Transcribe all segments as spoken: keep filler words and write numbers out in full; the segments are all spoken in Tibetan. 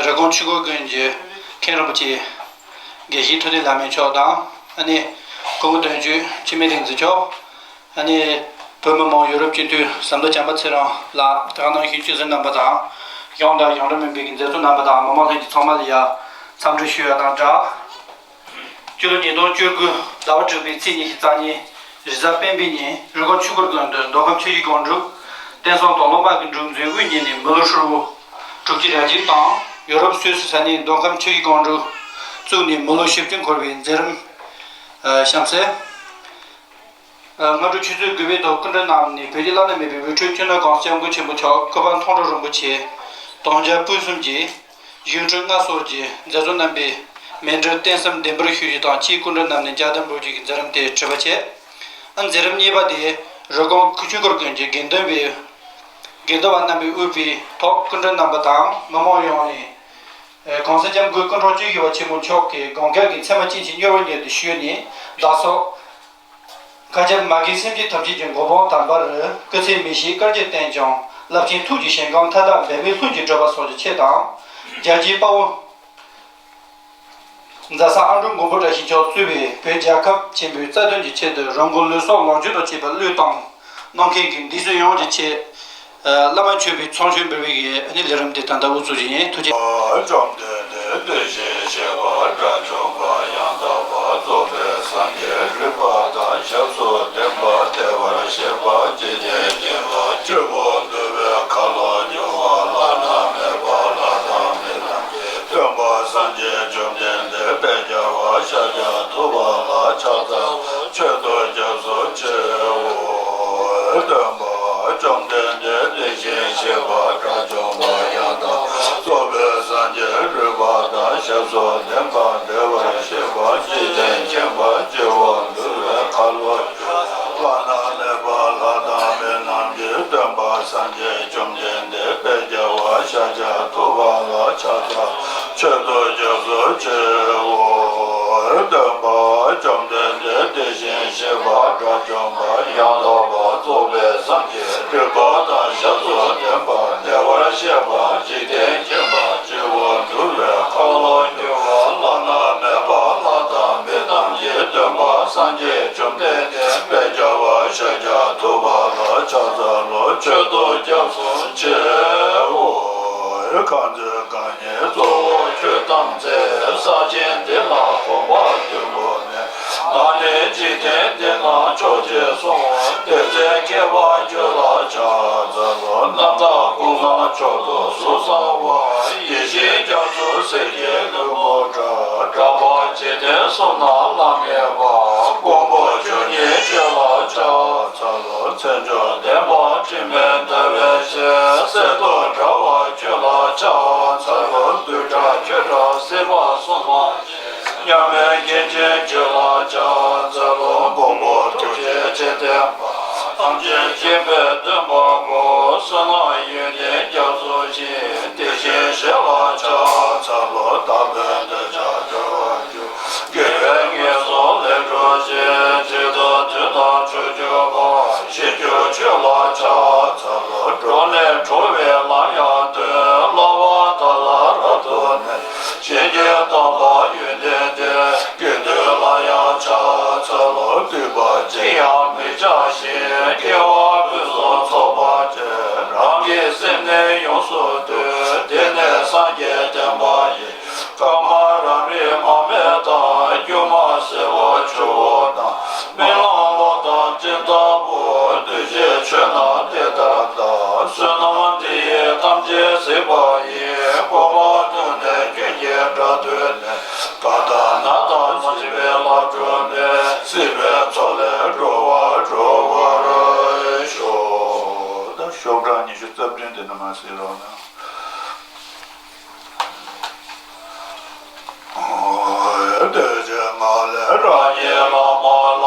རི་ཀོན་ཆོས་འཁོར་དགོན་གྱི་མཁན་རིན་པོ་ཆེ་དགེ་བཤེས་ཐུབ་བསྟན་ལྷ་མོ་མཆོག་དང་། ཨ་ནི་སྐུ་ངོ་དོན་གཅོད་འཆི་མེད་བསྟན་འཛིན་མཆོག་ཨ་ནི་བོད་མི་མང་ཡུ་རོབ་སྤྱི་འཐུས་ཟམ་གདོང་བྱམས་པ་ཚེ་རིང་ལགས། དེ་ག་ནང་བཞིན་སྤྱི་ཟུར་རྣམ་པ་དང་། གཞུང་དང་གཞུང་འབྲེལ་མིན་པའི་མཛད་གཙོ་རྣམ་པ་དང་། མི་མང་ལྷན་རྒྱས་ཚང་མ་ལ་ཡང་འཚམས་འདྲི་ཞུ་ཡ་དང་སྦྲགས། སྤྱི་ལོ་ཉིས་སྟོང་བཅུ་དགུ་ཟླ་བ་དྲུག་པའི་ཚེས་ཉི་ཤུ་རྩ་གཉིས་རེས་གཟའ་སྤེན་པའི་ཉིན། རི་ཀོན་ཆོས་འཁོར་དགོན་དུ་མདོ་ཁམས་ཆུ་བཞི་སྒང་དྲུག་བསྟན་སྲུང་དང་སློབ་མ་གི་སྒྲིག་འཛུགས་དབུ་བརྙེས་ནས་མི་ལོ་ཧྲིལ་བོ་དྲུག་ཅུ་རེ་གཅིག་དང་། ཡོ་རོབ་སུད་སི་ས་གནས་མདོ་ཁམས་ཆུ་བཞི་སྒང་དྲུག་བཙུགས་ནས་མི་ལོ་བཞི་བཅུ་འཁོར་བའི་མཛད་རིམ་ཨ་གཤམ་གསལ། ཨ་སྔ་དྲོ་ཆུ་ཚོད་དགུ་པའི་ཐོག་སྐུ་མགྲོན་རྣམས་ནས་བོད་ཀྱི་བླ་ན་མེད་པའི་འུ་ཚོའི་སྤྱི་ནོར་༸གོང་ས་༸སྐྱབས་མགོན་ཆེན་པོ་མཆོག་སྐུ་པར་མཐོང་གྲོལ་རིན་པོ་ཆེ་དང་། མཇལ་ཕུན་སུམ་གྱི་བཞུགས་ཁྲི་མངའ་གསོལ་གྱི་མཛད་གཙོ་རྣམ་པས་མཎྜལ་རྟེན་གསུམ་བདེན་པར་ཞུ་རྒྱུ་དང་། སྤྱིའི་སྐུ་མགྲོན་རྣམས་ནས་བཅར་འདོན་འབུལ་རྒྱུ་གི་མཛད་རིམ་དེ་གྲུབ་པ་བྱས། ཨ་མཛད་རིམ་གཉིས་པ་དེ་རི་ཀོན་ཆོས་འཁོར་དགོན་གྱི་དགེ་འདུན་པའི་དགེ་འདུན་པ་རྣམ་པས་དབུས་པའི་ཐོག་སྐུ་མགྲོན་རྣམ་པ་དང་མི་མང་ཡོངས་ནས། ཨེ་༸གོང་ས་༸སྐྱབས་མགོན་སྐུ་ཕྲེང་བཅུ་བཞི་པ་ཆེན་པོ་མཆོག་གི་དགུང་སྐར་གྱི་མཚན་མ་ཅན་ཞིག་མྱུར་བ་མྱུར་དུ་ཞུས་ནས་བདག་སོགས་མཁའ་ཁྱབ་མ་རྒན་སེམས་ཅན་ཐམས་ཅད་ཀྱི་མགོན་པོ་དམ་པར་སྐུ་ཚེ་མི་ཤིགས་བསྐལ་བརྒྱར་བརྟན་ཅིང་། རླབས་ཆེན་ཐུགས་ཀྱི་ཞིང་ཁམས་མཐའ་དག་འབད་མེད་ལྷུན་གྱིས་གྲུབ་པ་སོགས་ཀྱི་ཆེད་དང་། རྒྱལ་གཅེས་དཔའ་བོ་མཛའ་བཟང་ཨ་འབྲུག་མགོན་པོ་བཀྲ་ཤིས་མཆོག་གཙོས་པའི་བོད་རྒྱལ་ཁབ་ཆེན་པོའི་རྩ་དོན་གྱི་ཆེད་དུ་རང་གི་ལུས་སྲོག་ལོངས་སྤྱོད་དང་བཅས་པ་བློས་བཏང་གནང་མཁན་གྱི་འདུས་སྲིད་ཡོངས་ཀྱི་ཆེད། ཨ་བླ་མ་མཆོད་པའི་ཚོགས་མཆོད་འབུལ་བའི་གི་ཨ་ནི་ལས་རིམ་དེ་ད་ལྟ་དབུ་འཛུགས་བྱེད་ཀྱི་ཡིན། ཐུགས་རྗེ་ཆེ། བཅོམ་ལྡན་འདས་དེ་བཞིན་གཤེགས་པ་དགྲ་བཅོམ་པ་ཡང་དག་པར་རྫོགས་པའི་སངས་རྒྱས་རིག་པ་དང་ཞབས་སུ་ལྡན་པ་བདེ་བར་གཤེགས་པ་འཇིག་རྟེན་མཁྱེན་པ་སྤྱི་བོར་འདུ་བའི་ཁ་ལོ་སྒྱུར་བ་བླ་ན་མེད་པ་ལྷ་དང་མི་རྣམས་ཀྱི་སྟོན་པ་སངས་རྒྱས་བཅོམ་ལྡན་འདས་དཔལ་རྒྱལ་བ་ཤཱཀྱ་ཐུབ་པ་ལ་ཕྱག་འཚལ་ལོ། མཆོད་དོ་སྐྱབས་སུ་མཆིའོ། སྟོན་པ་བཅོམ་ལྡན་འདས་དེ་བཞིན་གཤེགས་པ་དགྲ་བཅོམ་པ་ཡང་དག་པར་རྫོགས་པའི་སངས་རྒྱས་རིག་པ་དང་ཞབས་སུ་ལྡན་པ་བདེ་བར་གཤེགས་པ་འཇིག་རྟེན་མཁྱེན་པ་སྤྱི་བོར་འདུ་བའི་ཁ་ལོ་སྒྱུར་བ་བླ་ན་མེད་པ་ལྷ་དང་མི་རྣམས་ཀྱི་སྟོན་པ་སངས་རྒྱས་བཅོམ་ལྡན་འདས་དཔལ་རྒྱལ་བ་ཤཱཀྱ་ཐུབ་པ་ལ་ཕྱག་འཚལ་མཆོད་དོ་སྐྱབས་སུ་མཆིའོ། སྟོན་པ་བཅོམ་ལྡན་འདས་དེ་བཞིན་གཤེགས་པ་དགྲ་བཅོམ་པ་ཡང་དག་པར་རྫོགས་པའི་སངས་རྒྱས་རིག་པ་དང་ཞབས་སུ་ལྡན་པ་བདེ་བར་གཤེགས་པ་འཇིག་རྟེན་མཁྱེན་པ་སྤྱི་བོར་འདུ་བའི་ཁ་ལོ་སྒྱུར་བ་བླ་ན་མེད་པ་ལྷ་དང་མི་རྣམས་ཀྱི་སྟོན་པ་སངས་རྒྱས་བཅོམ་ལྡན་འདས་དཔལ་རྒྱལ་བ་ཤཱཀྱ་ཐུབ་པ་ལ་ཕྱག་འཚལ་ལོ། མཆོད་དོ་སྐྱབས་སུ་མཆིའོ། གང་ཚེ་གང་གཙོ་བོ་ཁྱོད་བལྟམས་ཚེ། ས་ཆེན་འདི་ལ་གོམ་པ་བདུན་བོར་ནས། ང་ནི་འཇིག་རྟེན་འདི་ན་མཆོག་ཅེས་གསུངས། དེ་ཚེ་མཁས་པ་ཁྱོད་ལ་ཕྱག་འཚལ་ལོ། རྣམ་དག་སྐུ་མངའ་མཆོག་ཏུ་གཟུགས་བཟང་བ། ཡེ་ཤེས་རྒྱ་མཚོ་གསེར་གྱི་ལྷུན་པོ་འདྲ། གྲགས་པ་འཇིག་རྟེན་གསུམ་ན་ལྷམ་མེ་བ། མགོན་པོ་བཅུ་གཉིས་ཁྱོད་ལ་ཕྱག་འཚལ་ལོ། མཚན་མཆོག་ལྡན་པ་དྲི་མེད་ཟླ་བའི་ཞལ། གསེར་ཏོག་འདྲ་བ་ཁྱོད་ལ་ཕྱག་འཚལ་ལོ། བདུད་དགྲ་ཁྱོད་འདྲ་སྲིད་པ་གསུམ་མ་མཉམ་མེད་མཁན་ཆེན་ཁྱོད་ལ་ཕྱག་འཚལ་ལོ། མགོན་པོ་ཐུགས་རྗེ་ཆེ་ལྡན་པ། ཐམས་ཅད་མཁྱེན་པའི་སྟོན་པ་པོ། བསོད་ནམས་ཡོན་ཏན་རྒྱ་མཚོ་ཆེ། དེ་བཞིན་གཤེགས་ལ་ཕྱག་འཚལ་ལོ། དག་པའི་འདོད་ཆགས་སྒྲོལ་བར་འགྱུར། དགེ་བའི་ངན་སོང་ལས་སྒྲོལ་བྱེད། ཇི་ལྟར་དུས་དང་ཕྱོགས་གྱུར་པ། ཞིང་བཅུ་ཁྱོད་ལ་ཕྱག་འཚལ་ལོ། འགྲོ་ལས་གྲོལ་བའི་ལམ་ཡང་སྟོན། བསླབ་པ་དག་ལ་རབ་ཏུ་གནས། བྱིན་གྱིས་བརླབ་པ་ཡོན་ཏན་ལྡན། དགེ་འདུན་ལ་ཡང་ཕྱག་འཚལ་ལོ། སྡིག་པ་ཅི་ཡང་མི་བྱ་ཞིང་། དགེ་བ་ཕུན་སུམ་ཚོགས་པར་སྤྱད། རང་གི་སེམས་ནི་ཡོངས་སུ་འདུལ། དེ་ནི་སངས་རྒྱས་བསྟན་པ་ཡིན། སྐར་མ་རབ་རིབ་མར་མེ་དང་། སྒྱུ་མ་སེར་པོ་ཆུ་བོ་དང་། རྨི་ལམ་གློག་དང་སྤྲིན་ལྟ་བུ། འདུ་ཤེས་ཆོས་རྣམས་དེ་ལྟར་བལྟ། བསོད་ནམས་འདི་ཡིས་ཐམས་ཅད་གཟིགས་པ་ཡི། གོ་འཕང་ཐོབ་ནས་ཀུན་གྱི་སྒྲ་ཐོས་ནས། རྒ་དང་ན་དང་མ་མཆིས་པའི་ལྷ་འགྲོ་མེད། སྲིད་པའི་མཚོ་ལས་སྒྲོལ་བར་འགྲོ་བར་ཤོག་ད་ཤོག་གྲངས་ཉི་ཤུ་རྩ་བདུན་དེ་ནས་མར་གཟིགས་རོགས་གནང་། བདེ་ཆེན་མ་ལས་རང་ཉིད་བླ་མ་ལ།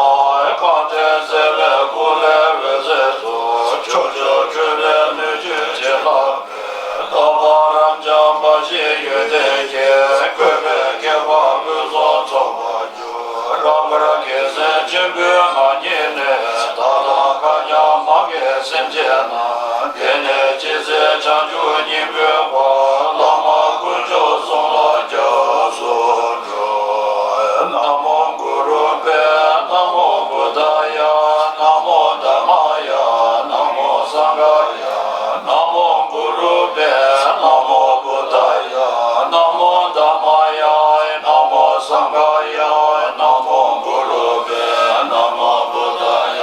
གང་དེ་བརྩེ་བའི་སྐུ་ལས་འོད་ཟེར་འཕྲོས། ཕྱོགས་བཅུར་འཕྲོས་པའི་སྣོད་བཅུད་བྱིན་རླབས་མེ། རྟག་པར་རབ་འབྱམས་འབའ་ཞིག་ཡོན་ཏན་གྱིས། བཀོད་པའི་དགེ་བ་ཕུན་སུམ་ཚོགས་པར་འགྱུར། རབ་དཀར་རྒྱལ་མཚན་ཆེན་པོའི་ངག་ཉིད་ནས། བདག་དང་མཁའ་མཉམ་མ་རྒན་སེམས་ཅན་རྣམས། དེང་ནས་ཅི་ཚེ་བྱང་ཆུབ་སྙིང་པོའི་དཔལ། བླ་མ་དཀོན་མཆོག་ན་མོ་བུདྡྷཱ་ཡ། ན་མོ་དྷརྨཱ་ཡ། ན་མོ་སངྒྷཱ་ཡ། ན་མོ་གུ་རུ་བྷྱཿ། ན་མོ་བུདྡྷཱ་ཡ། ན་མོ་དྷརྨཱ་ཡ། ན་མོ་སངྒྷཱ་ཡ། ན་མོ་གུ་རུ་བྷྱཿ། ན་མོ་བུདྡྷཱ་ཡ།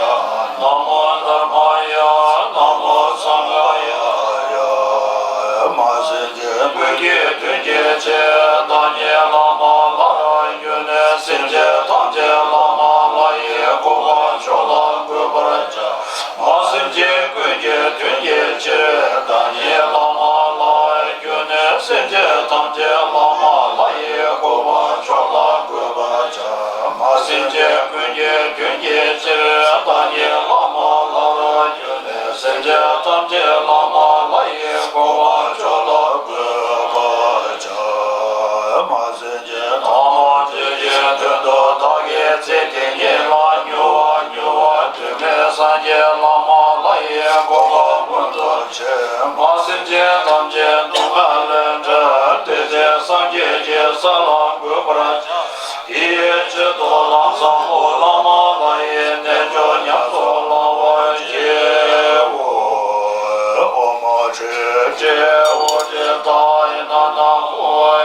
ན་མོ་དྷརྨཱ་ཡ། ན་མོ་སངྒྷཱ་ཡ། ཡ་མ་སེམས་ཅན་ཀུན་གྱི་དོན་གྱི་ཕྱིར། བདག་ཉིད་བླ་མ་ལ་རས་བརྒྱུད་ནས། སེམས་ཅན་ཐམས་ཅད་བླ་མ་ལྷ་ཡི་གོ་འཕང་མཆོག་ལ་འགོད་པར་བྱ། མ་སེམས་ཅན་ཀུན་གྱི་དོན་གྱི་ཕྱིར། བདག་ཉིད་བླ་མ་ལ་རས་བརྒྱུད་ནས། སེམས་ཅན་ཐམས་ཅད་བླ་མ་ལྷ་ཡི་གོ་འཕང་མཆོག་ལ་འགོད་པར་བྱ། མ་སེམས་ཅན་ཀུན་གྱི་དོན་གྱི་ཕྱིར། བདག་ཉིད་བླ་མ་ལ་རས་བརྒྱུད་ནས། སེམས་ཅན་ཐམས་ཅད་བླ་མ་ལྷ་ཡི་གོ་འཕང་མཆོག་ལ་འགོད་པར་བྱ། མ་སེམས་ཅན་ཐ་མལ་ཆོས་ཀྱི་དོན་དུ་བདག་གིས་ཚེ་འདི་ཉིད་ལ་མྱུར་བ་མྱུར་བར་ཐོགས་མེད་སངས་རྒྱས་བླ་མ་ལྷ་ཡི་གོ་འཕང་མངོན་དུ་བྱས། མ་སེམས་ཅན་ཐམས་ཅད་སྡུག་བསྔལ་ལས་བསྒྲལ་ཏེ། དེ་ཚེ་སངས་རྒྱས་ཀྱི་ས་ལ་འགོད་པར་བྱ། དེའི་ཆེད་དུ་ལམ་ཟབ་མོ་བླ་མ་ལྷ་ཡི་རྣལ་འབྱོར་ཉམས་སུ་བླང་བར་བགྱིའོ། ཨོཾ་ཨ་ཏྲེ་ཏྲེ་ཨོ་ཏེ་ཏཱ་ཡེ་ན་ན་ཧོ་ཝེ།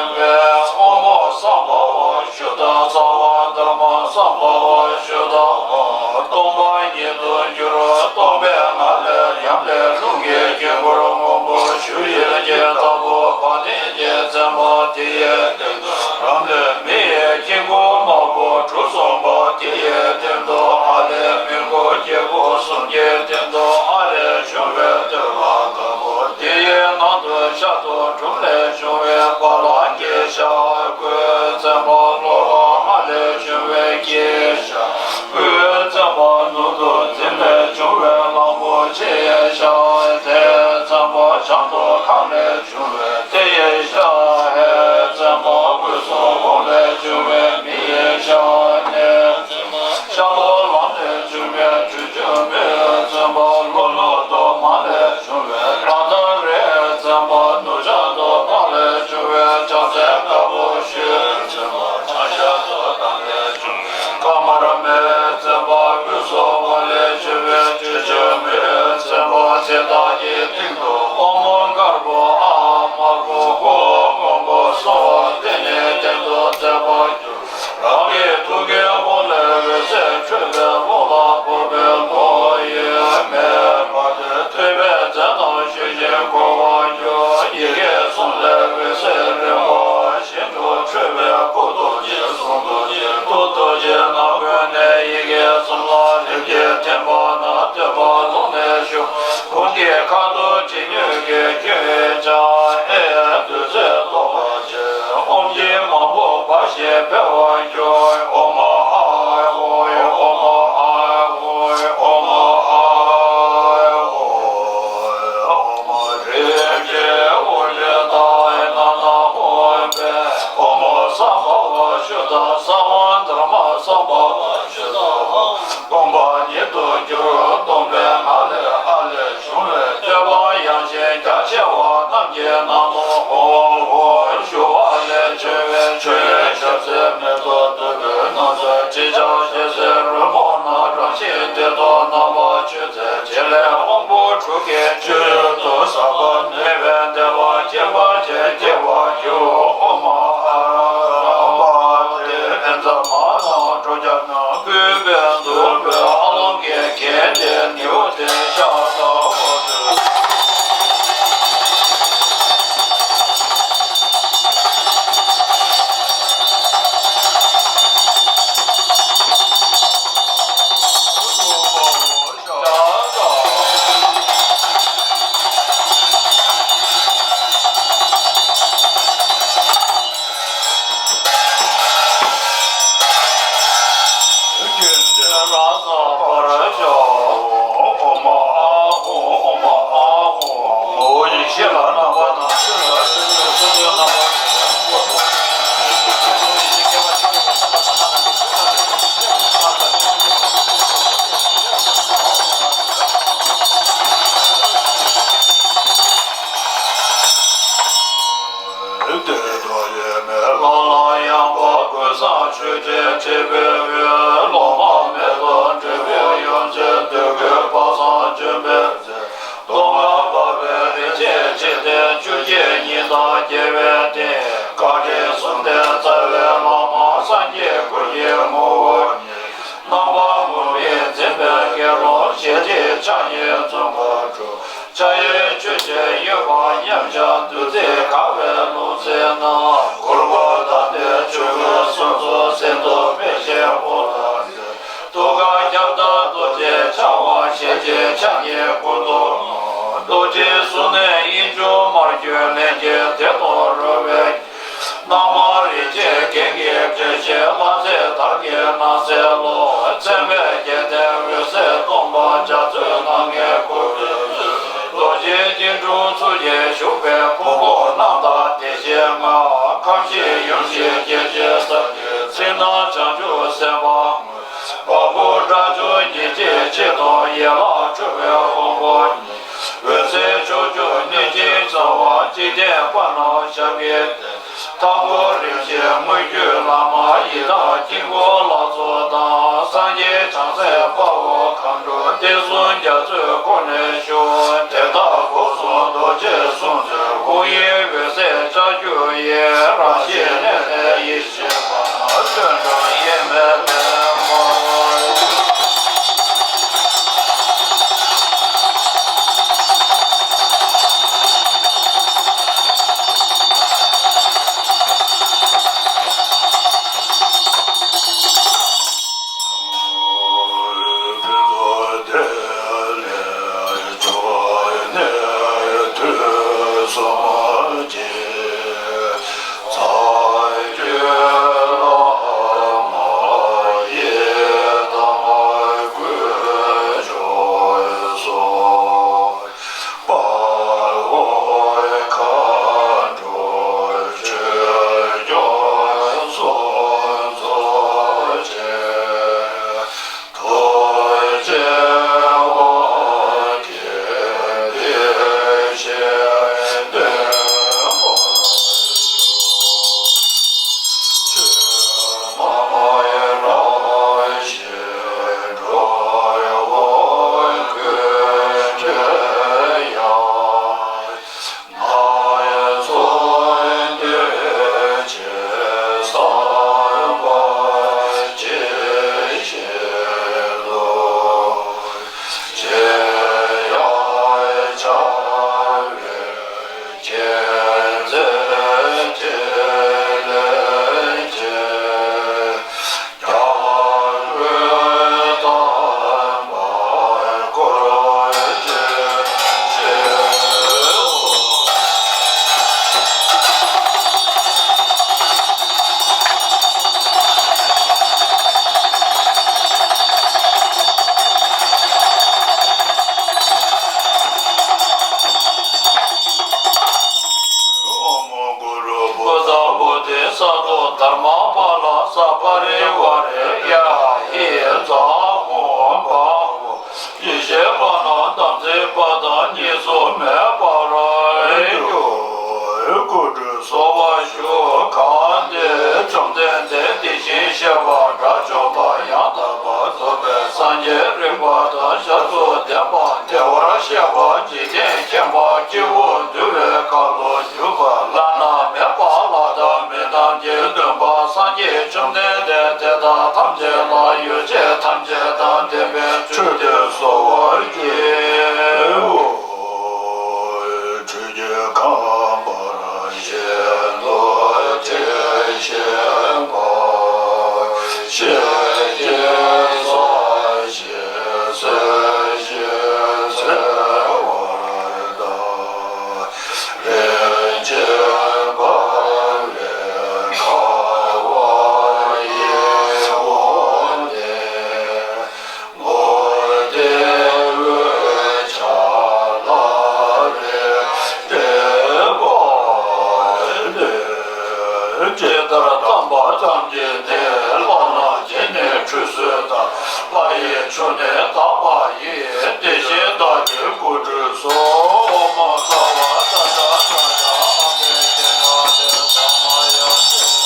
ཨོཾ་སམྦྷ་ཝ་ཤུདྡྷ་སརྦ་དྷརྨ་སམྦྷ་ཝ་ཤུདྡྷ་ཧཱུྃ། སྟོང་པ་ཉིད་དུ་གྱུར། སྟོང་པའི་ངང་ལས་ཡུམ་ལས་རླུང་གི་དཀྱིལ་འཁོར་སྔོན་པོ་ཞུ་ཡི་གེ་ལྟ་བུ་བ་དན་གྱི་བཙན་པོ་དེ་ཡི་སྟེང་དུ། རང་ལས་མི་ཡི་དཀྱིལ་འཁོར་དམར་པོ་གྲུ་གསུམ་པ་དེ་ཡི་སྟེང་དུ། ཨ་ལས་མི་མགོ་སྐྱེ་བོ་གསུམ་གྱི་སྟེང་དུ། ཨ་ལས་བྱུང་བའི་ཏོག་ལ་དཀར་པོ་དེ་ཡི་ནང་དུ་ཤ་དང་གྲུམ་ལས་བྱུང་བའི་བ་ལང་གི་ཤ། གོས་བཙན་པོ་ལྷོ་ལ་ཨ་ལས་བྱུང་བའི་སྐྱེ་ཤ། སྤུས་བཙན་པོ་ནུ་དང་རྫིང་ལས་བྱུང་བའི་གླང་པོ་ཆེའི་ཤ། དེ་བཙན་པོ་བྱང་དང་ཁམས་ལས་བྱུང་བའི་དེ་ཡི་ཤ། ཧེ་བཙན་པོ་དབུས་སུ་འོང་ལས་བྱུང་བའི་མི་ཡི་ཤ། ནེ་བཙན་པོ་ཤར་ལྷོ་ལམ་ལས་བྱུང་བའི་དྲི་ཆུ་མེ་བཙན་པོ་ལྷོ་ནུབ་དང་མར་ལས་བྱུང་བའི་ལྷ་དང་རི་བཙན་པོ་ནུབ་བྱང་དང་བར་ལས་བྱུང་བའི་ལྕགས་ཚན་དཀར་པོ་ཞུན་བཙན་པོ་བྱང་ཤར་དང་བྱང་ལས་བྱུང་བའི་ཀ་མར་མེ་བཙན་པོ་དབུས་སུ་འོང་ལས་བྱུང་བའི་དྲི་ཆུ་མེ་བཙན་པོ་དེ་དག་གི་སྟེང་དུ་ཨོམ་དཀར་པོ་ཨ་དམར་པོ་ཧཱུྃ་སྔོན་པོ་གསང་བ་དེ་ཉིད་སྟེང་དུ་མཛད་པར་གྱུར། རང་གི་ཐུགས་ཀའི་དབང་ལས་འོད་ཟེར་འཕྲོས་པའི་ཀློང་ལ་ཕོག་པའི་ཀློང་ཡོད་མེད་བར་དུ་ཐོས་པའི་རྫས་རྣམས་ཞུ་ཞིང་གོ་བར་འགྱུར། ཡི་གེ་གསུམ་ལས་འོད་ཟེར་རིམ་པ་བཞིན་དུ་འཕྲོས་པའི་སྐུ་རྡོ་རྗེ་གསུང་རྡོ་རྗེ་ཐུགས་རྡོ་རྗེ་རྣམ་ཀུན་ནས་ཡི་གེ་གསུམ་ལ་ལྷན་སྐྱེས་ཐིམ་པ་ན་ཐོས་པ་ལུང་ནས་ཞུགས། གུང་གི་ཁ་དོག་དྲི་ནོར་གྱི་ཁྱོན་ཡོད་ཀྱང་། ཨེ་ཡ་བདུད་རྩིས་རློབ་པར་བྱེད། ཨོམ་གྱི་མང་པོ་འབབ་ཞིང་འཕེལ་བར་འགྱུར། ཨོ་མ་ཨཱཿཧཱུྃ། ཨོ་མ་ཨཱཿཧཱུྃ། ཨོ་མ་ཨཱཿཧཱུྃ། ཨོ་མ་རིག་པའི་དབུ་འདྲེན་ཏཱ་ཡེ་ན་ན་ཧོ་ཝེ། ཨོ་མ་སམྦྷ་ཝ་ཤུདྡྷ་སརྦ་དྷརྨ་སམྦྷ་ཝ་ཤུདྡྷ་ཧཱུྃ། སྟོང་པ་ཉིད་དུ་གྱུར། སྟོང་པའི་ངང་ལས་ཨ་ལས་བྱུང་བའི་བསྟོད་པ་དབྱངས་ཅན་རྒྱ་ཆེ་བ་རྣམས་ཀྱི་ནང་དུ་ཧཱུྃ་ཧཱུྃ་ཞུ་བ་ལས་བྱུང་བའི་ཆུ་ཡི་ཞབས་རྩེ་མེ་ཏོག་བདུག་ ཁྲི་པའི་འོད། ལོ་མ་མེ་ཏོག་འབྲས་བུ་ཡོངས་བརྗོད། འདོད་དགུའི་དཔག་བསམ་ལྗོན་པའི་ཚལ། སྟོང་པར་བབས་པའི་རིན་ཆེན་འཇིག་རྟེན། བཅུ་གཅིག་ཉིད་དང་རྒྱལ་བའི་སྟེང་། བཀའ་དྲིན་གསུམ་ལྡན་རྩ་བའི་བླ་མ། སངས་རྒྱས་ཀུན་གྱི་ངོ་བོ་ཉིད། རྣམ་པ་ངུར་སྨྲིག་འཛིན་པའི་དགེ་སློང་། ཞལ་གཅིག་ཕྱག་གཉིས་འཛུམ་པ་དྲུག་ཕྱག་གཡས་ཆུ་སྐྱེས་གཡོན་པ་མཉམ་བཞག་བདུད་རྩིས་གང་བའི་ལུས་རྩལ་སྣང་། གུར་གུམ་དམ་ལྡན་ཆོས་སྐུ་གསུང་རྫོགས་ཟིན་ཏོ་བེ་ཤེ་ཧོ་ལ་ཟེར། ཐུགས་ཀར་ཁྱབ་བདག་རྡོ་རྗེ་འཆང་དབང་། ཞལ་གཅིག་ཕྱག་གཉིས་སྐུ་མདོག་སྔོ། རྡོ་རྗེ་གསུང་ནི་དབྱིངས་ཕྱུག་མར་གྱུར་ལྷན་སྐྱེས་བདེ་སྟོང་རོལ་པའི། རྣམ་མང་རིན་ཆེན་རྒྱན་གྱིས་སྤྲས་ཤིང་། ལྷ་མཛེས་དར་གྱི་ནགས་ཚལ་ལུ། མཚན་མོའི་རྒྱལ་མཚན་འོད་ཟེར་སྟོང་པ། འཇའ་ཚོན་སྣ་ལྔས་བསྐོར་བའི། རྡོ་རྗེ་སྐྱིལ་ཀྲུང་ཐུགས་རྗེས་བཞུགས་པའི། ཕུང་པོ་རྣམ་དག་བདེ་གཤེགས་ལྔ། ཁམས་བཞི་ཡུམ་བཞི་རྒྱལ་བྱེད་ས། ཚིག་རྣམས་བྱང་ཆུབ་སེམས་དཔའ་དངོས། བ་སྤུ་སྐྲ་མཆོག་ཉིན་བྱེད་ཕྱེད་དང་། ཡན་ལག་ཁྲོ་བོའི་དབང་པོ་ཉིད། འོད་ཟེར་ཕྱོགས་བཅུར་གནོད་སྦྱིན་ཚང་བ། འཇིག་རྟེན་པ་རྣམས་ཞབས་ཀྱིས་བསྟེན། ཐབས་མགོན་རིན་ཆེན་མངོན་བརྒྱུད་བླ་མ། ཡི་དམ་དཀྱིལ་འཁོར་ལྷ་ཚོགས་དང་། སངས་རྒྱས་བྱང་སེམས་དཔའ་བོ་མཁའ་འགྲོ། བསྟན་སྲུང་རྒྱ་མཚོས་བསྐོར་ནས་བཞུགས། དེ་དག་སྒོ་གསུམ་རྡོ་རྗེ་སྲུང་མཛད། དབང་ཡིག་འོད་ཟེར་ལྕགས་ཀྱུ་ཡིས། རང་བཞིན་གནས་ལས་ཡེ་ཤེས་པ། སྟོན་ཀྲང་དབྱེར་མེད་ལས་མར། ཨོཾ་གུ་རུ་བོ་དྷ་བོ་དྷི་སཏྭ་དྷརྨ་པཱ་ལ་ས་པ་རི་ཝཱ་རེ་ཡ་ཧི་ཛ་ཧོ་བྷ་ཧོ། ཡེ་ཤེས་པ་རྣམས་དམ་ཚིག་པ་དང་གཉིས་སུ་མེད་པར་གྱུར། སྐུ་ཁྲུས་གསོལ་བ་ཞུ། གང་དེས་བཅོམ་ལྡན་འདས་དེ་བཞིན་གཤེགས་པ་དགྲ་བཅོམ་པ་ཡང་དག་པར་རྫོགས་པའི་སངས་རྒྱས་རིག་པ་དང་ཞབས་སུ་ལྡན་པ་བདེ་བར་གཤེགས་པ་འཇིག་རྟེན་མཁྱེན་པ་སྐྱེས་བུ་འདུལ་བའི་ཁ་ལོ་སྒྱུར་བ་བླ་ན་མེད་པ་ལྷ་དང་མི་རྣམས་ཀྱི་སྟོན་པ་སངས་རྒྱས་བཅོམ་ལྡན་འདས་དེ་དག་ཐམས་ཅད་ལ་ཡོ་བྱད་ཐམས་ཅད་དང་ལྡན་པའི་ཁྲུས་ཏེ་གསོལ་བ་བསྐྱེད། ཁྲུས་ཀྱི་ཁང་པར་བཞེངས་ཏོ། ཁྲུས་བཞེས་པ། ཤེས་བྱའི་ས་གཞི་གསལ་ཞིང་གསལ་བར་གདའ། རིན་ཆེན་དཔལ་ལས་ཁ་བ་ཡི་འོད་ལྡན། ངོ་དེ་འོད་ཆགས་ལ་རེག་བྲལ་བ་ལས། ཇི་ལྟར་བལྟམས་པ་ཙམ་གྱིས་ནི། ལྷ་རྣམས་ཀྱིས་ནི་ཁྲུས་གསོལ་ལྟར། ལྷ་ཡི་ཆོས་ནི་དག་པ་ཡིས། དེ་བཞིན་བདག་གིས་སྐུ་ཁྲུས་གསོལ། ཨོཾ་ཨ་ཀ་བ་ཏ་ཏ་ཏ་ཏ། ཨ་ཏི་ཀེ་ན་ཏེ་ས་མ་ཡ་ཏེ།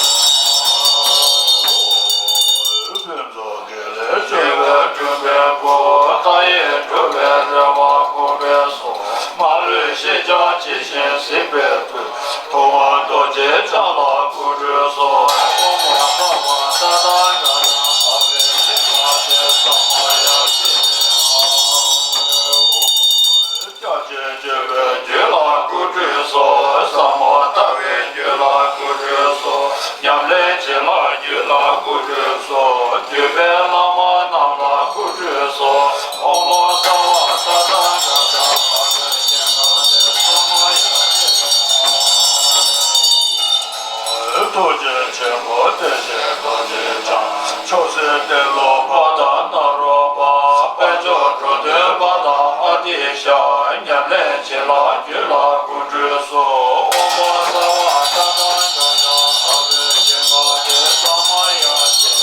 སྐྱབས་ཆེན་སྤྱོད་པའི་རྒྱུད་ལ་སྐུ་ཁྲུས་གསོལ། ཟབ་མོ་ལྟ་བའི་རྒྱུད་ལ་སྐུ་ཁྲུས་གསོལ། ཉམས་ལེན་བྱེད་ལ་རྒྱུད་ལ་སྐུ་ཁྲུས་གསོལ། བརྒྱུད་པའི་བླ་མ་རྣམས་ལ་སྐུ་ཁྲུས་གསོལ། ཨོཾ་སརྦ་སྟ་ཏ་ག་ཏ་ཨ་ཏི་ཀི་ནོ་ཏི་ས་མ་ཡ་ཏི། ཐུགས་རྗེ་ཆེན་པོ་བདེ་གཤེགས་རྡོ་རྗེ་འཆང་། མཆོག་སྲེད་ཏེ་ལོ་པ་དང་ནཱ་རོ་པ། དཔལ་མཆོག་འགྲོ་དོན་པ་དང་ཨ་ཏི་ཤ། ཉམས་ལེན་བྱེད་ལ་རྒྱུད་ལ་སྐུ་ཁྲུས་གསོལ། ཨོཾ་སརྦ་སྟ་ཏ་ག་ཏ་ཨ་ཏི་ཀི་ནོ་ཏི་ས་མ་ཡ་ཏི།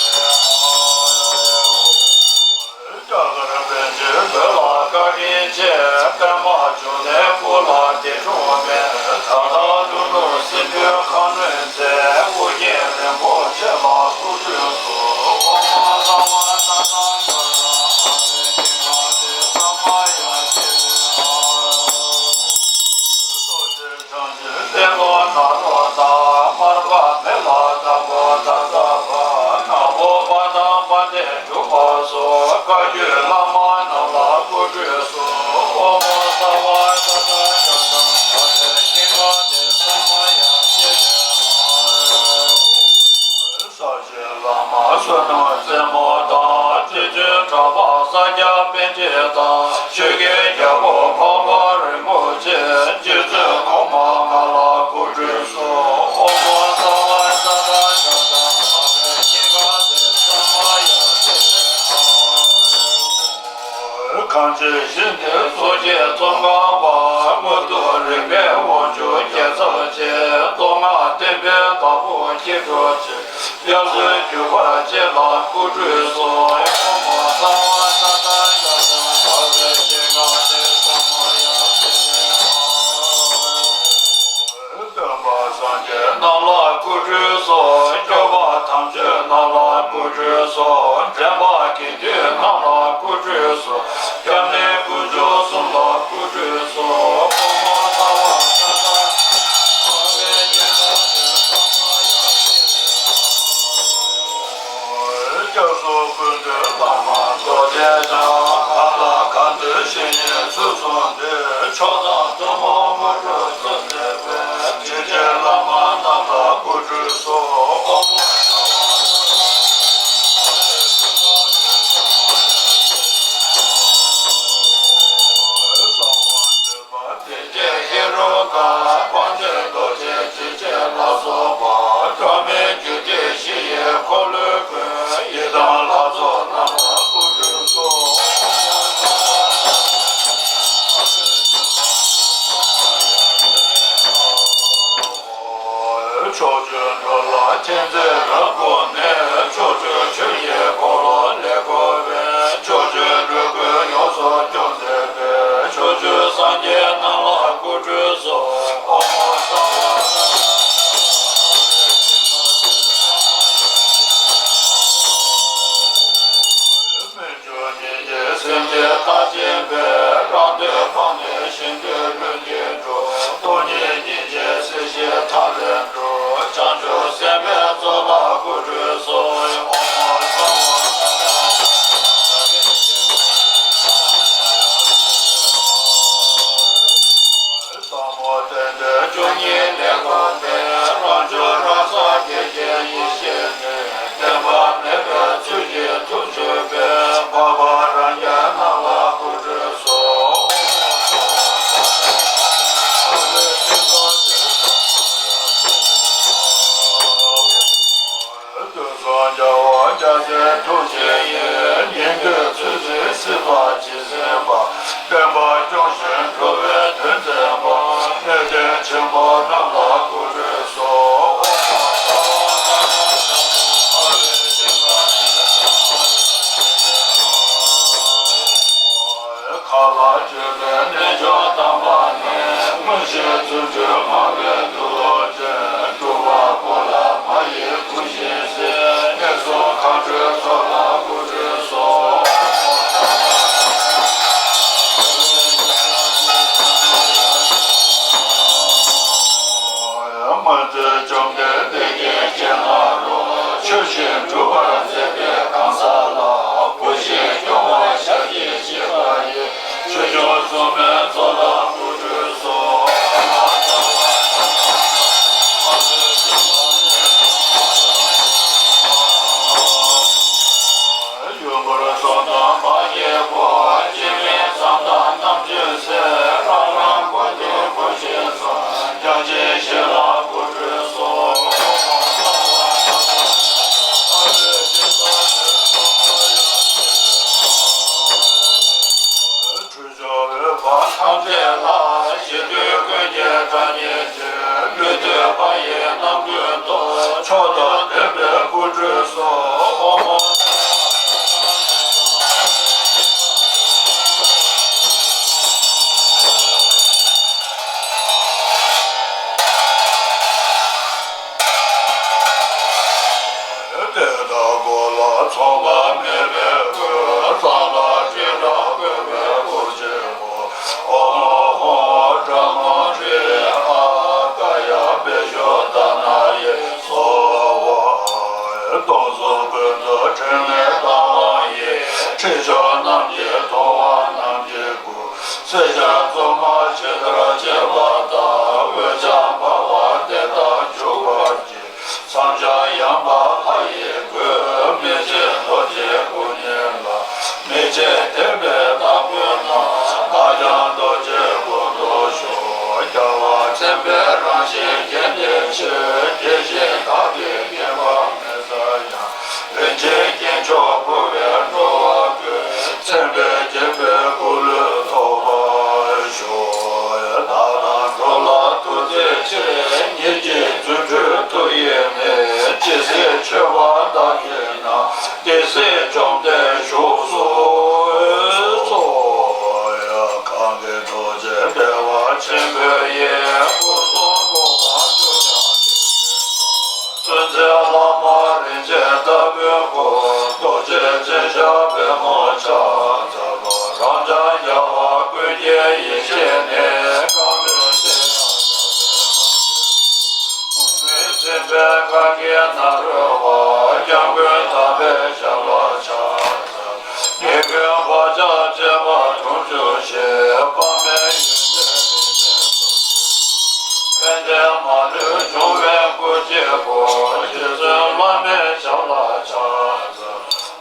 རྒྱ་གར་པཎ་ཆེན་བོད་ལ་བཀའ་དྲིན་ཆེ། པདྨ་འབྱུང་གནས་སྐུ་ལ་འདས་གྲོངས་མེད། ད་ལྟ་ལྷོ་ནུབ་སྲིན་པོའི་ཁ་གནོན་མཛད། ཨོ་རྒྱན་རིན་པོ་ཆེ་ལ་སྐུ་ཁྲུས་གསོལ། ཨོཾ་སརྦ་སྟ་ཏ་ག་ཏ་ཨ་ཏི་ཀི་ནོ་ཏི་ས་མ་ཡ་ཏི། ཏེ་ལོ་ནཱ་རོ་དང་མར་པ་མེ་ལ་དྭགས་པོ་ད་ས་པ་ནག་པོ་པ་དང་པ་ཏེ་འབྲུག་པ་སོགས་བཀའ་བརྒྱུད་བླ་མ་རྣམས་ལ་སྐུ་ཁྲུས་གསོལ། ཨོཾ་སརྦ་སྟ་ཏ་ག་ཏ་ཨ་ཏི་ཀི་ནོ་ཏི་ས་མ་ཡ་ཏི། ས་ཆེན་བླ་མ་བསོད་ནམས་རྩེ་མོ་དང་། རྗེ་བཙུན་གྲགས་པ་ས་སྐྱ་པཎ་ཆེན་དང་། ཆོས་རྒྱལ་རྒྱལ་པོ་འཕགས་པ་རིན་པོ་ཆེ། རྗེ་བཙུན་གོང་མ་ལྔ་ལ་སྐུ་ཁྲུས་གསོལ། ཨོཾ་སརྦ་སྟ་ཏ་ག་ཏ་ཨ་ཏི་ཀི་ནོ་ཏི་ས་མ་ཡ་ཏི། གངས་ཅན་ཞིང་འདིར་གཙོ་ཆེ་ཙོང་ཁ་པ། དངོས་གྲུབ་རིག་པའི་དབང་ཕྱུག་རྒྱལ་ཚབ་ཆེ། མདོ་སྔགས་བསྟན་པའི་བདག་པོ་སྐྱེ་འགྲོ་ཆེ། དབྱར་དགུན་གྱུར་པ་བཅས་ལ་སྐུ་ཁྲུས་གསོལ། ཨོཾ་སརྦ་སྟ་ཏ་ག་ཏ་ཨ་ཏི་ཀི་ནོ་ཏི་ས་མ་ཡ་ཏི། སྟོན་པ་སངས་རྒྱས་རྣམས་ལ་སྐུ་ཁྲུས་གསོལ། སྐྱོབ་པ་དམ་ཆོས་རྣམས་ལ་སྐུ་ཁྲུས་གསོལ། འདྲེན་པ་དགེ་འདུན་རྣམས་ལ་སྐུ་ཁྲུས་གསོལ། སྐྱབས་གནས་དཀོན་མཆོག་གསུམ་ལ་སྐུ་ཁྲུས་གསོལ། ཨོཾ་སརྦ་སྟ་ཏ་ཨ་ཏི་ཀི་ནོ་ཏི་ས་མ་ཡ་ཏི། སྐྱབས་སུ་མགོན་དུ་བླ་མ་རྡོ་རྗེ་འཆང་། གང་ལ་གང་འདུལ་བཤེས་གཉེན་ཚུལ་བཟུང་སྟེ། མཆོག་དང་ཐུན་མོང་དངོས་གྲུབ་སྩོལ་མཛད་པའི། ཆོས་རྗེ་བླ་མ་རྣམས་ལ་སྐུ་ཁྲུས་གསོལ། ཨོཾ་སརྦ་སྟ་ཏ་ཨ་ཏི་ཀི་ནོ་ཏི་ས་མ་ཡ་ཏི། གསང་བ་འདུས་པ་བདེ་བྱེད་ཧེ་རུ་ཀ། དཔལ་ལྡན་རྡོ་རྗེ་འཇིགས་བྱེད་ལ་སོགས་པ། འགྲོ་མི་རྒྱུད་སྡེ་བཞི་ཡི་འཁོར་ལོས་ཀུན། ཡི་དམ་ལྷ་ཚོགས་རྣམས་ལ་སྐུ་ཁྲུས་གསོལ། ཕྱོགས་བཅུའི་འགྲོ་ལ་མཁྱེན་བརྩེ་རབ་བསྐུལ་ནས། ཕྱོགས་བཅུའི་ཆོས་ཀྱི་འཁོར་ལོ་ལས་བསྐོར་བའི། ཕྱོགས་བཅུའི་འགྲོ་ཀུན་ཡོངས་སུ་སྐྱོབ་མཛད་པའི། ཕྱོགས་བཅུའི་སངས་རྒྱས་རྣམས་ལ་སྐུ་ཁྲུས་གསོལ། ཨོཾ་སརྦ་སྨན་མཆོག་སྙིང་རྗེ་སེམས་བསྐྱེད་རྟག་བྱིན་པས། རང་འདོད་ཕངས་ནས་གཞན་འདོད་ལྷུན་གྱིས་གྲུབ། སྟོང་ཉིད་སྙིང་རྗེའི་སྲིད་ཞིའི་མཐའ་ལས་འགྲོ། བྱང་ཆུབ་སེམས་དཔའི་ཚོགས་ལ་སྐུ་ཁྲུས་གསོལ། ཨོཾ་སརྦ་ཟབ་མོ་རྟེན་འབྲེལ་བཅུ་གཉིས་ལེགས་བསྐུལ་ནས། རང་བྱུང་རང་སངས་རྒྱས་ཀྱི་ཡེ་ཤེས་ནི། བརྟེན་པ་མེད་པའི་ཚུལ་གྱིས་ཐུགས་ཆུད་པས། འཕགས་པ་རང་རྒྱལ་རྣམས་ལ་སྐུ་ཁྲུས་གསོལ། དུས་གསུམ་རྒྱལ་བ་རྒྱལ་སྲས་ཐུགས་རྗེ་ཡིས། སྙན་བརྒྱུད་ཚུལ་འཛིན་སྲིད་པ་ཇི་སྲིད་པ། བསྟན་པ་སྐྱོང་ཞིང་འགྲོ་བའི་དོན་མཛད་པ། གནས་བརྟན་ཆེན་པོ་རྣམས་ལ་སྐུ་ཁྲུས་གསོལ། མཁའ་ལ་སྤྱོད་པའི་རྣལ་འབྱོར་དམ་པ་ནི། མངོན་ཤེས་རྫུ་འཕྲུལ་སྨྲ་བའི་མཐུ་ཅན། སྒྲུབ་པ་པོ་ཏ་མ་ཡི་བུ་བཞིན་གཤེགས། མངོན་སུམ་མཁའ་འགྲོའི་ཚོགས་ལ་སྐུ་ཁྲུས་གསོལ། སྔོན་ཚེ་བཅོམ་ལྡན་འདས་ཀྱི་སྤྱན་སྔ་རུ། ཆོས་བཞིན་སྒྲུབ་ མཛད་པའི་གང་ཟག་ལ། བུ་བཞིན་སྐྱོང་བ་ཞབས་ཀྱིས་བཞེས་པ་ཡི། ཆོས་སྐྱོང་སྲུང་མའི་ཚོགས་ལ་སྐུ་ཁྲུས་གསོལ། ཡུལ་འཁོར་གསུམ་དང་མ་སྐྱེས་བུ། སྐྱེ་མེད་མཚན་དང་རྣམ་འཕྲུལ་གསལ། རང་རང་དགོངས་འདུན་བུ་བཞིན་གསུངས། བརྒྱ་བྱིན་བཞི་ལ་སྐུ་ཁྲུས་གསོལ། ཁྲུས་ཆོག་འོད་འབར་ཐམས་ཅད་ལ། ཞི་དུལ་ཀུན་གྱི་སྒྲ་སྙན་ཆེ། ལུས་བཏུད་པ་ཡི་རྣམ་ཀུན་ཏོ། མཆོག་ཏུ་བསྟན་པའི་སྐུ་ཁྲུས་གསོལ། ཨོཾ། དེ་དག་གོ་ལ་ཚོགས་པ་མེད་པའི་སྐུ། ས་ལ་སྤྲིན་བྲག་བཀོད་པའི་སྐུ་ཆེན་པོ། ཨོཾ་ཨཱཿཧཱུྃ་ཨཱཿཧཱུྃ་ཨཱཿཧཱུྃ་ཧྲཱིཿ་ཨཱཿཧཱུྃ། ཀ་ཡ་བེ་ཤུ་ཏ་ན་ཡེ་སྭཱ་ཧཱ། སྟོང་གཟུགས་ཀུན་ཏུ་ཕྲིན་ལས་དང་བ་ཡི། ཁྲི་ཕྱོགས་རྣམས་ཀྱི་ཐུབ་དབང་རྣམས་ཀྱི་སྐུ། སྲས་བཅས་བཙུན་མ་ཇི་ལྟར་བྱེད་པ་དང་། འོད་ཆགས་འབར་བ་དེ་དག་བཞུགས་པར་བགྱི། མཚམས་སྦྱར་ཡངས་པ་ལྷ་ཡི་གོས། མི་ཕྱེད་རྡོ་རྗེའི་སྐུ་བརྙེས་ལ། མི་ཕྱེད་ཐེག་པའི་བདག་པོ་རྣམས། སྟག་ཞང་རྡོ་རྗེའི་སྐུ་མདོག་ཕྱུག་རྒྱལ་བ་མཚན་དཔའི་རང་བཞིན་རྒྱན་ལྡན་ཆེ། དགྱེས་བཞིན་བདག་གིས་བསྐྱེད་པ་མེད་ས་ཡང་། རིན་ཆེན་རྒྱན་མཆོག་ཕུལ་བས་འགྲོ་བ་ཀུན། མཚན་དཔལ་བརྒྱན་པའི་སྐུ་ལུས་ཐོབ་པར་ཤོག་བདག་དང་འགྲོ་ལ་ཐུགས་བརྩེ་ཆེ། ཉིད་ཀྱི་རྫུ་འཕྲུལ་མཐུ་ཡིས་ནི། ཇི་སྲིད་མཆོད་པ་བདག་གིས་གནང་། དེ་སྲིད་བཅོམ་ལྡན་བཞུགས་སུ་གསོལ། གང་གི་ཐུགས་རྗེ་བདེ་བ་ཆེན་པོའི་དབྱིངས། སྐུ་གསུང་གོ་འཕང་མཆོག་ཀྱང་ཐོབ་པའི་ལམ། གསོལ་འདེབས་བླ་མ་རིན་ཆེན་ལྟ་བུའི་སྐུ། རྡོ་རྗེ་འཆང་ཞབས་པད་མོ་ཕྱག་འཚལ་ལོ། རབ་འབྱམས་རྒྱལ་བ་ཀུན་གྱི་ཡེ་ཤེས་ནི། གང་འདུལ་ཚེ་ཡང་རྒྱལ་བའི་མ་ཁྱོད། མུན་པའི་སེམས་པའི་གང་གིས་མ་རོལ་བ། སྐྱབས་མགོན་དམ་པའི་ཞབས་ལ་ཕྱག་འཚལ། ཉེས་ཀུན་བག་ཆགས་བཅས་པ་དྲུངས་འཇོམས་ཤིང་། དཔག་མེད་ཡོན་ཏན་རིན་ཆེན་ཐོབ། ཕན་བདེ་མ་ལུས་འབྱུང་བའི་སྐུ་གཅིག་པུ། རྗེ་བཙུན་བླ་མའི་ཞབས་ལ་ཕྱག་འཚལ།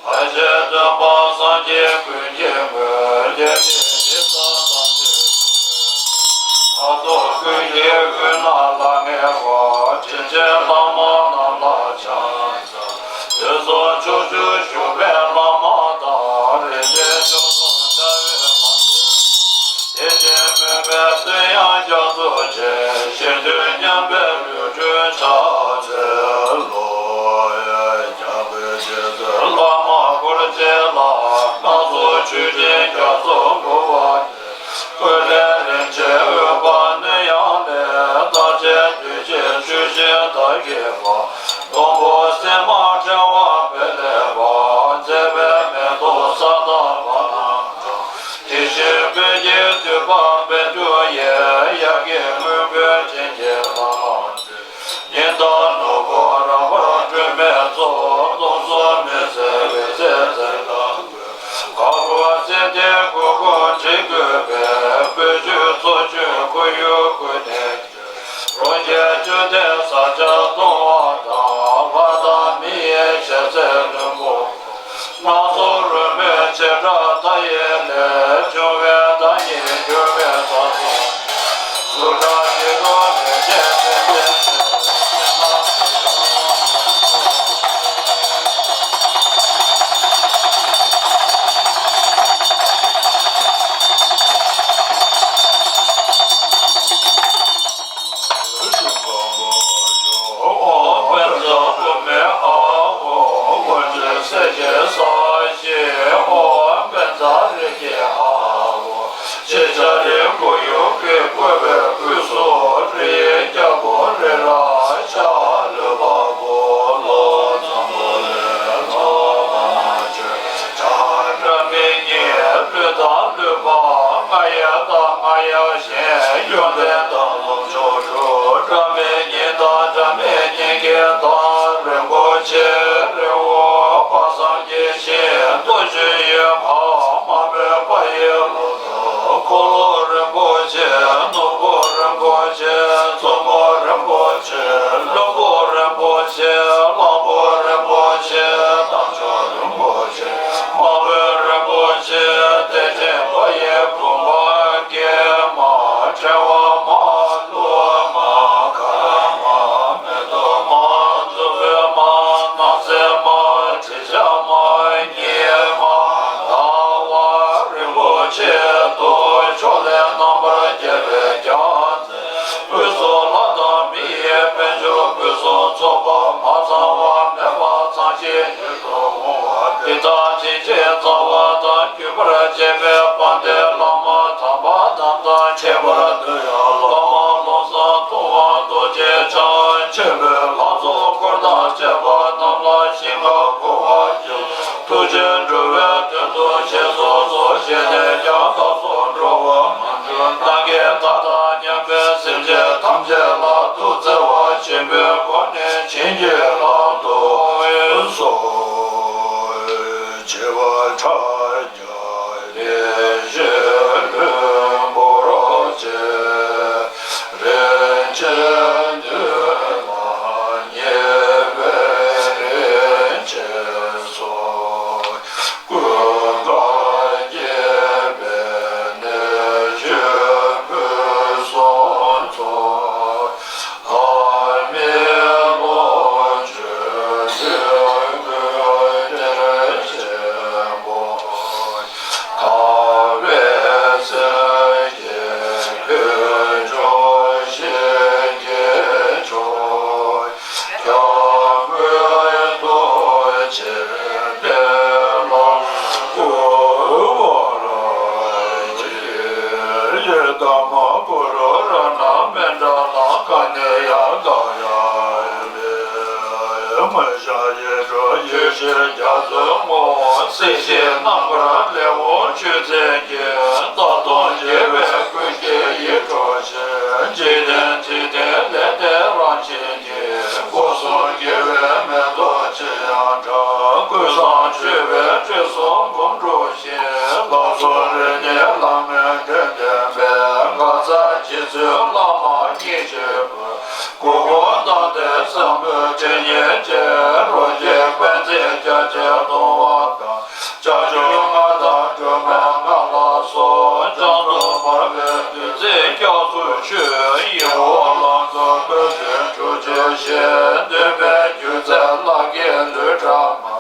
ཕལ་ཆེར་སྟོན་པ་སངས་རྒྱས་ཀུན་གྱི་མགོན། དགྱེས་ཤིང་དགྱེས་པ་ཐམས་ཅད་འབྱུང་བའི། ལྷ་ཚོགས་ཀུན་གྱི་དབུས་ན་ལྷང་ངེ་བ། དྲིན་ཅན་བླ་མ་རྣམས་ལ་ཕྱག་འཚལ། དུས་གསུམ་ཕྱོགས་བཅུར་བཞུགས་པའི་བླ་མ་དང་། རིགས་ལྡན་བཅུ་གསུམ་རྩ་བའི་མ་ཚོགས། དད་ཅིང་སྨོན་པའི་བསྟོད་དབྱངས་རྒྱ་མཚོ་ཆེ། གཞན་དོན་མཉམ་པའི་ལུས་འཁྲུལ་ཕྱག་འཚལ་ལོ། སྐྱབས་མགོན་རྗེ་བཙུན་བླ་མ་འཁོར་བཅས་ལ། སྣ་ཚོགས་མཆོད་སྦྱིན་རྒྱ་མཚོ་འབུལ་བ་འདི། སྐུ་ལས་རིན་ཆེན་འོད་དཔག་ནུས་ཡངས་ལས། རྟག་ཆད་གདུལ་བྱའི་ཆོས་སྦྱིན་བདག་གིས་པ། སྡོང་པོ་སྲན་མ་ཕྲེང་བ་སྤེལ་ལེགས་པ། མཛེས་པའི་མེ་ཏོག་ས་དང་བ་ལང་དང་། དེ་བཞིན་ཀུན་གྱི་མདུད་པ་དཔལ་འབྱུང་ཡི། ཡ་གི་སྔོན་པོའི་བྱིན་གྱིས་བརླབས་པ་འདི། ཉི་ཟླ་ནོར་བུ་རབ་འབར་སྒྲོན་མེའི་ཚོགས། སྟོང་གསུམ་མི་ཟད་འོད་ཟེར་ཟེར་དང་བཀོད། གར་དགུ་ཚེ་འདས་སྐུ་ཁམས་དྲི་བཀོད་པའི། སྤོས་ཆུ་མཚོ་ཆུ་ཁོར་ཡུག་ཀུན་ནས་རྒྱས། རོ་བརྒྱའི་བཅུད་ལྡན་ས་ཆ་སྟོང་བ་དང་། ལྷ་དང་མི་ཡི་ཞལ་ཟས་ལྷུན་པོ། སྣ་ཚོགས་རོལ་མོའི་བྱེ་བྲག་མཐའ་ཡས་ལས། བྱུང་བའི་བདག་ཉིད་འགྱུར་མེད་རྩལ་གསུམ་གྱི། གཟུགས་སྒྲ་དྲི་རོ་ལེགས་བཤད་སེམས་ཅན་ཚེ་ན་ཨོཾ་པཉྩ་བྷཱུ་མི་ཨཱཿཧོ། དཀོན་མཆོག་སྲས་ཀྱི་ས་གཞི། ཨོཾ་པཉྩ་རིགས་ཀྱི་ཨཱཿཧོ། ཕྱི་ཤ་རུས་ཁོར་ཡུག་གིས་བསྐོར་བའི་དབུས་སུ། རི་ཡི་རྒྱལ་པོ་རི་རབ་ཤ། ལུས་འཕགས་འཁོར་ལོ་འཛམ་བུ་གླིང་། ལྷ་དང་ཆོས་སྐྱོང་སྒྲ་མི་སྙན། ལུས་དང་ལུས་འཕགས་རྔ་ཡབ་དང་རྔ་ཡབ་གཤེན། ཡོན་ཏན་དང་ལོངས་སྤྱོད་དྲུག་སྒྲ་མི་སྙན་དང་སྒྲ་མི་སྙན་གྱི་མདངས། རི་མགོ་ཆེ་རི་བོ་ ཞིང་ཆེན་རྩ་བ་དང་གུས་པར་བཅས་པའི་དཔལ་ལྡན་བླ་མ་དམ་པ་རྣམས་དང་ཁྱད་པར་དུ་ཡང་བླ་མ་བློ་བཟང་ཐུབ་དབང་རྡོ་རྗེ་འཆང་ཆེན་པོའི་ལྷ་ཚོགས་འཁོར་དང་བཅས་པ་རྣམས་ལ་ཞིང་ཁམས་འཁོར་བ་རྒྱུད་ཐུགས་རྗེ་འགྲོ་བའི་དོན་དུ་ཞེས་སོགས་སོ་ཞེས་ནས་ཀྱང་བདག་སོགས་འགྲོ་བ་མ་གྱུར་ནམ་མཁའི་མཐའ་དང་མཉམ་པའི་སེམས་ཅན་ཐམས་ཅད་ལ་ཐུགས་བརྩེ་བ་ཆེན་པོའི་སྒོ་ནས་བྱིན་གྱིས་བརླབ་ཏུ་གསོལ། བྱེ་བ་ཕྲག་བརྒྱ་ཡེ་ཤེས་ལྷུན་པོར་བཅས། རིན་ཆེན་མདུན་ལ་ཉེ་བའི་རིན་ཆེན་སོགས། ཀུན་དགའ་བསྐྱེད་པའི་གནས་བཅུ་ཕུན་སུམ་ཚོགས། ལྷ་མིའི་ལོངས་སྤྱོད་འདོད་དགུའི་གཏེར་ཆེན་པོ། ཐར་པའི་སེམས་ཀྱི་ཀུན་འབྱུང་ཞིང་གི་མཆོག་ཀྱང་ཀུན་ཏུ་བྱེད་པའི་ལམ་བསྐུལ་བར་བགྱི། ཡི་དམ་གུ་རུ་རཏྣ་མཎྜལ་ཀ་ནེ་ཡ་དཱ་ཡ་ཡི་མེ། མངོན་ཤེས་ཡེ་གྲོལ་ཡེ་ཤེས་རྒྱ་མཚོའི་ངོ་བོ། སྲིད་ཞིའི་རྣམ་པར་ལེའུ་བཅུ་ཚན་གྱི་བརྡ་སྟོང་རྒྱས་པའི་ཀུན་གྱི་ཡིད་འཕྲོག་ཅན། འཇིག་རྟེན་འཇིག་རྟེན་ལས་འདས་རང་བཞིན་གྱི། སྒོ་གསུམ་དགེ་བའི་མེ་ཏོག་ཅི་ཡང་བཀྲ། ཀུན་བཟང་སྤྱོད་པའི་འབྲས་བུ་སྒོམ་སྒྲུབ་ཤིང་། ལམ་གསུམ་རིམ་གཉིས་ལམ་ལྔའི་འབྲས་ལྡན་པའི། མཁའ་ལྟར་རྗེ་བཙུན་བླ་མ་མཉེས་སྤྱོད་པ། གུར་གུམ་དམ་ལྡན་བཟང་པོའི་སྤྲིན་ཉིད་ཅན། རོ་བརྒྱའི་དཔལ་མཛད་རྒྱ་ཆེར་གཏོང་བ་དང་། བྱང་ཆུབ་མངའ་ཐང་སྒྲོལ་མའི་མངའ་ལ་སོགས། བྱང་དུ་འབར་བའི་བདུད་རྩིའི་རྒྱ་མཚོ་ཆུ། ཡིད་འོང་ལང་ཚོ་ཀུན་འདུས་དྲུག་ཅུའི་གཞི། འདུས་པའི་སྒྱུ་རྩལ་ལག་གི་ལུས་ཕྲ་མ།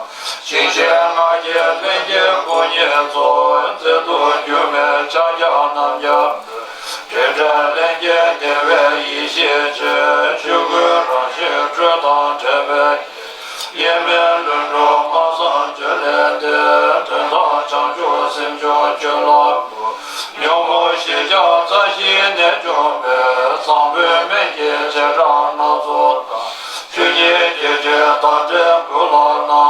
ཞིང་གཤེགས་ལྔ་བརྒྱའི་ལྷན་སྐྱེས་སྐུ་གཉིས་ཚོགས། མཛེས་སྡུག་སྒྱུ་མའི་ཕྱག་རྒྱ་རྣམ་རྒྱལ་སྤྲུལ། དྲི་བྲལ་ལྷན་སྐྱེས་བདེ་བའི་ཡེ་ཤེས་ཆེ། ཆོས་སྐུའི་རང་བཞིན་སྤྲོས་དང་བྲལ་བའི། དབྱེར་མེད་ལྷུན་གྲུབ་སྨྲ་བསམ་བརྗོད་ལས་འདས། དོན་དམ་བྱང་ཆུབ་སེམས་མཆོག་བརྗོད་ལ་མགུ། ཉོན་མོངས་ཞེས་བྱ་རྩ་བཞིའི་ནད་བཅོམ་པའི། བཟང་པོའི་སྨན་གྱི་བྱེ་བྲག་སྣ་ཚོགས་དང་། ཆོས་ཉིད་སྐྱེ་འབྲས་བདག་འབྲས་ཀུན་ལ་སྣང་།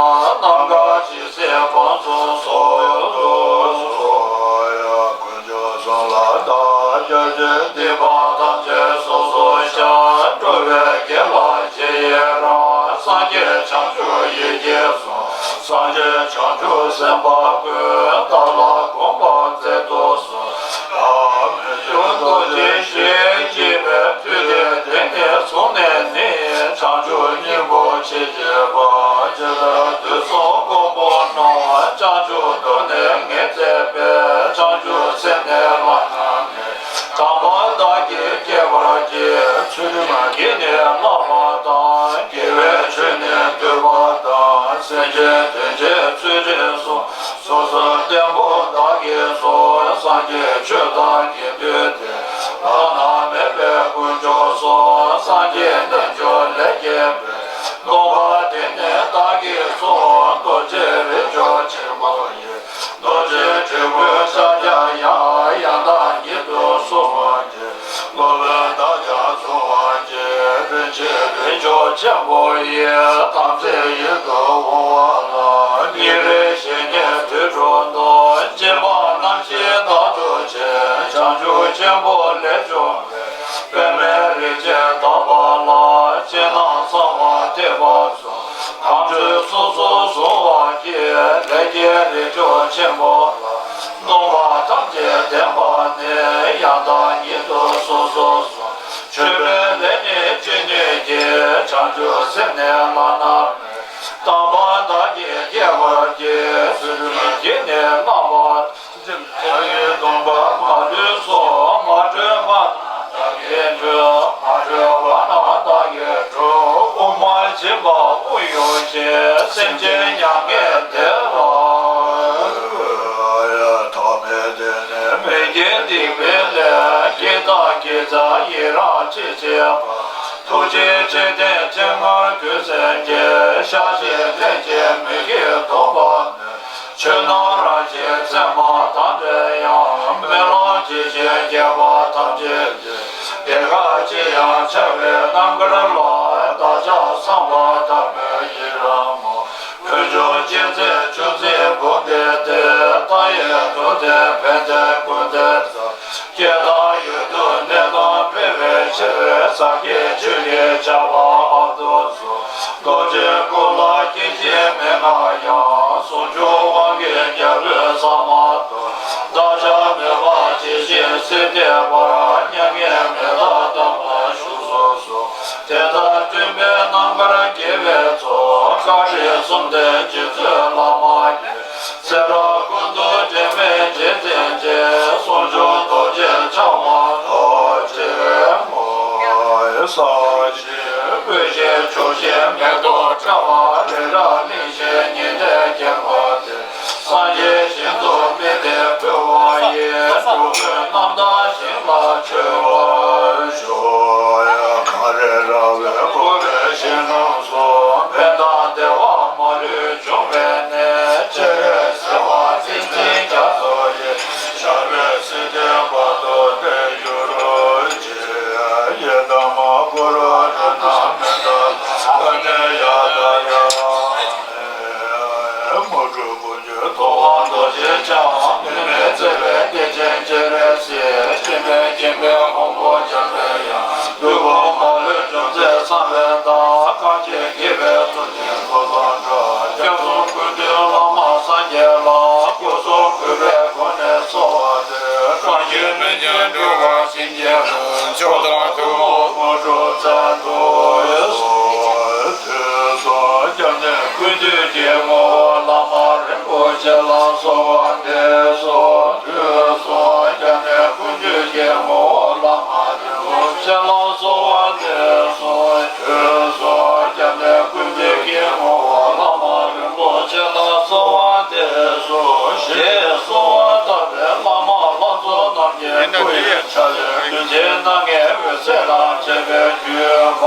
རྣམ་དཀར་ཇི་སྲིད་བང་མཛོད་སོགས་སུ། དཀོན་མཆོག་གསུམ་ལ་བདག་སྐྱབས་མཆི། སྡིག་པ་ཐམས་ཅད་སོ་སོར་བཤགས། འགྲོ་བའི་དགེ་ལ་རྗེས་ཡི་རང་། སངས་རྒྱས་བྱང་ཆུབ་ཡིད་ཀྱིས་བཟུང་། སངས་རྒྱས་བྱང་ཆུབ་སེམས་དཔའ་ཀུན། བདག་ལ་དགོངས་པ་མཛད་དུ་གསོལ། ཨ་མི་མཇུག་རྡོ་རྗེ་ཞེས་བགྱི་བའི་མཐུ་དེ་དེང་ནས་བཟུང་ནས་ནི། བྱང་ཆུབ་སྙིང་པོར་མཆིས་པ། ཇི་ལྟར་དུས་གསུམ་མགོན་པོ་རྣམས། བྱང་ཆུབ་ཏུ་ནི་ངེས་མཛད་པའི། བྱང་ཆུབ་སེམས་ནི་བླ་ན་མེད། དམ་པ་བདག་གིས་བསྐྱེད་པར་བགྱི། ཚུལ་ཁྲིམས་ཀྱིས་ནི་བསླབ་པ་དང་། དགེ་བའི་ཆོས་ནི་སྡུད་པ་དང་། སེམས་ཅན་དོན་བྱེད་ཚུལ་ཁྲིམས་སྲུང་། སོ་སོའི་བརྟན་པོ་བདག་གིས་སྲུང་། སངས་རྒྱས་ཆོས་དང་དགེ་འདུན་ཏེ། བླ་ན་མེད་པའི་དཀོན་མཆོག་གསུམ། སངས་རྒྱས་རྣལ་འབྱོར་ལས་སྐྱེས་པའི། སྟོན་པ་དེ་ནི་བདག་གིས་སྲུང་། རྡོ་རྗེ་རིགས་མཆོག་ཆེན་པོ་ཡི། རྡོ་རྗེ་དྲིལ་བུའི་ཕྱག་རྒྱ་ཡང་། ཡང་དག་ཉིད་དུ་སྲུང་བར་བགྱི། སློབ་དཔོན་བདག་ཀྱང་སྲུང་བར་བགྱི། རིན་ཆེན་རིགས་མཆོག་ཆེན་པོ་ཡི། དམ་ཚིག་ཡིད་དུ་འོང་བ་ལ། ཉེ་རིང་ཞེ་གཉེན་དུད་འགྲོ་རྣམས། སྦྱིན་པ་རྣམ་བཞིའི་བདག་ཏུ་བྱས། བྱང་ཆུབ་ཆེན་པོ་ལས་བྱུང་བའི། པདྨའི་རིགས་ཅན་དག་པ་ལ། ཕྱི་ནང་གསང་བ་ཐེག་པ་གསུམ། དམ་ཆོས་ཚོགས་སུ་བཟུང་བར་བགྱི། ལས་ཀྱི་རིགས་མཆོག་ཆེན་པོ་ལ། སྣང་བ་ཐམས་ཅད་བདེན་པ་ནི། ཡང་དག་ཉིད་དུ་སོ་སོར་བཟུང་། མཆོད་པའི་ལས་ནི་ཅི་ནུས་ཀྱིས། བྱང་ཆུབ་སེམས་ནི་བླ་ན་མེད། དམ་པ་བདག་གིས་བསྐྱེད་པར་བགྱི། ཚུལ་ཁྲིམས་ཀྱིས་ནི་བསླབ་པ། བདག་གི་སྡོམ་པ་མ་ལུས་སོ། མ་གྲོལ་བ་ན་བདག་གིས་གྲོལ། མ་གྲོལ་བ་ན་བདག་གིས་གྲོལ། དབུགས་མ་ཆད་པར་དབུགས་དབྱུང་ཞིང་། སེམས་ཅན་མྱ་ངན་འདས་པ། ཐོག་མེད་དེ་ནས་མི་དགེ་སྡིག་པའི་ལས། བགེགས་དང་དགེ་རྩ་ཡི་རང་ཅི་བྱེད་པ། ཐུགས་རྗེ་ཆེ་ལྡན་ཆེ་མངའ་འོད་ཟེར་གྱིས། བཤགས་ཤིང་ལན་གཅིག་མི་དགེ་སྡོམ་པ་ནི། ཆོས་རྣམས་རང་བཞིན་མཚན་མ་དང་འདྲེས་ཡང་། སྨོན་ལམ་ཇི་བཞིན་བསྐྱེད་པ་ཐམས་ཅད་ཀྱི། གེགས་ཅི་ཡང་བྱ་བའི་རྣམ་དཀར་ལ། བདག་ཅག་ཚངས་པ་དམ་པའི་ཡི་རང་ངོ་། ཀུན་འབྱུང་སྤྱན་རས་ཆུ་འཛིན་འབུམ་བརྒྱད་དེ། མཐའ་ཡས་འགྲོ་དོན་ཕན་བདེའི་སྐུ་ལྡན་དང་། སྐྱེ་དང་ཡུལ་དུ་གནས་དང་འཕེལ་བའི་ཕྱིར། ས་དགེ་ཆོས་ཀྱི་ཆར་པ་ཨ་ཏོ་སོགས། རྡོ་རྗེའི་སྐུ་ལ་སྐྱེ་འཆི་མི་མངའ་ཡང་། ཟུང་འཇུག་དབང་གི་རྒྱལ་པོས་ཟ་མ་ཏོག། བདག་ཅག་མོས་པ་ཇི་བཞིན་གཟིགས་བདེ་བར། མྱ་ངན་མི་འདའ་དམ་ལ་བཞུགས་སུ་གསོལ། དེ་ལྟར་སྤྲུལ་པའི་རྣམ་དཀར་དགེ་བའི་ཚོགས། བཀའ་དྲིན་གསུམ་ལྡན་རྗེ་བཙུན་བླ་མ་ཡི། ཚེ་རབས་ཀུན་ཏུ་དྲན་པའི་རྗེས་འཛིན་ཅིང་། ཟུང་འཇུག་རྡོ་རྗེ་འཆང་བ་རྡོ་རྗེ་མོ། ས་གཞི་སྤོས་ཤིང་ཆུ་ཤིང་མེ་ཏོག་ཕྲེང་བ་རི་རབ་གླིང་བཞི་ཉི་ཟླས་བརྒྱན་པ་སྟེ། སངས་རྒྱས་ཞིང་དུ་དམིགས་ཏེ་འབུལ་བ་ཡིས། འགྲོ་ཀུན་རྣམ་དག་ཞིང་ལ་སྤྱོད་པར་ཤོག། ཡ་མ་རི་རབ་བཀོད་པའི་ཞིང་རྣམས་སུ། ཕན་དང་བདེ་བ་མ་ལུས་འབྱུང་བའི་གནས། སྤྱན་རས་གཟིགས་དབང་ཏིང་འཛིན་རྒྱ་མཚོ་ཡི། ཞབས་པད་སྲིད་མཐའི་བར་དུ་གནས་གྱུར་ཅིག། ཡི་དམ་གུ་རུ་རཏྣ་མི་ཏྲ་ལ་ཕྱག་འཚལ་ཡ་ད་ཡ། མོས་གུས་བུམ་འཁྱུད་ཐུབ་དབང་རྡོ་རྗེ་འཆང་། གཉིས་མེད་བརྩེ་བའི་གཏེར་ཆེན་སྤྱན་རས་གཟིགས། སྤྱན་མེད་སྐྱེ་འཕེལ་ཕུང་པོ་འཇམ་པའི་དབྱངས། ལུས་ཕུང་མ་ལུས་འཇོམས་མཛད་གསང་བའི་བདག། གང་ཞིག་དགྱེས་པའི་ཐུགས་རྗེས་ཐོབ་དང་འདྲ། སྐྱབས་གསུམ་ཀུན་འདུས་བླ་མ་སངས་རྒྱས་ལ། སྐུ་གསུང་གུས་པས་གོང་ནས་གསོལ་བ་འདེབས། གང་ཞིག་མི་མཇེད་འགྲོ་བ་སེམས་ཅན་ཀུན། མཆོག་དང་ཐུན་མོང་དངོས་གྲུབ་སྩལ་དུ་གསོལ། ཐོས་བསམ་སྐྱབས་གནས་ཀུན་འདུས་ཀྱི་ངོ་བོ་བླ་མ་རིན་པོ་ཆེ་ལ་གསོལ་བ་འདེབས་སོ། ཐོས་བསམ་སྐྱབས་གནས་ཀུན་འདུས་ཀྱི་ངོ་བོ་བླ་མ་རིན་པོ་ཆེ་ལ་གསོལ་བ་འདེབས་སོ། ཐོས་བསམ་སྐྱབས་གནས་ཀུན་འདུས་ཀྱི་ངོ་བོ་བླ་མ་རིན་པོ་ཆེ་ལ་གསོལ་བ་འདེབས་སོ། ཞེས་གསོལ་བ་བཏབ་པས་བླ་མ་ལྷ་ཚོགས་རྣམས་ཀྱི་སྐུ་ཡི་ཆ་ལུགས་རྒྱུད་སྦྱིན་སྣ་ལྔའི་འོད་ཟེར་དང་བཅས་པའི་བརྒྱུད་པ་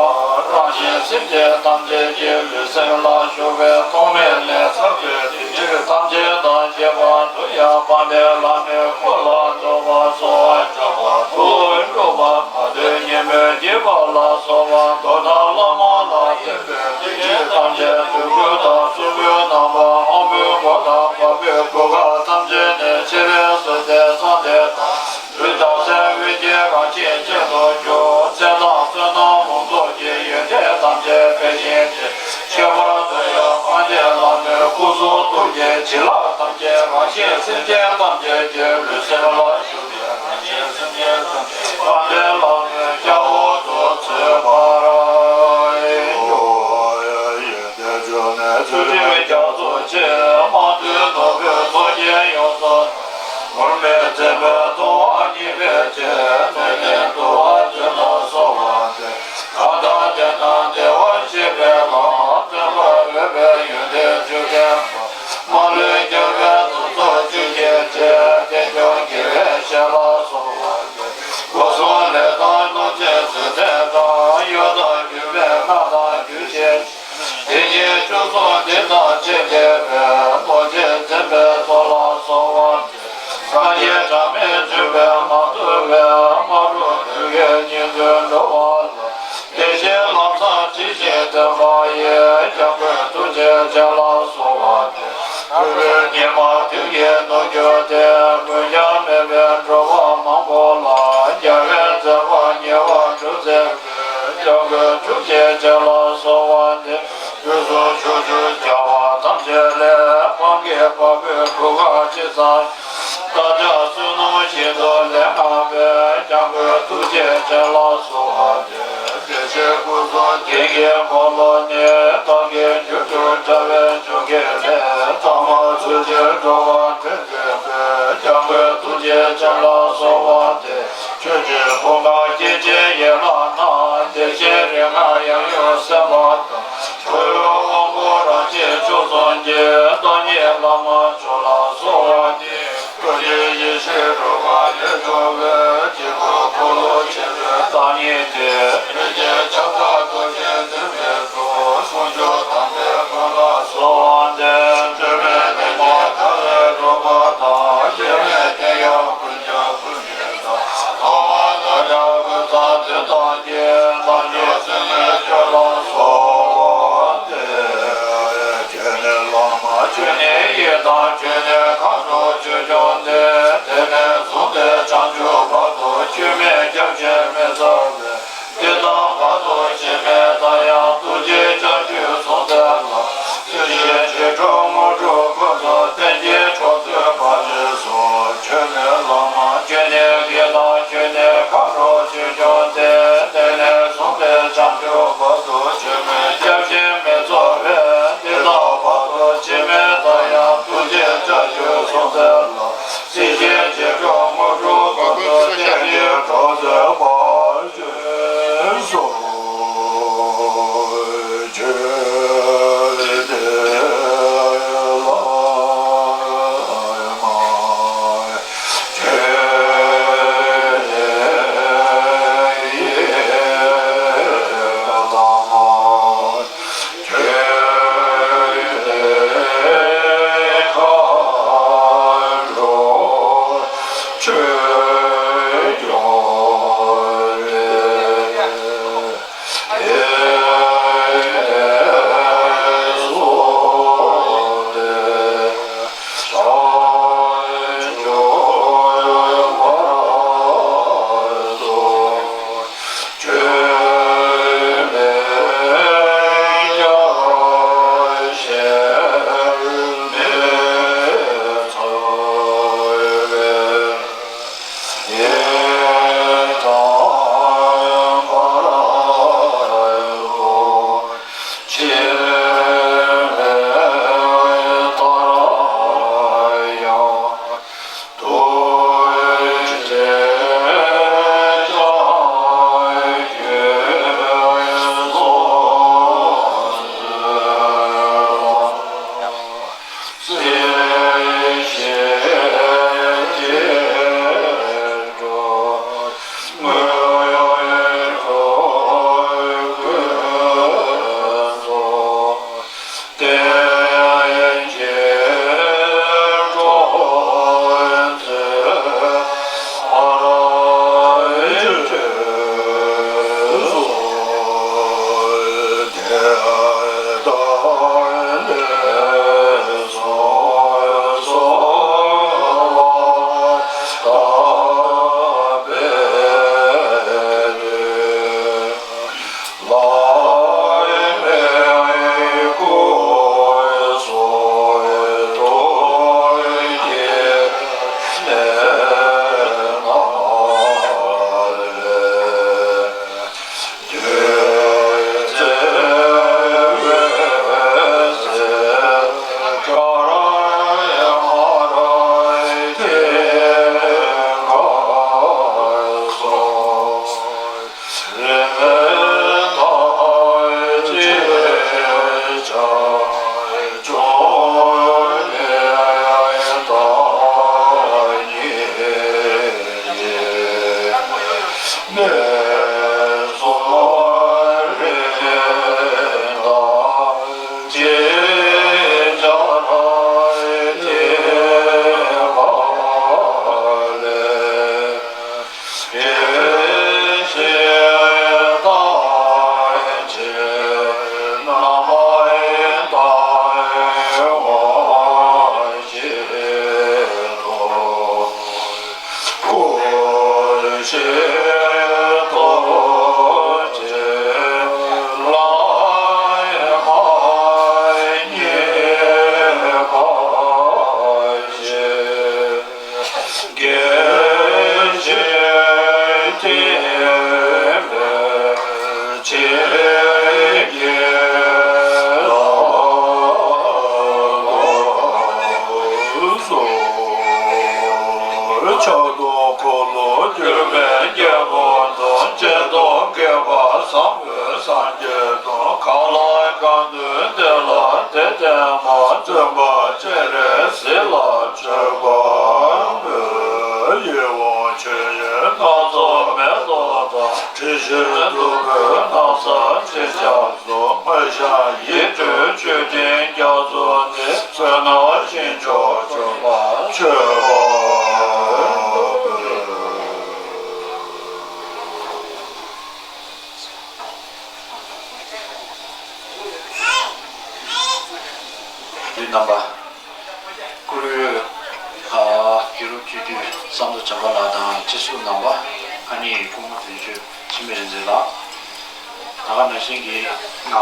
རང་གཞན་སེམས་ཅན་ཐམས་ཅད་ཀྱི་ལུས་སེམས་ལ་ཞུགས་པའི་ཐོག་མེད་ནས་ཚར་བའི་དུས་ཕྱིས་ཐམས་ཅད་དང་ཁྱད་པར་དུ་ཡང་དཔལ་ལྡན་བླ་མའི་སྐུ་ལ་འདུད་པ་གསོལ་བ་བཅག་པ་ཐུགས་སྤྲོ་བ་མ་དོན་ཉིན་མོའི་དགྱེས་པ་ལ་གསོལ་བ། མདོར་ན་བླ་མ་ལ་བརྟེན་པའི་དུས་ཕྱིས་ཐམས་ཅད་དུས་ཀུན་དང་གསུང་ཀུན་ནང་པ་དབང་པོའི་སྒོ་དང་བ་སྤུའི་བུ་ག་ཐམས་ཅད་ནས་སྤྱན་རས་གཟིགས་དེ་གསང་བདེ་དང་། ལུས་དང་སེམས་དབུགས་ཀྱི་རང་བཞིན་ཅན་དུ་གྱུར། མཚན་དང་བསོད་ནམས་ལོངས་སྤྱོད་ཀྱི་ཡོན་ཏན་ཐམས་ཅད་འཕེལ་ཞིང་རྒྱས། ཁྱད་པར་དུ་ཡང་དཔལ་ལྡན་བླ་མའི་སྐུ་གསུང་ཐུགས་ཀྱི་བྱིན་རླབས་ཐམས་ཅད་རང་གཞན་སེམས་ཅན་ཐམས་ཅད་ཀྱི་ལུས་སེམས་ལ་ཞུགས་ཏེ། རང་གཞན་སེམས་ཅན་ཐམས་ཅད་དཔལ་ལྡན་བླ་མའི་སྐྱབས་འོག་ཏུ་ཚུད་པར་ཤོག། ཡོན་ཏན་འབྱུང་གནས་ཚུལ་ཁྲིམས་རྒྱ་མཚོ་ཆེ། མང་ཐོས་ནོར་བུའི་ཚོགས་ཀྱིས་ཡོངས་སུ། ངུར་སྨྲིག་འཛིན་པའི་ལྟུང་བ་ཉེས་པའི་ཕྱིར། གནོད་སྦྱིན་འདུལ་བ་མཛོད་ལ་གསོལ་བ་འདེབས། གང་དག་བདེ་ནང་བདེ་བར་གཤེགས་པའི་ལྷ། སྟོན་པ་འོད་དཔལ་ཡོན་ཏན་ཆོས་ལྡན་པ། མ་ལུས་རྒྱལ་བའི་གཟུངས་སུ་བཅུག་ཅིང་བཅས། བསྟན་སྐྱོང་དགེ་བའི་བཤེས་ལ་གསོལ་བ་འདེབས། སྒོ་སྲུང་ལས་དང་སྣོད་ཆེན་སུ་ཏན་དང་། གཡོ་དང་སྒྱུ་མའི་སྔགས་དང་རྒྱུད་ཆེན། དེ་བཞིན་བཅུ་གསུམ་འདི་དང་བཅས་ཏེ་འབད། རྡོ་རྗེ་འཛིན་པའི་ཚོགས་ལ་གསོལ་བ་འདེབས། སངས་རྒྱས་གྲངས་མེད་འབྱུང་བའི་ངང་དུ་སྦས། སྨྲ་སྒྲོགས་དུས་ཀྱི་ཉིན་ཐོས་འགྲོ་བ་ལ། དེ་བཞིན་ལམ་བཟང་ཇི་བཞིན་སྟོན་པ་ཡི། སྐྱབས་མགོན་ཐུགས་རྗེ་ཅན་ལ་གསོལ་བ་འདེབས། ཕུར་བུའི་ཉི་མ་དུས་ཀྱི་ནུབ་གྱུར་ཏེ། མགོན་སྐྱབས་མེད་པའི་འགྲོ་བ་མང་པོ་ལ། རྒྱལ་བའི་མཛད་པ་ཉེ་བར་སྒྲུབ་མཛད་པའི། སྐྱབས་མགོན་ཐུགས་རྗེ་ཅན་ལ་གསོལ་བ་འདེབས། དུས་གསུམ་ཕྱོགས་བཅུའི་རྒྱལ་བ་ཐམས་ཅད་ལས། དབང་གི་བ་སྤུའི་བུ་ག་ཇི་ཙམ། བདག་ཅག་བསོད་ནམས་ཤིན་ཏུ་ལེགས་བསྔགས་པའི། སྐྱབས་མགོན་ཐུགས་རྗེ་ཅན་ལ་གསོལ་བ་འདེབས། བདེ་གཤེགས་སྐུ་གསུམ་དེ་ཉིད་འཁོར་ལོ་ནི། བདག་གི་རྒྱུད་དུ་འདྲ་བའི་ཆོ་ག་ལས། ཐ་མ་ཚུལ་འཆོས་འགྲོ་བ་འདྲེན་མཛད་པའི། སྐྱབས་མགོན་ཐུགས་རྗེ་ཅན་ལ་གསོལ་བ་འདེབས། ཆོས་ཀྱི་ཕུང་ཁམས་སྐྱེ་མཆེད་ཡན་ལག་རྣམས། བདེ་གཤེགས་རིགས་ལྔ་ཡང་ཡང་སེམས་པ་དང་། འཁོར་བའི་དབང་པོ་རང་བཞིན་མཆོག་གསུམ་གྱི། བདག་ཉིད་བླ་མ་མཆོག་ལ་གསོལ་བ་འདེབས། ཀུན་གྱི་ཡེ་ཤེས་རོལ་པ་ལས་བྱུང་བའི། དཀྱིལ་འཁོར་འཁོར་ལོ་ཆེན་པོའི་བདག་ཉིད་དེ། རིན་ཆེན་ཁྱབ་བདག་རྡོ་རྗེ་འཛིན་པའི་གཟུགས། ཟུང་འཇུག་དམ་པའི་དཔལ་ལ་གསོལ་བ་འདེབས། སྤྲོས་པས་ལེགས་བརྒྱན་ཐར་ ཆོས་ནི་མཁའ་འགྲོ་ཆོས་སྐྱོང་སྟེ། དེ་ནས་བཟུང་སྟེ་བྱང་ཆུབ་བར་དུ། ཆོས་མིན་སྐྱབས་གཞན་མི་འཚོལ་བས། འདི་དག་བར་དུ་ཞིག་མི་གདའ་ཡང་། ཐུགས་རྗེའི་ལྕགས་ཀྱུས་བཟུང་སྟེ་ལ། སྲིད་ཞིའི་འགྲོ་དྲུག་དངོས་གྲུབ་ཀུན་ཏུ། བསྟན་གྱི་གྲོགས་སུ་བར་ཆད་སོལ། ཆོས་ནི་ལམ། ཆོས་ནི་གེགས་དང་། ཆོས་ནི་མཁའ་འགྲོ་ཆོས་སྐྱོང་སྟེ། དེ་ནས་བཟུང་སྟེ་བྱང་ཆུབ་བར་དུ། ཆོས་མིན་སྐྱབས་གཞན་མི་འཚོལ་བས། འདི་དག་བར་དུ་ཞིག་མི་གདའ་ཡང་། ཐུགས་རྗེའི་ལྕགས་ཀྱུས་བཟུང་སྟེ་ལ། སྲིད་ཞིའི་འགྲོ་དྲུག་དངོས་གྲུབ་ཀུན་ཏུ། བསྟན་གྱི་གྲོགས་སུ་བར་ཆད་སོལ། ཕྱག་དང་འཁོར་ལོ་གྱུར་པའི་རྒྱལ་པོ་དང་། སྤྱན་དང་བགེགས་པ་བཟང་པོའི་སངས་རྒྱས་དང་། གང་ལ་གང་འདུལ་དེ་ལ་དེ་བསྟེན་པ། བཙུན་པ་སྤྱན་རས་གཟིགས་ལ་མཆོད་པར་འབུལ། ཡིད་འོང་མཆོད་ཡོན་སྣ་ཚོགས་མེ་ཏོག་དང་། དྲི་ཞིམ་བདུག་སྤོས་སྣང་གསལ་ཕྱིར་ཕྱག་སོགས། མ་ཞབས་ཡིད་སྤྲུལ་མཆོད་སྤྲིན་རྒྱ་མཚོ་སྟེ། བསོད་ནམས་ཞིང་མཆོག་སྤྱོད་པ་མཆོད་པར་འབུལ། འདི་རྣམ་པ། སྤྱི་འཐུས་བསམ་གྲུབ་བྱམས་པ་ལགས་དང་སྤྱི་ཟུར་རྣམ་པ། ཨ་ནི་སྐུ་ངོ་དོན་གཅོད་འཆི་མེད་རིག་འཛིན་ལགས། ད་ག་ནང་བཞིན་གྱི་ང་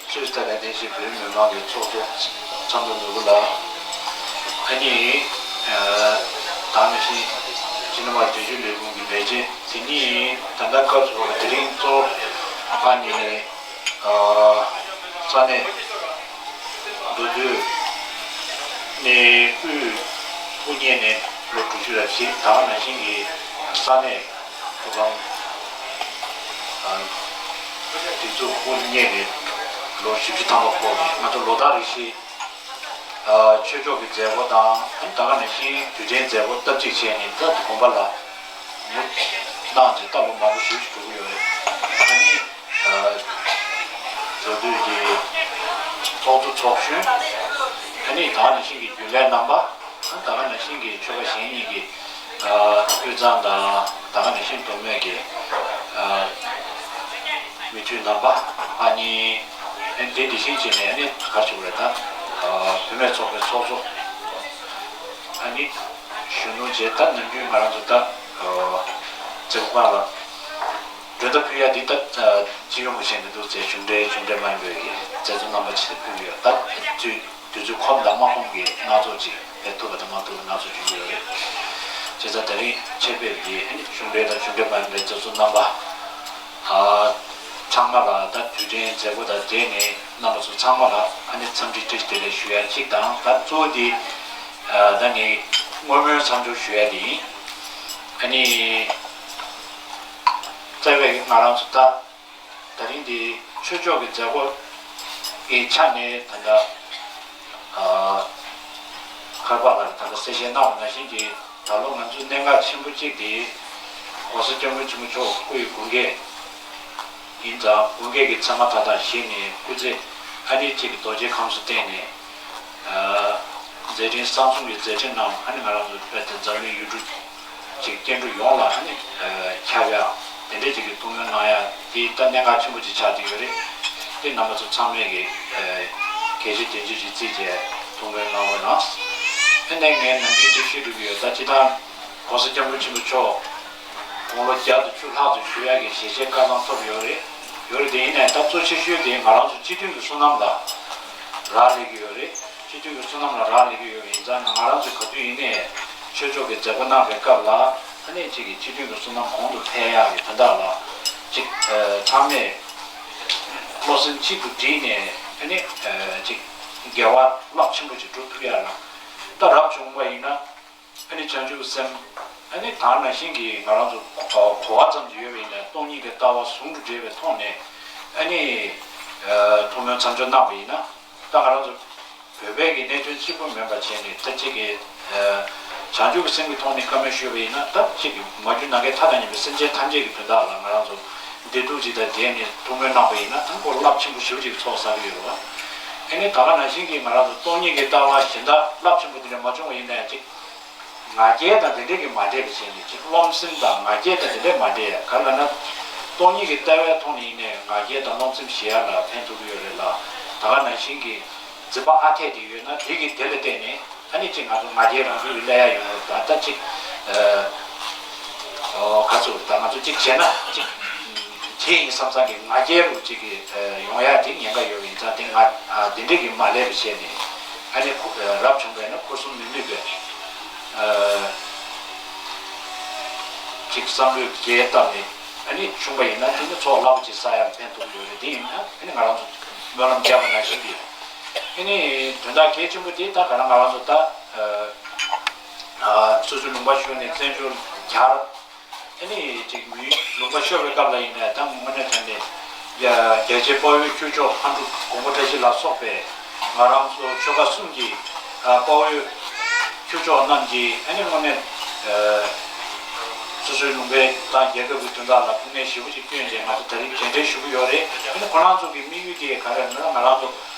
གཙོས་ད་ལས་དེ་བཞིན་བོད་མི་མང་གི་ཚོགས་གཙོ་བསམ་གྲུབ་ནོར་བུ་ལགས། ཨ་ནི་ད་ག་ནང་བཞིན་སྤྱི་ནོར་དོན་གཅོད་ལས་ཁུངས་ཀྱི་ལས་བྱེད། དེ་ནི་ད་ལྟ་སྐབས་སུ་བབས་པ་དེ་རིང་གཙོ་བོ་ཨ་ནི་ས་གནས་མདོ་སྟོད་ནས་དབུས་ཕུ་ཉེ་ནས་ལོ་དྲུག་ཅུ་རེ་བཞི། ད་ག་ནང་བཞིན་གྱི་ས་གནས་ཁོ་རང་དེ་ཚོ་ཕུ་ཉེ་ནས་ལོ་བཞི་བཅུ་ཐམ་པ་འཁོར་ནས་ང་ཚོ་ལོ་ལྟར་རེ་བཞིན་ཆོས་ཕྱོགས་ཀྱི་མཛད་སྒོ་དང་ད་ག་ནང་བཞིན་དུས་དྲན་མཛད་སྒོ་སྟབས་གཅིག་བྱས་ནས་ད་དགོན་པ་ལ་མུ་གནང་བྱས་ད་ལོ་མང་པོ་ཞེ་པོ་ཞིག་འགྲོ་གི་ཡོད་རེད། ཨ་ནི་ཨ་འབྲེལ་མཐུད་ཀྱི་ཚོགས་གཙོ་ཚོགས་གཞོན། ཨ་ནི་ད་ག་ནང་བཞིན་གྱི་རྒྱུན་ལས་རྣམ་པ། ད་ག་ནང་བཞིན་གྱི་ཆོལ་ཁ་གཞན་གཉིས་ཀྱི་ཨ་དབུས་གཙང་དང་ད་ག་ནང་བཞིན་མདོ་སྨད་ཀྱི་ཨ་མི་འཐུས་རྣམ་པ། ཨ་ནི་ཨ་ནི་དེ་དེ་བཞིན་བྱས་ནས་ཨ་ནི་ག་རེ་ཞུ་དགོས་རེད། ད་ཨ་བུད་མེད་ཚོགས་པའི་ཚོགས་གཙོ། ཨ་ནི་གཞོན་ནུ་བཅས་ད་ནམ་རྒྱུན་ང་རང་ཚོ་ད་ཨ་མཛད་སྒོ་ཁག་ལ་མགྲོན་བརྡ་ཕུལ་ཡ་འདི་ད་སྤྱི་ཡོངས་ཀྱི་བྱས་ནས་འདུག་ཟེར། གཞུང་འབྲེལ་གཞུང་འབྲེལ་མ་ཡིན་པའི་གི་མཛད་གཙོ་རྣམ་པ་ཆེད་དུ་ཕུལ་གྱི་ཡོད། ད་དུས་དུས་ཚོད་ཁོམ་དང་མ་ཁོམ་གྱི་སྣ་ཚོགས་ཅིག་ཕེབས་ཐུབ་པ་དང་མ་ཐུབ་པ་སྣ་ཚོགས་བྱུང་གི་ཡོད་རེད། བྱས་ཙང་དེ་རིང་ཆེད་ཕེབས་ཀྱི་ཨ་ནི་གཞུང་འབྲེལ་དང་གཞུང་འབྲེལ་མ་ཡིན་པའི་མཛད་གཙོ་རྣམ་པ་ཨ་ཚང་མ་ལ་ད་དུས་དྲན་མཛད་སྒོ་དང་འབྲེལ་ནས་རྣམ་པ་ཚོ་ཚང་མ་ལ་ཨ་ནི་འཚམས་འདྲི་བཀྲ་ཤིས་བདེ་ལེགས་ཞུ་ཡ་གཅིག་དང་། ད་གཙོ་བོ་དེ་ཨ་ད་ངས་བསྔོ་སྨོན་མཚམས་སྦྱོར་ཞུ་ཡ་དེ་ཡིན། ཨ་ནི་རྩ་བའི་ང་རང་ཚོ་ད་ད་རིང་འདི་ཆོས་ཕྱོགས་ཀྱི་མཛད་སྒོ་གི་ཆ་ནས་ད་ལྟ་ཨ་ཁ་པར་ལ་ད་ལྟ་གསལ་བཤད་གནང་བ་ནང་བཞིན་གྱི་ད་ལོ་ང་ཚོའི་གནད་འགག་ཆེན་པོ་གཅིག་དེ་༸གོང་ས་༸སྐྱབས་མགོན་ཆེན་པོ་མཆོག་སྐུ་ཡི་དགུང་སྐས་ཡིན་ཙང་། དགུང་སྐས་ཀྱི་མཚན་མ་མཐའ་དག་བཞེས་ནས་སྐུ་ཚེ་ཨ་ནི་གཅིག་གི་རྡོ་རྗེ་ཁམས་སུ་བརྟན་ནས་ཨ་མཛད་འཕྲིན་གསང་གསུམ་གྱི་མཛད་འཕྲིན་རྣམས་ཨ་ནི་ང་རང་ཚོ་བོད་དང་འཛམ་གླིང་ཡུལ་གྲུ་ཅིག་སྐྱེ་འགྲོ་ཡོངས་ལ་ཨ་ནི་ཨ་ཁྱབ་ཡག་དེ་འདྲའི་ཅིག་གི་ཐུགས་སྨོན་གནང་ཡག་དེ་ད་གནད་འགག་ཆེན་པོ་ཅིག་ཆགས་བསྡད་ཡོད་རེད། དེ་རྣམ་པ་ཚོ་ཚང་མས་ཀྱི་ཨ་གལ་ཆེ་དོན་ཆེ་ཅིག་བརྩིས་བྱས་ཐུགས་སྨོན་གནང་རོགས་གནང་། ཨ་ནི་ངས་ནམ་རྒྱུན་ཅིག་ཞུ་འགྲོ་གི་ཡོད། ད་སྤྱིར་བཏང་༸གོང་ས་༸སྐྱབས་མགོན་ཆེན་པོ་མཆོག་དགུང་ལོ་བརྒྱ་དང་བཅུ་ལྷག་ཙམ་བཞུགས་ཡག་གི་ཞལ་བཞེས་བཀའ་དབང་ཐོབ་ཡོད་རེད། ཡོད་རེད། དེ་ཡིན་ནའི་ད་གཙོ་ཆེ་ཤོས་དེ་ང་རང་ཚོ་སྤྱི་མཐུན་གྱི་བསོད་ནམས་ལ་རག་ལས་ཀྱི་ཡོད་རེད། སྤྱི་མཐུན་གྱི་བསོད་ནམས་ལ་རག་ལས་ཀྱི་ཡོད་པ་ཡིན་ཙང་ང་རང་ཚོས་ག་དུས་ཡིན་ནའི་ཆོས་ཕྱོགས་ཀྱི་མཛད་སྒོ་གནང་བའི་སྐབས་ལ་ཨ་ནི་གཅིག་གི་སྤྱི་མཐུན་གྱི་བསོད་ནམས་གོང་དུ་འཕེལ་ཡག་གི་དོན་དག་ལ་གཅིག་ཨ་ཚང་མས་བློ་སེམས་གཅིག་ཏུ་བསྒྲིལ་ནས་ཨ་ནི་ཨ་གཅིག་དགེ་བ་རླབས་ཆེན་པོ་ཅིག་སྒྲུབ་ཐུབ་ཡག་ལ་ད་རབ་བྱུང་བ་ཡིན་ན། ཨ་ནི་བྱང་ཆུབ་སེམས། ཨ་ནི་ད་ནང་བཞིན་གྱི་ང་རང་ཚོ་གོ་བ་ཙམ་ཅིག་ཡོད་པ་ཡིན་ན་སྟོང་ཉིད་ཀྱི་ལྟ་བ་ཟུང་དུ་འབྲེལ་བའི་ཐོག་ནས་ཨ་ནི་ཐུགས་སྨོན་མཚམས་སྦྱོར་གནང་བ་ཡིན་ན། ད་ང་རང་ཚོ་བོད་པའི་གི་གནད་དོན་གཅིག་པུ་མིན་པ་བྱས་ནས་ད་གཅིག་གི་བྱང་ཆུབ་ཀྱི་སེམས་ཀྱི་ཐོག་ནས་བཀའ་མོལ་ཞུས་པ་ཡིན་ན། ད་གཅིག་གི་མ་གྱུར་ནམ་མཁའི་མཐའ་དང་མཉམ་པའི་སེམས་ཅན་ཐམས་ཅད་ཀྱི་དོན་དག་ལ་ང་རང་ཚོ་བདེ་སྡུག་ཅིག་དང་འབྲེལ་ནས་ཐུགས་སྨོན་གནང་བ་ཡིན་ན་ད་ཁོ་རླབས་ཆེན་པོ་ཞེ་པོ་ཅིག་ཚོགས་བསགས་ཀྱི་ཡོད་རེད་བ། ཨ་ནི་ད་ག་ནང་བཞིན་གྱི་ང་རང་ཚོ་སྟོང་ཉིད་ཀྱི་ལྟ་བ་གཞན་དག་རླབས་ཆེན་པོ་དེ་འདྲ་མ་བྱུང་བ་ཡིན་ན་ཡང་གཅིག་ང་རྒྱལ་དང་དེ་འདྲས་ཀྱི་མ་འདྲེས་པ་བྱས་ནས་ཅིག་རློམ་སེམས་དང་ང་རྒྱལ་དང་དེ་འདྲས་མ་འདྲེས་ཡ། ག་རེ་ལབ་ན། སྟོང་ཉིད་ཀྱི་ལྟ་བའི་ཐོག་ནས་ཡིན་ནའི་ང་རྒྱལ་དང་རློམ་སེམས་ཞི་ཡ་ལ་ཕན་ཐོགས་ཀྱི་ཡོད་རེད་ལ། ད་ག་ནང་བཞིན་གྱི་འཛིན་པ་ཨ་འཐས་དེ་ཡོད་ན་དེ་གི་དེ་ལ་བརྟེན་ནས་ཨ་ནི་ཅིག་ང་ཚོ་ང་རྒྱལ་རང་བཞིན་གྱིས་སླེབས་ཡ་ཡོང་རེད། ད་ལྟ་ཅིག་ཨ་ཨོ་ག་ཚོད་ད་ང་ཚོ་ཅིག་བྱས་ན་ཅིག་བྱས་ཡིན་བསམ་བསམ་གྱི་ང་རྒྱལ་རུ་ཅིག་གི་ཡོང་ཡ་དེ་ཉེན་ཁ་ཡོད་པ་ཡིན་ཙང་དེ་ང་དེ་འདྲས་ཀྱི་མ་སླེབས་པ་བྱས་ནས་ཨ་ནི་ཁོ་རབ་བྱུང་བས་ན་ཁུ་སིམ་མེར་མེར་བྱས། ཅིག་བསམ་བློའི་རྒྱས་བཏབ་ནས་ཨ་ནི་བྱུང་བ་ཡིན་ན་དེ་ནི་ཚོགས་རླབས་པོ་ཆེ་བསགས་ཡག་ཕན་ཐོགས་ཡོད་རེད། དེ་ཡིན་ན་ཨ་ནི་ང་རང་ཚོ་སྨོན་ལམ་བརྒྱབ་པ་ནང་བཞིན་གྱི་ཨ་ནི་དོན་དག་གལ་ཆེན་པོ་དེ་ད་ག་རང་ང་རང་ཚོ་ད་སོ་སོའི་ལུང་པ་ཤོར་ནས་བཙན་བྱོལ་གྱར། ཨ་ནི་ཅིག་མི་ལུང་པ་ཤོར་བའི་སྐབས་ལ་ཡིན་ནའི་ད་དངོས་གནས་དྲང་གནས་རྒྱལ་རྒྱལ་གཅེས་དཔའ་བོའི་ཁྱུ་མཆོག་ལྷ་འབྲུག་མགོན་པོ་བཀྲ་ཤིས་ལ་སོགས་པའི་ང་རང་ཚོ་ཆོལ་ཁ་གསུམ་གྱི་དཔའ་བོའི་ཁྱུ་མཆོག་རྣམས་ཀྱིས་ཨ་ནི་དངོས་གནས་སོ་སོའི་ལུང་པའི་དང་རྒྱལ་ཁབ་ཀྱི་དོན་དག་ལ་ཐུགས་སྣེ་ཞེ་པོ་ཅིག་བསྐྱོན་བྱས་ང་ཚོ་ད་རེས་གདན་འདྲེན་ཞུ་གི་ཡོད་རེད། ཨ་ནི་ཁོ་རང་ཚོ་གི་དམིགས་ཡུལ་དེ་ག་རེ་རེད་ན་ང་རང་ཚོ་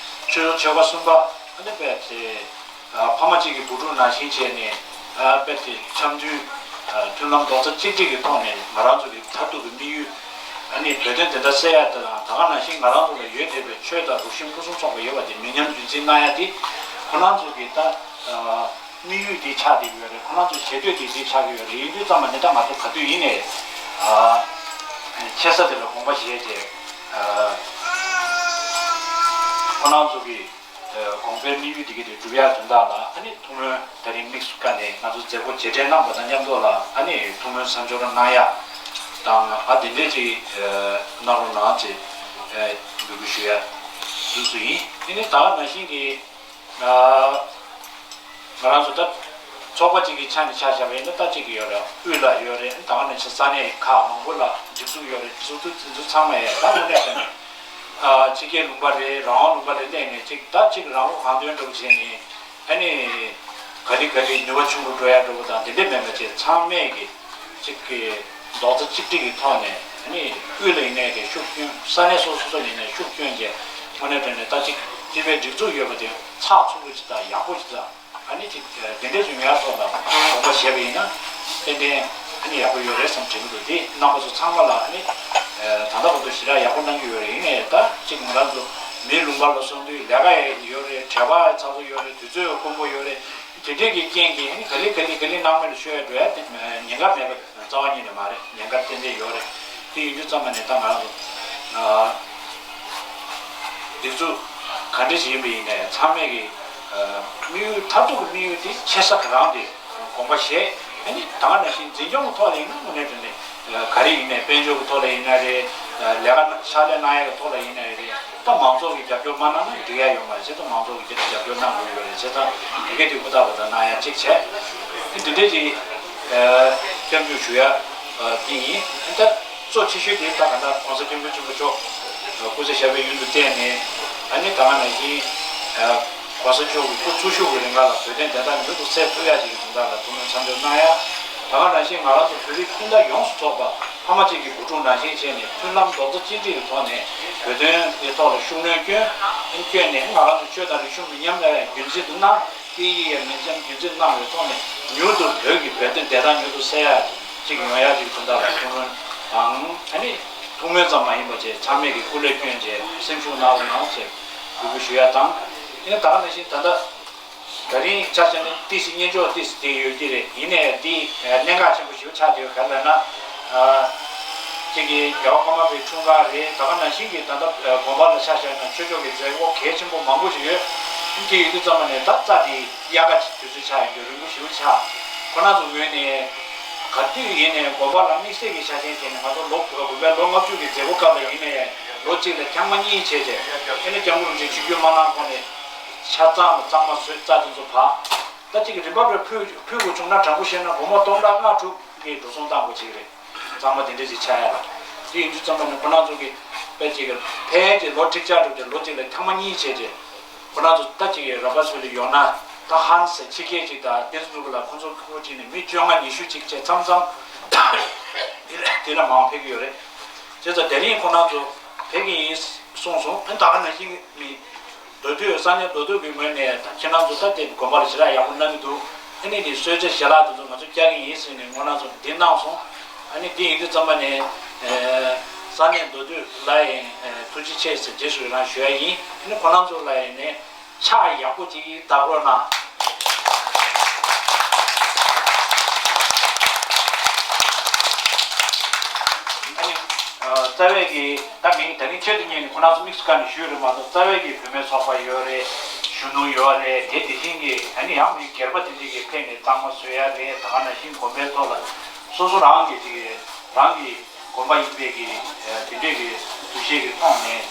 ཆོལ་ཆོལ་ཁ་གསུམ་པ་ཨ་ནི་དཔེ་དེ། ཕ་མ་གཅིག་གི་བུ་ཕྲུག་ནང་བཞིན་བྱས་ནས་དཔེ་དེ་འཆམ་མཐུན་མཐུན་ལམ་རྡོག་རྩ་གཅིག་སྒྲིལ་གྱི་ཐོག་ནས་ང་རང་ཚོ་གི་མཐར་ཐུག་གི་དམིགས་ཡུལ་ཨ་ནི་བོད་དོན་བདེན་མཐའ་གསལ་ཡག་དང་ད་ག་ནང་བཞིན་ང་རང་ཚོ་ལ་ཡོད་བསྡད་པའི་ཆོས་དང་རུས་ཤིང་ཕུན་སུམ་ཚོགས་པ་ཡོད་པ་དེ་མི་ཉམས་རྒྱུན་འཛིན་གནང་ཡག་དེ་ཁོ་རང་ཚོ་གི་ད་ དམིགས་ཡུལ་དེ་ཆགས་བསྡད་ཡོད་རེད། ཁོ་རང་ཚོ་ཞེ་འདོད་དེ་དེ་ཆགས་ཀྱི་ཡོད་རེད། ཡིན་དུས་ཙམ་པ་ནི་ད་ང་ཚོ་ག་དུས་ཡིན་ནའི་ཨ་ཆེ་ས་དེ་ལ་དགོངས་པ་བཞེས་བྱས་ཨ་ཁོ་རང་ཚོ་གི་དགོངས་པའི་དམིགས་ཡུལ་དེ་ག་དེ་འགྲུབ་ཡག་དོན་དག་ལ་ཨ་ནི་ཐུགས་སྨོན་ད་རིང་དམིགས་སུ་བཀར་ནས་ང་ཚོ་མཛད་སྒོ་རྗེས་དྲན་གནང་བ་དང་མཉམ་དུ་ལ་ཨ་ནི་ཐུགས་སྨོན་མཚམས་སྦྱོར་གནང་ཡག་དང་ཨ་དེ་འདྲས་ཅིག་གནང་རོགས་གནང་ཅེས་འབོད་སྐུལ་ཞུ་ཡག་ལུགས་སུ་ཡིན། དེ་ནི་ད་ག་ནང་བཞིན་གྱི། ང་རང་ཚོ་ད་ཚོགས་པ་གཅིག་གི་ཆ་ནས་ཆ་བཞག་པ་ཡིན་ན་ད་གཅིག་གི་ཡོད་རེད། དབུས་ལ་ཡོད་རེད། ད་ག་ནང་བཞིན་ས་གནས་ཁག་མང་པོ་ལ་སྒྲིག་འཛུགས་ཡོད་རེད། སྒྲིག་འཛུགས་དེ་ཚོ་ཚང་མ་ཡང་ད་དངོས་གནས་དྲང་གནས་ཕྱི་རྒྱལ་ལུང་པ་རེད། རང་དབང་ལུང་པ་ལ་གནས་ནས་གཅིག་ད་གཅིག་རང་ལོ་གང་འདོན་འགྲོ་བྱས་ནས་ཨ་ནི་ག་ལེ་ག་ལེ་ནུས་པ་ཆུང་རུ་འགྲོ་ཡ་འགྲོ་བ་དང་དེ་འདྲས་མེད་པ་བྱས་ཚང་མས་ཀྱི། གཅིག་གི་རྡོག་རྩ་གཅིག་སྒྲིལ་གྱི་ཐོག་ནས་ཨ་ནི་དབུས་ལ་ཡིན་ནའི་གི་ཤུགས་སྐྱོན། ས་གནས་སོ་སོ་སོ་ཡིན་ནའི་ཤུགས་སྐྱོན་གྱི་དངོས་གནས་དྲང་གནས་ད་གཅིག་སྤྱི་པའི་སྒྲིག་འཛུགས་ཡོད་པ་དེ་ཚགས་ཚུད་པོ་ཅིག་དང་ཡག་པོ་ཅིག་དང་ཨ་ནི་གཅིག་དེ་འདྲས་བཟོ་ཡག་ཐོག་ལ་དགོངས་པ་བཞེས་པ་ཡིན་ན་ཏན་ཏན་ཨ་ནི་ཡག་པོ་ཡོད་རེད་བསམ་དྲན་གྱི་འདུག་དེ་རྣམ་པ་ཚོ་ཚང་མ་ལ་ཨ་ནི་ད་ལྟ་བར་དུ་ཞེ་དྲག་ཡག་པོ་གནང་གི་ཡོད་རེད། ཡིན་ནའི་ད་གཅིག་ང་རང་ཚོ་མིའི་ལུང་པ་ལ་སོང་དུས་ལས་ཀ་ཡོད་རེད། བྲེལ་བ་ཚ་པོ་ཡོད་རེད། དུས་ཚོད་དཀོན་པོ་ཡོད་རེད། དེ་འདྲས་ཀྱི་རྐྱེན་གྱིས་ཨ་ནི་ག་ལེ་ག་ལེ་ག་ལེ་གནང་མེད་ལ་ཤོད་ཡ་འགྲོ་ཡ་དེ་ཉེན་ཁ་མེད་པ་རྩ་བ་ཉིད་ནས་མ་རེད། ཉེན་ཁ་ཏན་ཏན་ཡོད་རེད། དེ་ཡིན་དུས་ཙམ་པ་ནས་ད་ང་རང་ཚོ་སྒྲིག་འཛུགས་ག་འདྲ་ཞིག་ཡིན་པ་ཡིན་ནའི་ཚང་མས་ཀྱི་དམིགས་ཡུལ་མཐར་ཐུག་གི་དམིགས་ཡུལ་དེ་ཆེ་ས་ག་རང་དེ་དགོངས་པ་བཞེས། ཨ་ནི་ད་ག་ནང་བཞིན་འཛིན་སྐྱོང་གི་ཐོག་ལ་ཡིན་ན་དངོས་གནས་དྲང་གནས་ག་རེ་ཡིན་ནའི་དཔལ་འབྱོར་གྱི་ཐོག་ལ་ཡིན་ན་རེད། ལས་ཀ་ཕྱག་ལས་གནང་ཡ་གི་ཐོག་ལ་ཡིན་ནའི་རེད། ད་མང་ཚོགས་ཀྱིས་རྒྱབ་སྐྱོར་མ་གནང་ན་འགྲིག་ཡ་ཡོད་མ་རེད། བྱས་ཙང་མང་ཚོགས་ཀྱིས་རྒྱབ་སྐྱོར་གནང་དགོས་ཡོད་རེད། བྱས་ཙང་དེ་གས་དེ་ཧུར་ཐག་པ་དང་གནང་ཡ་གཅིག་བྱས། འདི་འདྲས་ཀྱི་སྐྱབས་འཇུག་ཞུ་ཡ་དེ་ཡིན། ད་གཙོ་ཆེ་ཤོས་དེ་ད་ག་ད་༸གོང་ས་༸སྐྱབས་མགོན་ཆེན་པོ་མཆོག་སྐུ་ཚེ་ཞབས་པད་ཡུན་དུ་བརྟན་ནས་ཨ་ནི་ད་ག་ནང་བཞིན་༸གོང་ས་མཆོག་གི་སྐུ་འཚོ་བཞུགས་ཀྱི་རིང་ལ་བོད་དོན་བདེན་མཐའ་མྱུར་དུ་གསལ་ཐུབ་ཡ་ཅིག་གི་དོན་དག་ལ་ཐུགས་སྨོན་མཚམས་སྦྱོར་གནང་ཡ། ད་ག་ནང་བཞིན་ང་རང་ཚོ་བོད་རིགས་སྤུན་ཟླ་ཡོངས་སུ་རྫོགས་པ་ཕ་མ་གཅིག་གི་བུ་ཕྲུག་ནང་བཞིན་བྱས་ནས་མཐུན་ལམ་རྡོག་རྩ་གཅིག་སྒྲིལ་གྱི་ཐོག་ནས་བོད་དོན་གྱི་ཐོག་ལ་ཤུགས་སྣོན་བསྐྱོན་བསྐྱོན་ནས་ང་རང་ཚོ་ཆོས་དང་རིག་གཞུང་མི་ཉམས་པའི་རྒྱུན་འཛིན་དུ་གནང་། དེ་ཡི་ཡ་མི་འཆམ་རྒྱུན་འཛིན་གནང་བའི་ཐོག་ནས་མྱུར་དུ་བོད་ཀྱི་བོད་དོན་བདེན་མཐའ་མྱུར་དུ་གསལ་ཡ་ཅིག་ཡོང་ཡ་ཅིག་དོན་དག་ལ་ཐུགས་སྨོན་དང་ཨ་ནི་ཐུགས་སྨོན་ཙམ་མ་ཡིན་པ་བྱས་ཚང་མས་ཀྱི་སྐུ་ལས་བསྐྱོན་བྱས་སེམས་ཤུགས་གནང་རོགས་གནང་ཞེས་འབོད་སྐུལ་ཞུ་ཡ་དང་། ཨ་ནི་ད་ག་ནང་བཞིན་ད་ལྟ་ད་རིང་ཆ་བཞག་ན་ཏོག་ཙམ་སྙན་ཅོག་ཏོག་ཙམ་དེ་ཡོད་ཀྱི་རེད། ཡིན་ནའི་འདི་གནད་འགག་ཆེན་པོ་ཞིག་ཆགས་བསྡད་ཡོད། ག་རེ་ལབ་ན། ཅིག་གི་རྒྱལ་བ་ཀརྨ་པའི་འཁྲུངས་སྐར་རེད། ད་ག་ནང་བཞིན་གྱི་ད་ལྟ་དགོན་པ་ལ་ཆ་བཞག་ན་ཆོས་ཕྱོགས་ཀྱི་མཛད་སྒོ་གལ་ཆེན་པོ་མང་པོ་ཞིག་ཡོད། དེ་ཡོད་དུས་ཙམ་པ་ནས་ད་རྩ་དེ་དབྱར་ཁ་དུས་ཚོད་ཆགས་ཡོད་རྒྱུ་རིང་པོ་ཞིག་ཆགས། ཁོ་རང་ཚོ་ངོས་ནས་ག་དུས་ཡིན་ནའི་དགོན་པ་ལ་དམིགས་བསལ་གྱི་ཆ་རྐྱེན་བྱས་ནས་ང་ཚོ་ལོ་དགོན་པའི་ལོ་ལྔ་བཅུ་གི་མཛད་སྒོ་སྐབས་ལ་ཡིན་ནའི་ལོ་གཅིག་ལ་ཐེངས་མ་གཉིས་བྱས་ཏེ་ཨ་ནི་སྐྱབས་མགོན་རིན་པོ་ཆེ་ཆིབས་བསྒྱུར་མ་གནང་གོང་ནས་ཆ་ཚང་ལ་གཙང་མ་བཟོས། རྩྭ་དེ་ཚོ་བག་ད་གཅིག་གི་རིན་འབབ་རེ་ཕུལ་ཕུལ་དགོས་བྱུང་ན་དྲང་པོ་བཤད་ན་སྒོར་མོ་སྟོང་ཕྲག་ལྔ་དྲུག་གི་འགྲོ་སོང་བཏང་དགོས་ཅིག་རེད། གཙང་མ་དེ་འདྲ་ཅིག་ཆགས་ཡ་ལ། དེ་ཡིན་དུས་ཙམ་པ་ནས་ཁོ་རང་ཚོ་གི་དཔེ་ཅིག་གི་ཕལ་ཆེར་ལོ་ཁྲི་བརྒྱ་འགྲོ་དེ་ལོ་གཅིག་ལ་ཐེངས་མ་གཉིས་བྱས་ཏེ། ཁོ་རང་ཚོ་ད་ཅིག་གི་ར་བ་སུ་ལ་ཡོང་ན་ད་ཧན་སེ་ཕྱི་རྒྱལ་ཅིག་དང་དེ་ཚོ་ལ་ཁོ་ཚོ་ཁོ་ཅིག་ནས་མི་བཅོ་ལྔ་ཉི་ཤུ་ཅིག་བྱས་མཚམས་མཚམས་དེ་ལས་དེ་ལས་མང་བ་ཕེབས་ཀྱི་ཡོད་རེད། བྱས་ཙང་དེ་རིང་ཁོ་རང་ཚོ་ཕེབས་ཀྱི་ཡིན་གསུངས་སོང་། ཨ་ད་ག་ནང་བཞིན་མི། མདོ་སྟོད་ས་གནས་མདོ་སྟོད་ཀྱི་ངོས་ནས་ད་ཁྱེད་རང་ཚོ་ད་དེ་དགོན་པ་ལ་ཞེ་དྲག་ཡག་པོ་གནང་གི་འདུག་ཨ་ནི་དེ་གསོལ་ཇ་ཞལ་ལག་དེ་ཚོ་ང་ཚོ་བསྐྱལ་གི་ཡིན་ཟེར་ནས་ཁོ་རང་ཚོ་འདི་གནང་སོང་། ཨ་ནི་དེ་ཡིན་དུས་ཙམ་པ་ནས་ས་གནས་མདོ་སྟོད་ལ་ཡང་ཐུགས་རྗེ་ཆེ་ཟེར་རྗེས་སུ་ཡི་རང་ཞུ་ཡ་ཡིན། ཨ་ནི་ཁོ་རང་ཚོ་ལ་ཡང་ནས་ཕྱག་ཡག་པོ་ཅིག་བརྡབ་རོགས་གནང་། ཨ་ནི། རྩ་བའི་གི་ད་མིང་ད་ནི་ཆེད་དུ་གཉེར་ནས་ཁོ་རང་ཚོ་དམིགས་སུ་བཀར་ནས་ཞུས་རེད་མ་གཏོགས་རྩ་བའི་གི་བུད་མེད་ཚོགས་པ་ཡོད་རེད། གཞོན་ནུ་ཡོད་རེད། དེ་དེ་བཞིན་གྱི་ཨ་ནི་ཡང་མིང་སྒེར་པ་དེ་འདྲས་ཀྱི་ཕེབས་ནས་གཙང་མ་བཟོ་ཡ་རེད། ད་ག་ནང་བཞིན་དགོན་པའི་ཐོག་ལ་སོ་སོ་རང་གི་ཅིག་རང་གི་དགོན་པ་ཡིན་པའི་གི་དེ་འདྲས་ཀྱི་འདུ་ཤེས་ཀྱི་ཐོག་ནས་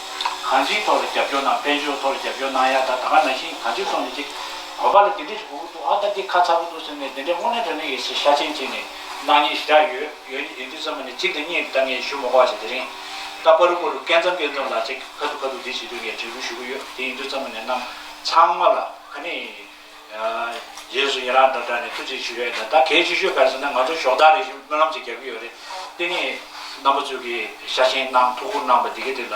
གང་ཅིའི་ཐོག་ལ་རྒྱབ་སྐྱོར་གནང་། དཔལ་འབྱོར་ཐོག་ལ་རྒྱབ་སྐྱོར་གནང་ཡ་དང་ད་ག་ནང་བཞིན་གང་ཅིའི་ཐོག་ནས་ཅིག་དགོན་པ་ལ་དེ་འདྲས་ཅིག་དགོས་ཀྱི་འདུག་ཨ་ད་འདི་ཁ་ཚ་པོ་འདུག་ཟེར་ནས་དེ་འདྲས་དངོས་གནས་དྲང་གནས་ཀྱི་ཤ་ཆེན་བྱས་ནས་གནང་མཁན་ཞེ་དྲག་ཡོད། ཡོད་ཡིན་དུས་ཙམ་པ་ནས་གཅིག་དང་གཉིས་ད་ངས་ཞུ་མ་དགོས་པ་ཞིག་དེ་རིང་ད་པ་རུ་པ་རུ་སྐད་མཚམས་སྐད་མཚམས་ལ་ཅིག་ཁ་ཐུག་ཁ་ཐུག་འདི་བྱེད་དུས་ངས་དྲན་སྐུལ་ཞུ་གི་ཡོད། དེ་ཡིན་དུས་ཙམ་པ་ནས་རྣམ་ཚང་མ་ལ་ཨ་ནི་རྗེས་སུ་ཡི་རང་འདྲ་འདྲ་ནས་ཐུགས་རྗེ་ཆེ་ཞུ་ཡ་ཡིན། ད་གལ་ཆེ་ཤོས་ག་རེ་ཟེར་ན་ང་ཚོ་ཞོགས་ད་རེ་བཞིན་སྨོན་ལམ་ཅིག་རྒྱག་གི་ཡོད་རེད། དེ་ནས་རྣམ་པ་ཚོས་ཀྱི་ཤ་ཆེན་གནང་ཐུགས་ཁུར་གནང་བ་འདི་ག་དེ་ལ་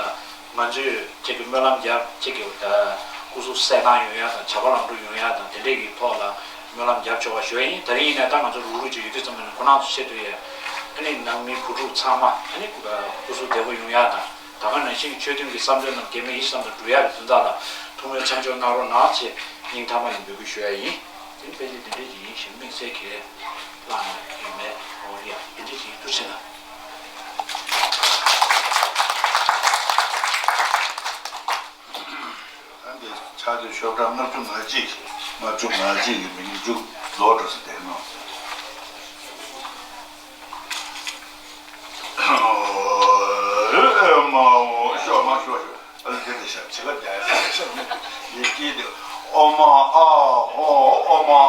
ང་ཚོས་ཅིག་གི་སྨོན་ལམ་རྒྱབ་ཅིག་གི་སྐུ་གཟུགས་གསལ་ཐང་ཡོང་ཡ་དང་བྱ་བ་ལམ་འགྲོ་ཡོང་ཡ་དང་དེ་འདྲས་ཀྱི་ཐོག་ལ་སྨོན་ལམ་རྒྱབ་ཆོག་པ་ཞུ་ཡ་ཡིན། ད་རིང་ཡིན་ན་ད་ང་ཚོ་རུག་རུག་ཅིག་ཡོད་དུས་ཙམ་པ་ནས་ཁོ་རང་ཚོ་བཤད་དུས་ཡ་ཨ་ནི་ནང་མི་བུ་ཕྲུག་ཚང་མ་ཨ་ནི་སྐུ་གཟུགས་བདེ་པོ་ཡོང་ཡ་དང་ད་ག་ནང་བཞིན་ཆོས་དོན་གྱི་བསམ་དོན་རྣམས་གེགས་མེད་ཡིད་བཞིན་དུ་འགྲུབ་ཡ་གི་དོན་དག་ལ་ཐུགས་སྨོན་མཚམས་སྦྱོར་གནང་རོགས་གནང་ཞེས་སྙིང་ཐག་པ་ནས་འབོད་སྐུལ་ཞུ་ཡ་ཡིན། དེ་དཔེ་ཆ་འདི་འདྲས་ཅིག་ཡིན་ཞེས་དམིགས་བསལ་གྱིས་བླངས་ཡོད་མེད། འོ་ཡ། འདི་འདྲས་ཅིག་ཡིན། ཐུགས་རྗེ་ཆེ་གནང་། ད་འདི་ཕྱག་དེབ་ཤོག་གྲངས་ལྔ་བཅུ་ང་གཅིག་ལྔ་བཅུ་ང་གཅིག་གི་མི་མཇུག་རྫོགས་འགྲོ་ས་བསྡད་ནོ། ཨེ་མ་འོ། ཤོག་མ་ཤོག་ཤོག་ཨ་ལ་དེ་དེ་ཤག་ཆེ་ལ་རྒྱ་ཡ་ཤག་ཡེ་སྐྱིད་དེ། ཨོ་མ་ཨ་ཧོ། ཨོ་མ་ཨ་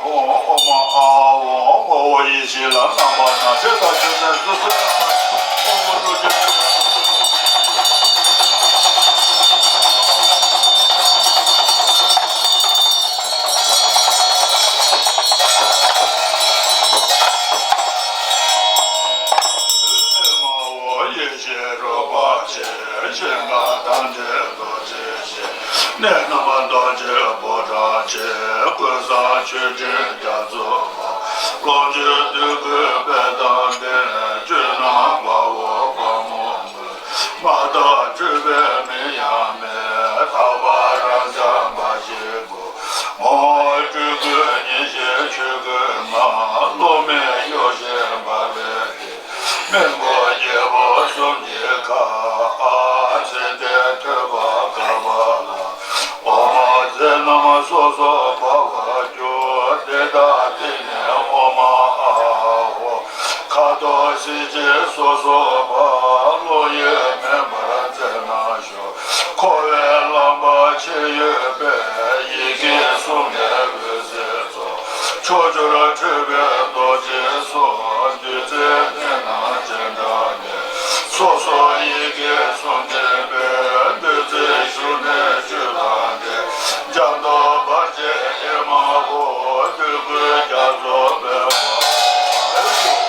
ཧོ། ཨོ་མ་ཨ་ཧོ། ཨོ་ཡེ་ཤེས་ལ་རྣམ་པ་སྣ་ཚོགས་དང་ཆོས་ཚན་སོ་སོའི་རྣམ་པ། ཨོ་མོ་ཀྲུ་ཀྲུ། ཨེ་མ་འོ། ཡེ་ཤེས་རོལ་པ་ཆེ། ཞིང་ཁམས་ཐམས་ཅད་རྡོ་རྗེ་གནས་རྣམ་པར་རྡོ་རྗེ་ཕོ་བྲང་ཆེ། ཀུན་བཟང་མཆོད་སྤྲིན་རྒྱ་མཚོ་འཕགས། ལོངས་སྤྱོད་འདོད་དགུའི་དཔལ་དང་ལྡན། སྤྱོད་ལམ་དཔའ་བོ་དཔའ་མོ་མོས། མ་དག་སྤྲུལ་པའི་མིང་ཡང་མེད། དག་པ་རབ་འབྱམས་འབའ་ཞིག་གོ། ངོ་བོ་སྤྲུལ་སྐུའི་ཉི་ཟེར་ཆོས་སྐུའི་ངང་། སློབ་མའི་གཡོ་ཞིང་འབར་བའི་སྨན་པོ་རྒྱལ་པོ་གསུམ་གྱི་ཁ། ཨ་ཙི་ཏའི་ཐོད་པ་དཀར་པོ་ལ། འོ་མ་རྫས་རྣམས་སོ་སོར་ཕབ་པར་གྱུར། དེ་དག་ཐིག་ནི་འོ་མ་ཨ་ཧོ། ཁ་དོག་ཟིལ་གྱིས་སོ་སོར་ཕབ། བློ་ཡིས་མེ་འབར་རྫས་རྣམས་ཤོག་འཁོར་བའི་རླངས་པ་ཆེ་ཡོད་པས། ཡི་གེ་གསུམ་ལས་འོད་ཟེར་ཕྱོགས་བཅུར་འཕྲོས་པས་རྡོ་རྗེའི་གསུང་། བདུད་རྩིའི་གནད་རྣམས་སྤྱན་དྲངས་ནས། སོ་སོར་ཡི་གེ་གསུམ་འདྲེན་པས། བདུད་རྩིའི་ཞུན་ནི་བཅུད་དང་ལྡན། སྦྱངས་རྟོགས་བར་ཆད་ཨེ་མ་ཧོ། འདོད་དགུའི་རྒྱ་མཚོ་འབེབས་པར་ཤོག་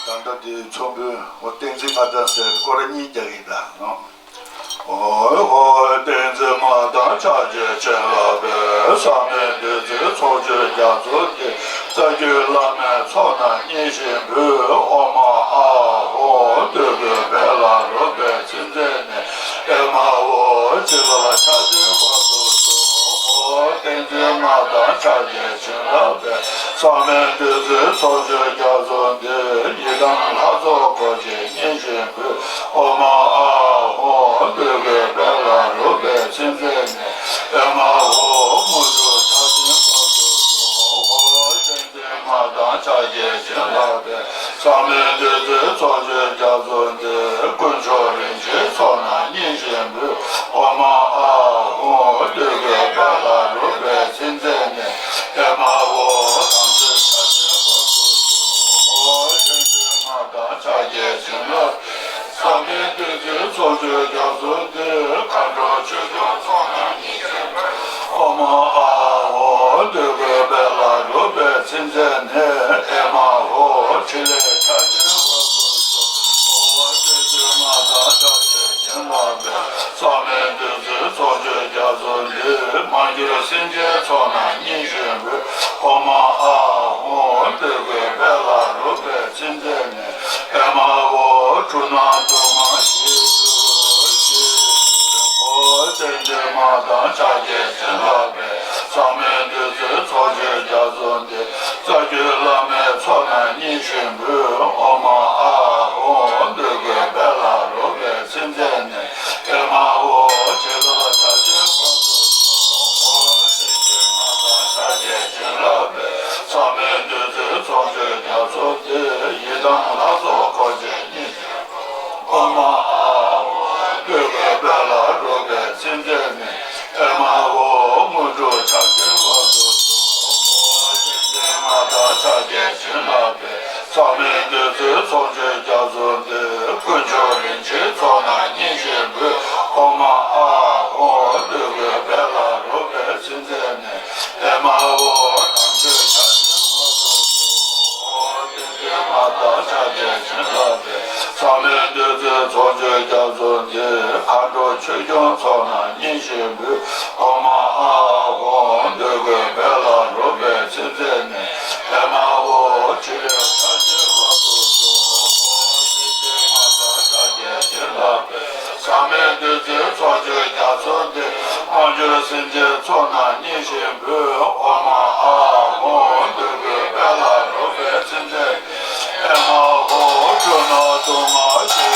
ད་ལྟ་དེའི་ཚོགས་འདུའི་འོ་བསྟན་འཛིན་མངའ་བདག་ཟེར་སྐོར་ར་གཉིས་རྒྱག་གི་ད་ནོ། ཨོ་ཧོ། བསྟན་འཛིན་མངའ་བདག་ཕྱག་རྒྱས་བྱིན་བརླབས་པའི། བསམ་མེད་བདུད་རྩིའི་ཚོགས་མཆོད་རྒྱ་མཚོ་འདི། རྩ་བརྒྱུད་བླ་མའི་ཚོགས་རྣམས་མཉེས་བཞིན་འབུལ། ཨོཾ་ཨཱཿཧཱུྃ་བདུད་ཀྱི་དཔལ་ལ་རོལ་པའི་ཚིག་མཛོད་ནས། ཨེ་མ་ཧོ། ཕྱི་ལ་ལ་ཕྱག་བྱས་འཁོར་དུ་གསོལ། ཨོ་བསྟན་འཛིན་མངའ་བདག་ཕྱག་རྒྱས་བྱིན་བརླབས་པའི། བསམ་མེད་བདུད་རྩིའི་ཚོགས་མཆོད་རྒྱ་མཚོ་འདི། ཡི་དམ་ལྷ་ཚོགས་འཁོར་བཅས་མཉེས་བཞིན་འབུལ། ཨོཾ་ཨཱཿཧཱུྃ་བདུད་ཀྱི་དཔལ་ལ་རོལ་པའི་ཚིག་མཛོད་ནས། ཕྱག་རྒྱས་བྱིན་རླབས་པའི། བསམ་པའི་བདུད་རྩིའི་ཚོགས་མཆོག་རྒྱ་མཚོ་འདི། མཁའ་འགྲོ་ཆོས་སྐྱོང་ཚོགས་རྣམས་ཡིད་བཞིན་པའི། ཨོཾ་ཨཱཿཧཱུྃ་བདུད་ཀྱི་དཔལ་ལ་རོལ་པའི་ཚིག་མཛད་ནས། ཨེ་མ་ཧོ། ཕྲིན་ལས་ཆར་ཆེན་དབབ་ཏུ་གསོལ། ཨོཾ་ཏདྱ་ཐཱ། ཕྱག་རྒྱས་བྱིན་རླབས་པའི། བསམ་པའི་བདུད་རྩིའི་ཚོགས་མཆོག་རྒྱ་མཚོ་འདི། མ་གྱུར་སེམས་ཅན་ཚོགས་རྣམས་ཡིད་བཞིན་པའི། ཨོཾ་ཨཱཿཧཱུྃ་བདུད་ཀྱི་དཔལ་ལ་རོལ་པའི་ཚིག་མཛད་ནས། ཨེ་མ་ཧོ། འཁྲུལ་སྣང་དུག་ལྔ་ཞི་དུ་གྱུར། ཨོཾ་ཏདྱ་ཐཱ། ཕྱག་རྒྱས་བྱིན་རླབས་པའི། བསམ་པའི་བདུད་རྩིའི་ཚོགས་མཆོག་རྒྱ་མཚོ་འདི། རྩ་བརྒྱུད་བླ་མའི་ཚོགས་རྣམས་ཡིད་བཞིན་པའི། ཨོཾ་ཨཱཿཧཱུྃ་བདུད་ཀྱི་དཔལ་ལ་རོལ་པའི་ཚིག་མཛད་ནས། ཨེ་མ་ཧོ། བྱིན་རླབས་ཆར་ཆེན་དབབ་ཏུ་གསོལ། ཨོཾ་ཏདྱ་ཐཱ། ཕྱག་རྒྱས་བྱིན་རླབས་པའི། བསམ་པའི་བདུད་རྩིའི་ཚོགས་མཆོག་རྒྱ་མཚོ་འདི། ཡི་དམ་ལྷ་ཚོགས་འཁོར་བཅས་ཉིད་དུ། ཨོཾ་ཨཱཿཧཱུྃ་བདུད་ཀྱི་དཔལ་ལ་རོལ་པའི་ཚིག་མཛད་ནས། ཨེ་མ་ཧོ། དངོས་གྲུབ་ཆར་ཆེན་དབབ་ཏུ་གསོལ། ཨོཾ་ཏདྱ་ཐཱ། ཕྱག་རྒྱས་བྱིན་རླབས་པའི། བསམ་པའི་བདུད་རྩིའི་ཚོགས་མཆོག་རྒྱ་མཚོ་འདི། དཀོན་མཆོག་རིན་ཆེན་ཚོགས་རྣམས་ཡིད་བཞིན་པའི། ཨོཾ་ཨཱཿཧཱུྃ་བདུད་ཀྱི་དཔལ་ལ་རོལ་པའི་ཚིག་མཛད་ནས། ཨེ་མ་ཧོ། དམ་ཆོས་ཆར་ཆེན་དབབ་ཏུ་གསོལ། ཨོཾ་ཏདྱ་ཐཱ། ཕྱག་རྒྱས་བྱིན་རླབས་པའི། བསམ་པའི་བདུད་རྩིའི་ཚོགས་མཆོག་རྒྱ་མཚོ་འདི། མཁའ་འགྲོ་ཆོས་སྐྱོང་ཚོགས་རྣམས་ཡིད་བཞིན་པའི། ཨོཾ་ཨཱཿཧཱུྃ་བདུད་ཀྱི་དཔལ་ལ་རོལ་པའི་ཚིག་མཛད་ནས། ཨེ་མ་ཧོ། ཕྲིན་ལས་ཆར་ཆེན་དབབ་ཏུ་གསོལ། ཨོཾ་ཏདྱ་ཐཱ། ཕྱག་རྒྱས་བྱིན་རླབས་པའི། བསམ་པའི་བདུད་རྩིའི་ཚོགས་མཆོག་རྒྱ་མཚོ་འདི། མ་གྱུར་སེམས་ཅན་ཚོགས་རྣམས་ཡིད་བཞིན་པའི། ཨོཾ་ཨཱཿཧཱུྃ་བདུད་ཀྱི་དཔལ་ལ་རོལ་པའི་ཚིག་མཛད། ཨེ་མ་ཧོ། འཁྲུལ་སྣང་དུག་ལྔ་ཞི།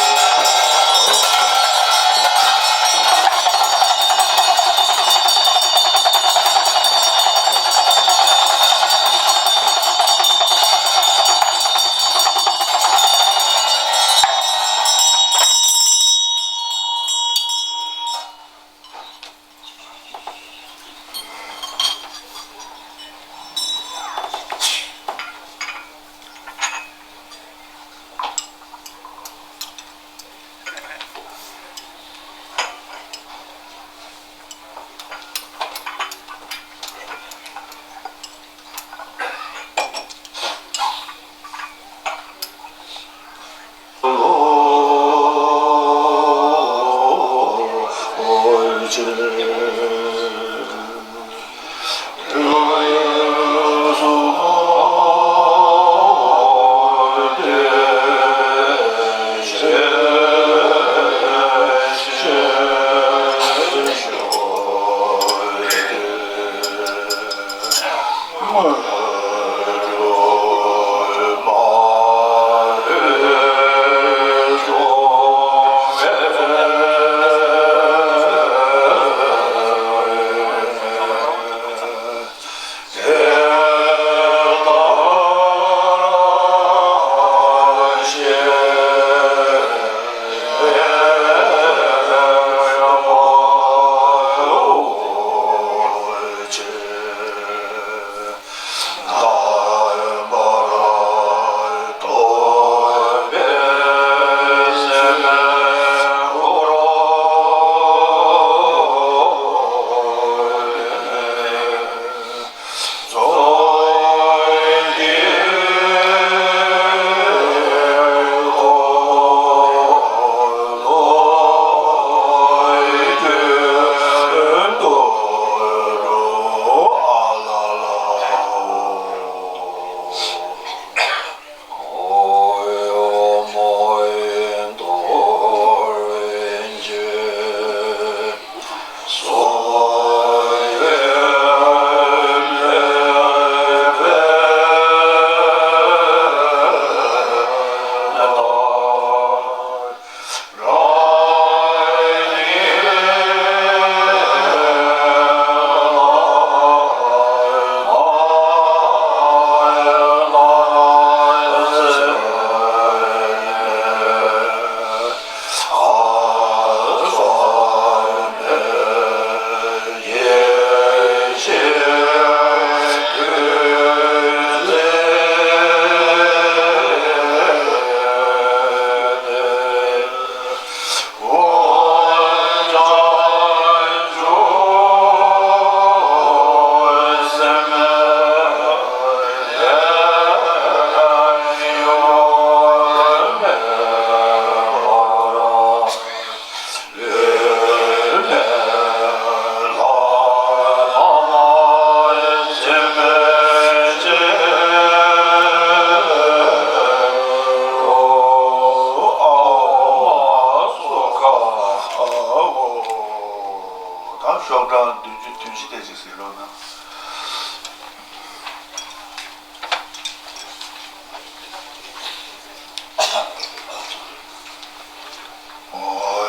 ཅི་སྟེ་ཅི་ཟེར་རོགས་གནང་།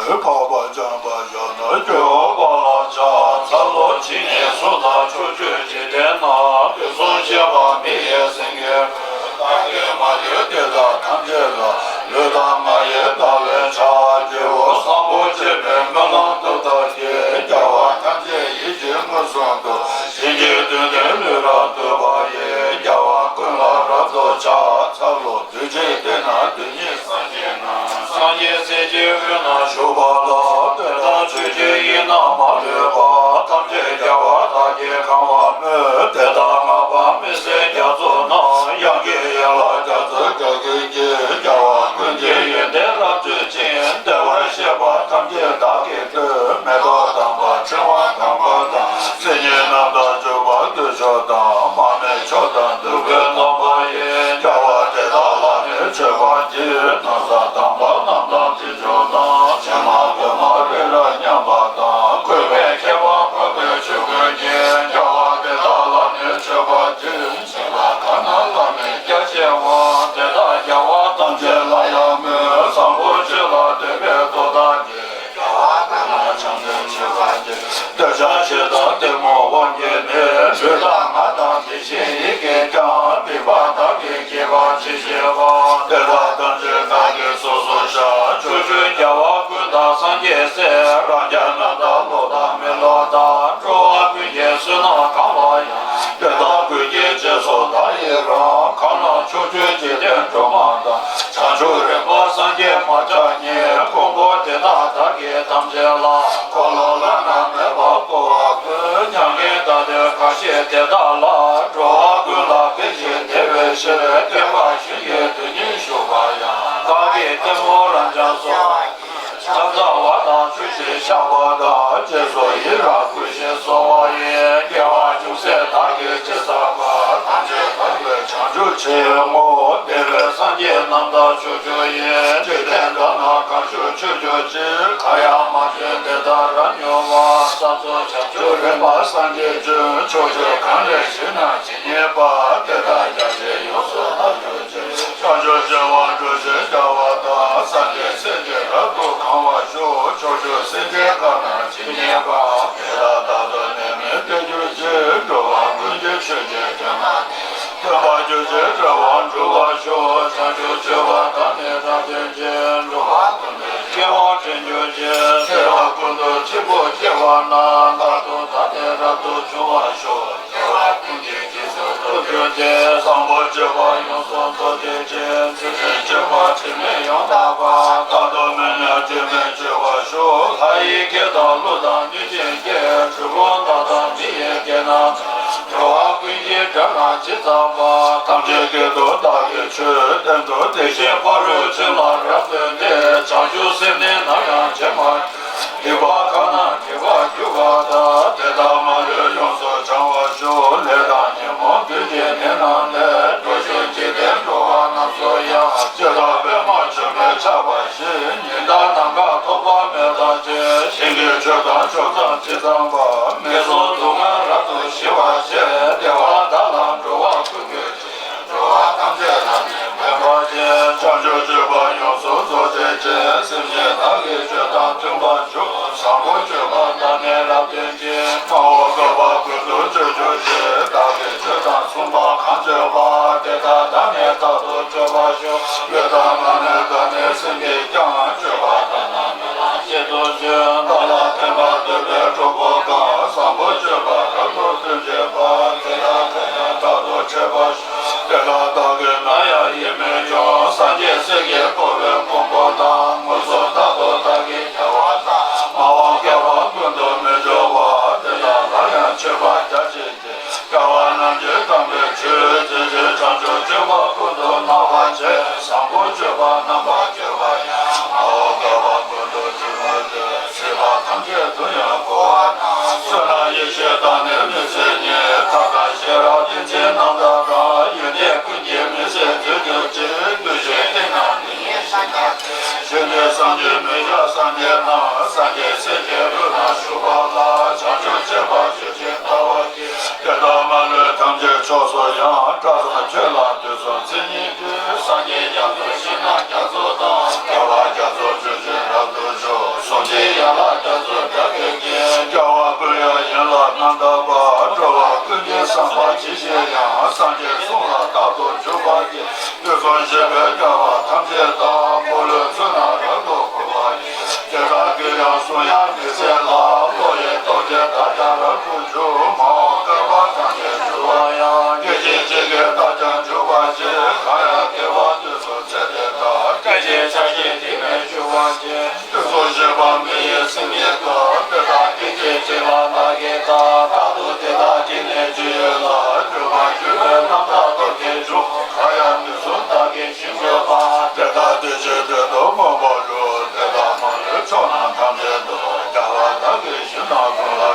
འཕགས་པ་འཇམ་དཔལ་ཞབས་ན་སྐྱོབ་པ་ལ་ཕྱག་འཚལ་ལོ། ཇི་སྙེད་སུ་དག་ཕྱོགས་བཅུའི་འཇིག་རྟེན་ན། དུས་གསུམ་གཤེགས་པ་མི་ཡི་སེང་གེ་ཀུན། བདག་གིས་མ་ལུས་འདི་དག་ཐམས་ཅད་ལ། ལུས་དང་ངག་ཡིད་དང་བས་ཕྱག་བགྱིའོ། བཟང་པོ་སྤྱོད་པའི་སྨོན་ལམ་མཐུ་དག་གིས། རྒྱལ་བ་ཐམས་ཅད་ཡིད་ཀྱིས་མངོན་སུམ་དུ། བྱིན་གྱིས་བརླབས་ཏེ་ལུས་རབ་བཏུད་པ་ཡི། རྒྱལ་བ་ཀུན་ལ་རབ་ཏུ་ཕྱག་འཚལ་ལོ། གདུལ་བྱའི་སྡེ་ན་གདུལ་སྙིང་སངས་རྒྱས་ན། སངས་རྒྱས་སྲས་ཀྱི་དབུས་ན་བཞུགས་པ་ལ། དེ་དག་ཆོས་ཀྱི་དབྱིངས་ན་མ་ལུས་པ། ཐམས་ཅད་རྒྱལ་བ་དག་གིས་གང་བར་མོས། དེ་དག་བསྔགས་པ་མི་ཟད་རྒྱ་མཚོ་ན། དབྱངས་ཀྱི་ཡན་ལག་བརྒྱ་རྩ་བརྒྱད་ཀྱིས། རྒྱལ་བ་ཀུན་གྱི་ཡོན་ཏན་རབ་བརྗོད་ཅིང་། བདེ་བར་གཤེགས་པ་ཐམས་ཅད་བདག་གིས་བསྟོད། མེ་ཏོག་དམ་པ་ཕྲེང་བ་དམ་པ་དང་། སིལ་སྙན་རྣམས་དང་བྱུག་པ་མཐུ་མཆོག་དང་། མར་མེ་མཆོག་དང་བདུག་སྤོས་དམ་པ་ཡིས། རྒྱལ་བ་དེ་དག་ལ་ནི་མཆོད་པར་བགྱི། ན་བཟའ་དམ་པ་རྣམས་དང་དྲི་མཆོག་དང་། ཕྱེ་མ་སྒོ་མ་རི་རབ་མཉམ་པ་དང་། བཀོད་པའི་ཁྱད་པར་འཕགས་པའི་ཆོས་ཀུན་གྱིས། རྒྱལ་བ་དེ་དག་ལ་ནི་མཆོད་པར་བགྱི། བྱིན་རླབས་གང་སྣང་བླ་མེད་རྒྱ་ཆེ་བ། དེ་དག་རྒྱལ་བ་ཐམས་ཅད་ལ་ཡང་མོས། བཟང་པོ་སྤྱོད་ལ་འདོད་པའི་ཚོགས་དག་གིས། རྒྱལ་བ་ཀུན་ལ་བྱམས་བརྩེའི་མཆོད་པར་བགྱི། འདོད་ཆགས་ཞེ་སྡང་གཏི་མུག་དབང་གིས་ནི། ལུས་དང་ངག་དང་དེ་བཞིན་ཡིད་ཀྱིས་ཀྱང་། སྡིག་པ་དག་གིས་བགྱིས་པ་ཅི་བགྱིས་པ། དེ་དག་ཐམས་ཅད་བདག་གིས་སོ་སོར་བཤགས། ཕྱོགས་བཅུའི་རྒྱལ་བ་ཀུན་དང་སངས་རྒྱས་སྲས། རང་རྒྱལ་རྣམས་དང་ལོག་དང་མི་ལོག་དང་། འགྲོ་བ་ཀུན་གྱི་བསོད་ནམས་གང་བ་ཡང་། དེ་དག་ཀུན་གྱི་རྗེས་སུ་བདག་ཡི་རང་། གང་རྣམས་ཕྱོགས་བཅུའི་འཇིག་རྟེན་སྒྲོན་མ་དང་། བྱང་ཆུབ་རིམ་པ་སངས་རྒྱས་མ་ཆགས་ཉིད། དཀོན་པོ་དེ་དག་བདག་གིས་ཐམས་ཅད་ལ། འཁོར་ལོ་བླ་ན་མེད་པ་བསྐོར་བ་ཀུན། མྱ་ངན་འདའ་སྟོན་གང་བཞེད་དེ་དག་ལ། འགྲོ་བ་ཀུན་ལ་ཕན་ཞིང་བདེ་བའི་ཕྱིར། བསྟན་པ་གཞུང་གི་དོན་སྙིང་ཞུགས་པར་ཡང་། བདག་གིས་གཏི་མུག་རང་བྱང་སོགས། ཕྱག་འཚལ་བ་དང་བཅུ་ཞིག་བཤགས་པ་དང་། རྗེས་སུ་ཡི་རང་བསྐུལ་ཞིང་གསོལ་བ་ཡི། དགེ་བ་ཅུང་ཟད་བདག་གིས་ཅི་བསགས་པ། ཐམས་ཅད་དག་པའི་བྱང་ཆུབ་ཕྱིར་བསྔོ། འདས་པའི་སངས་རྒྱས་རྣམས་དང་ཕྱོགས་བཅུ་ཡི། འཇིག་རྟེན་དག་ན་གང་བཞུགས་ཕྱོགས་བཅུར་གྱུར། གང་ཡང་མ་བྱོན་དེ་དག་རབ་མྱུར་བར། ས་མཚོ་བྱང་ཆུབ་རིམ་པར་སངས་རྒྱས་བྱོན། ཕྱོགས་བཅུ་གང་ལས་ཞིག་ན་ཇི་སྙེད་པ། དེ་དག་རྒྱ་ཆེར་ཡོངས་སུ་དག་གྱུར་ཅིག་བྱང་ཆུབ་སྤྱོད་པ་འགྲུབ་ཅིང་རྒྱལ་བ་དང་། སངས་རྒྱས་སྲས་ཀྱིས་རབ་ཏུ་གང་བར་ཤོག་ཕྱོགས་བཅུའི་སེམས་ཅན་དག་ན་ཇི་སྙེད་པ། དེ་དག་རྟག་ཏུ་ནད་མེད་བདེ་གྱུར་ཅིག་འགྲོ་བ་ཀུན་གྱི་མཆོད་ཅིང་དོན་དམ་བདེ། སྟོན་པ་རྒྱུད་ཀྱི་གྲོལ་བ་འགྲུབ་པར་ཤོག་བྱང་ཆུབ་སྤྱོད་པ་དག་ནི་རབ་སྟོན་ཅིང་། འགྲོ་བ་ཀུན་ཏུ་སྐྱེ་བ་དྲན་གྱུར་ཅིག་སྐྱེ་བ་ཀུན་ཏུ་གཅིག་པུ་སྐྱེ་བ་ན། རྟག་ཏུ་བདག་ནི་རབ་ཏུ་འབྱུང་བར་ཤོག་སྐྱེ་བ་ཀུན་གྱི་རྗེས་སུ་བདག་གྱུར་ཅིག་བཟང་པོ་སྤྱོད་པ་ཡོངས་སུ་རྫོགས་བྱེད་ཅིང་། ཚུལ་ཁྲིམས་སྤྱོད་པ་དྲི་མེད་ཡང་དག་པ། རྟག་ཏུ་མི་ཉམས་སྐྱོན་མེད་སྤྱོད་པར་ཤོག་ལྷ་ཡི་སྐད་དང་ཀླུ་དང་གནོད་སྦྱིན་སྐད། གྲུལ་བུམ་དག་དང་མི་ཡི་སྐད་རྣམས་དང་། འགྲོ་བ་ཀུན་གྱི་སྒྲ་རྣམས་ཇི་ཙམ་པ། ཐམས་ཅད་སྐད་དུ་བདག་གིས་ཆོས་བསྟན་ཏོ། དེ་བཞིན་ཕ་རོལ་ཕྱིན་ལ་རབ་སྟོན་ཏེ། བྱང་ཆུབ་སེམས་ནི་ནམ་ཡང་བརྗེད་མ། སྡིག་པ་གང་རྣམས་སྒྲིབ་པར་གྱུར་པ་དག་དེ་དག་མ་ལུས་ཡོངས་སུ་བྱང་བར་ཤོག་ལས་དང་ཉོན་མོངས་བདུད་ཀྱི་ནད་རྣམས་ལས། འགྲོ་བཞིན་འཇིག་རྟེན་འགྲོ་བ་རྣམས་སུ་ཡང་། ཇི་ལྟར་པདྨ་ཆུ་བོས་ཆགས་པ་བཞིན། ཉི་ཟླ་ནམ་མཁའ་ཐོགས་པ་མེད་པ་ཅན། ཞིང་གི་ཆོས་དང་ཕྱོགས་མཚམས་ཇི་ཙམ་པ། ངན་སོང་སྡུག་བསྔལ་རབ་ཏུ་ཞི་བར་བྱེད། བདེ་བ་དག་ལ་འགྲོ་བ་ཀུན་འགོད་ཅིང་། འགྲོ་བ་ཐམས་ཅད་ལ་ནི་ཕན་པར་བྱེད། བྱང་ཆུབ་སྤྱོད་པ་ཡོངས་སུ་རྫོགས་བྱེད་ཅིང་། སེམས་ཅན་དག་གི་ཆོས་དང་མཐུན་པར་འཇུག་བཟང་པོ་སྤྱོད་པ་དག་ནི་རབ་སྟོན་ཅིང་། མ་འོངས་བསྐལ་པ་ཀུན་ཏུ་སྤྱོད་གྱུར་ཅིག་བདག་གིས་ཆོས་དང་མཚུངས་པ་གང་སྤྱོད་པ། དེ་དག་བདག་ནི་རྟག་ཏུ་སྤྱོད་པར་ཤོག་ལུས་དང་ངག་ནི་བདག་ནི་སེམས་ཀྱིས་ཀྱང་། སྤྱོད་པ་དག་རྣམས་མི་ལ་བྱེད་དུ་གསོལ། བདག་ལ་ཕན་པ་འདོད་པའི་གྲོགས་པོ་གང་། བཟང་པོ་སྤྱོད་པ་རབ་ཏུ་སྟོན་བྱེད་པ། དེ་དག་ཀུན་ཀྱང་རྟག་ཏུ་འཕྱད་པར་ཤོག་དེ་ལ་བདག་གིས་ནམ་ཡང་ཡིད་མི་ཆུང་། སངས་རྒྱས་སྲས་ཀྱིས་བསྐོར་བའི་མགོན་པོ་དང་། མངོན་སུམ་རྟག་ཏུ་བདག་གིས་ཐལ་བ་བཏབ། མ་འོངས་བསྐལ་པ་ཀུན་ཏུ་མི་འབྱུང་བ། དེ་དག་ལ་ཡང་མཆོད་པ་རྒྱ་ཆེ། བསྐལ་པ་རྣམས་ཀྱི་དམ་པའི་ཆོས། རྗེས་འཇུག་བྱང་ཆུབ་སྤྱོད་པ་ཀུན་ཏུ་སྣང་བར་བྱེད། བཟང་པོ་སྤྱོད་པ་རྣམ་པར་སྤྱོད་པ་ཡང་། མ་འོངས་བསྐལ་པ་ཀུན་ཏུ་འབྱུང་བར་འདོད། སྲིད་པ་ཐམས་ཅད་དུ་ཡང་འཁོར་བ་ན། བསོད་ནམས་ཡེ་ཤེས་དང་ནི་མི་ཕྱེད་ཉིད། ཐབས་དང་ཤེས་རབ་ཏིང་འཛིན་རྣམ་དག་དང་། ཡོན་ཏན་ཀུན་གྱི་མུན་སེལ་མཛོད་གྱུར་ཅིག་གདུལ་བྱའི་སྡེ་ན་འདི་ཉིད་སངས་རྒྱས་ཏེ། གཞན་དོན་བསམ་གྱིས་མི་ཁྱབ་སངས་རྒྱས་རྣམས། སངས་རྒྱས་སྲས་ཀྱི་དབུས་ན་བཞུགས་པ་ལ། བྱང་ཆུབ་སྤྱད་པ་ཇི་བཞིན་ དེ་དག་མ་ལུས་ཐམས་ཅད་ཕྱོགས་སུ་ཡང་། སྐྲ་བཟང་ཁྱོད་ལ་དུས་གསུམ་མཚན་ཉིད་ཀྱི། སངས་རྒྱས་རྒྱ་མཚོ་ཞིང་ན་རྒྱ་མཚོ་དང་། རྒྱལ་བ་རྒྱ་མཚོ་སྤྱོད་ཕྱིར་རབ་ཏུ་བྱུང་། གསུང་གཅིག་ཡན་ལག་རྒྱ་མཚོའི་སྒྲ་སྐད་ཀྱིས། རྒྱལ་བ་ཀུན་ལས་ཡན་ལག་རྣམ་དག་པ། འགྲོ་བ་ཀུན་གྱི་བསམ་པ་ཇི་བཞིན་དབྱངས། སངས་རྒྱས་གསུང་ལ་རྟག་ཏུ་འཇུག་པར་བགྱི། དུས་གསུམ་གཤེགས་པའི་རྒྱལ་བ་ཐམས་ཅད་དང་། འཁོར་ལོའི་ཚུལ་རྣམས་རབ་ཏུ་བསྐོར་བར་བགྱི། དེ་དག་གི་ཡང་གསུང་དབྱངས་མི་ཟད་ལ། བློ་ཡི་སྟོབས་ཀྱིས་བདག་ཀྱང་རབ་ཏུ་འཇུག་མ་འོངས་བསྐལ་པ་ཐམས་ཅད་འབྱུང་བ་ཡང་། སྐད་ཅིག་གཅིག་གིས་བདག་ཀྱང་འཇུག་པར་བགྱི། གང་ཡང་བསྐལ་པ་དུས་གསུམ་ཚེ་འདི་དག་སྐད་ཅིག་ཆར་གྱིས་ཐིག་ལེར་འཇུག་པར་བགྱི། དུས་གསུམ་གཤེགས་པ་མི་ཡི་སེམས་ཉིད་དུ། དེ་དག་སྐད་ཅིག་གཅིག་ལ་བདག་གིས་བལྟ། རྟག་ཏུ་དེ་དག་དེ་ནས་ཇི་ཡོད་ལ། སྒྱུ་མར་གྱུར་པའི་རྣམ་དག་སྟོབས་ཀྱིས་འཇུག་གང་ཡང་དུས་གསུམ་བདག་གིས་ཞིང་བཀོད་པ། དེ་དག་དུས་གཅིག་ཏུ་མངོན་པར་བསྒྲུབ། དེ་དག་མ་ལུས་ཕྱོགས་རྣམས་ཐམས་ཅད་དུ། རྒྱལ་བ་བདག་གིས་ཞིང་རྣམས་ཀུན་ལ།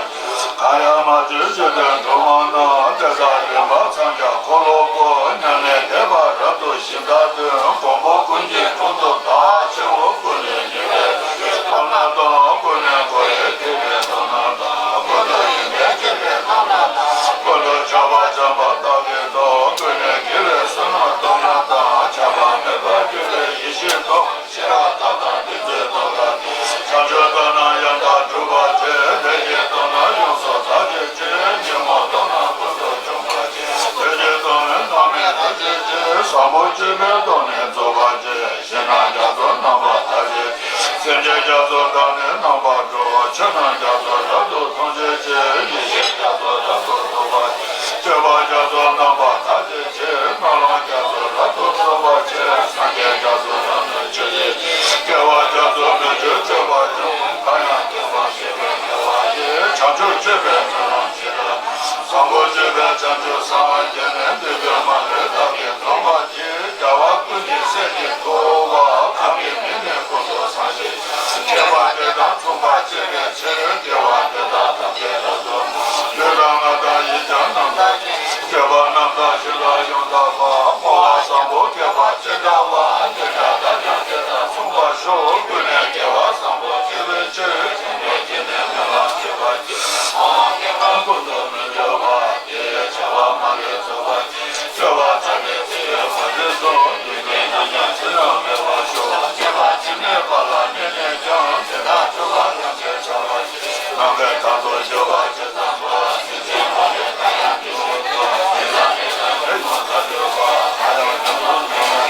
གང་ཡང་མ་བྱོན་འཇིག་རྟེན་གྲོང་ཁྱེར་རྣམས། དེ་དག་རིམ་པ་མཚམས་སྦྱར་འཁོར་ལོ་བསྐོར། མྱ་ངན་འདས་པ་རབ་ཏུ་ཞི་བདག་དོན། མགོན་པོ་ཀུན་གྱི་དྲུང་དུ་བདག །ཆེ་བོ་ཀུན་ལས་ཉེ་བའི་ཐུགས་རྗེ་སྟོབས་རྣམས་དང་། ཀུན་ནས་བསྐོར་བའི་ཐེག་པའི་སྟོབས་རྣམས་དང་། ཀུན་ཏུ་ཡོན་ཏན་ཆེ་བའི་སྟོབས་རྣམས་དང་། ཀུན་ཏུ་ཁྱབ་པ་འཇམ་དཔལ་དག་གི་སྟོབས། ཀུན་ནས་དགེ་བའི་བསོད་ནམས་སྟོབས་རྣམས་དང་། ཁྱབ་པ་མེད་པར་གྱུར་པའི་ཡེ་ཤེས་སྟོབས། ཤེས་རབ་སྟོབས་དང་ཏིང་འཛིན་སྟོབས་དག་གིས། བྱང་ཆུབ་སྟོབས་རྣམས་ཡང་དག་སྒྲུབ་པར་བྱེད། ལས་ཀྱི་སྟོབས་རྣམས་ཡོངས་སུ་དག་བྱེད་ཅིང་། ཉོན་མོངས་སྟོབས་རྣམས་ཀུན་ཏུ་འཇོམས་པར་བྱེད། ལུས་ཀྱི་སྟོབས་ནི་རྣམ་སྨིན་དག་བྱེད་ཅིང་། བཟང་པོ་སྤྱོད་པའི་སྟོབས་ནི་རྫོགས་པར་བྱེད། ཞིང་རྣམས་རྒྱ་མཚོ་རྣམ་པར་དག་བྱེད་ཅིང་། སེམས་ཅན་རྒྱ་མཚོ་དག་ནི་རྣམ་པར་སྒྲོལ། ཆོས་རྣམས་རྒྱ་མཚོ་རབ་ཏུ་མཐོང་བྱེད་ཅིང་། ཡེ་ཤེས་རྒྱ་མཚོ་རབ་ཏུ་རྫོགས་པར་བྱེད། སྤྱོད་པ་རྒྱ་མཚོ་རྣམ་པར་དག་བྱེད་ཅིང་། སྨོན་ལམ་རྒྱ་མཚོ་རབ་ཏུ་རྫོགས་པར་བྱེད། སངས་རྒྱས་རྒྱ་མཚོ་རབ་ཏུ་སྤྱོད་བྱེད་ཅིང་། སྐྱེ་བ་རྒྱ་མཚོ་མི་བསྐྱོད་སྤྱོད་པ་ཡིས། གང་ཡང་སྐྱེ་བ་ཤེས་པའི་སྐྱེ་བ་ཡིས། བྱང་ཆུབ་སྤྱོད་པའི་སྨོན་ལམ་ཇི་ལྟར། བཟང་པོ་སྤྱོད་པའི་བྱང་ཆུབ་སེམས་དཔའ་ཡིས་ནི། འདོད་དོན་མ་ལུས་བདག་གིས་འདོམས་པར་བགྱི། རྒྱལ་བ་ཀུན་གྱི་སྲས་ཀྱི་ཐུ་བོ། གང་གི་མིང་ནི་ཀུན་ཏུ་བཟང་ཞེས་བྱ། སྐྱེ་བ་འདི་དང་མཚུངས་པར་སྤྱད་པའི་ཕྱིར། དགེ་བ་འདི་དག་ཐམས་ཅད་རབ་ཏུ་བསྔོ། ལུས་དང་ངག་དང་ཡིད་ཀྱང་རྣམ་དག་ཅིང་། སྤྱོད་པ་རྣམ་དག་ཞིང་ལ་ཡང་དག་པ། བསྔོ་བ་བཟང་པོ་བསྐྱེད་པ་ཅི་འདྲ་བ། འདི་འདྲ་བདག་ཀྱང་དེ་དང་མཚུངས་པར་ཤོག །ཀུན་ནས་དགེ་བ་བཟང་པོ་སྤྱད་པའི་ཕྱིར། བཟང་པོ་སྤྱད་ནས་སྨོན་ལམ་བརྗོད་པར་བགྱི། ཀུན་ཏུ་མི་འབྲལ་བ། དེ་ཡི་བྱ་བ་མ་ལུས་རྫོགས་པར་བྱེད། སྤྱོད་པ་ཙམ་ལས་ཚེ་ཡི་མ་ལུས་སོ། ཡོན་ཏན་རྣམས་ཀྱང་ཚེ་རབས་མེད་པར་ཤོག །སྐྱེ་བ་ཕྱི་མའི་བར་ལ་གནས་ནས་ཀྱང་། དེ་དག་སྤྱོད་པ་ཐམས་ཅད་བྱ་བར་བྱེད། ནམ་མཁའི་མཐའ་སྟོང་འཇོག་པ་ཇི་ཙམ་པ། སེམས་ཅན་ཐམས་ཅད་ཀུན་ཡང་དུ་འགྲོ། དེ་ལ་ནི་ནམ་མཁའི་ཡོངས་སུ་གྲུབ་པ། གང་ཡང་འཇོག་ཏུ་མེད་པ།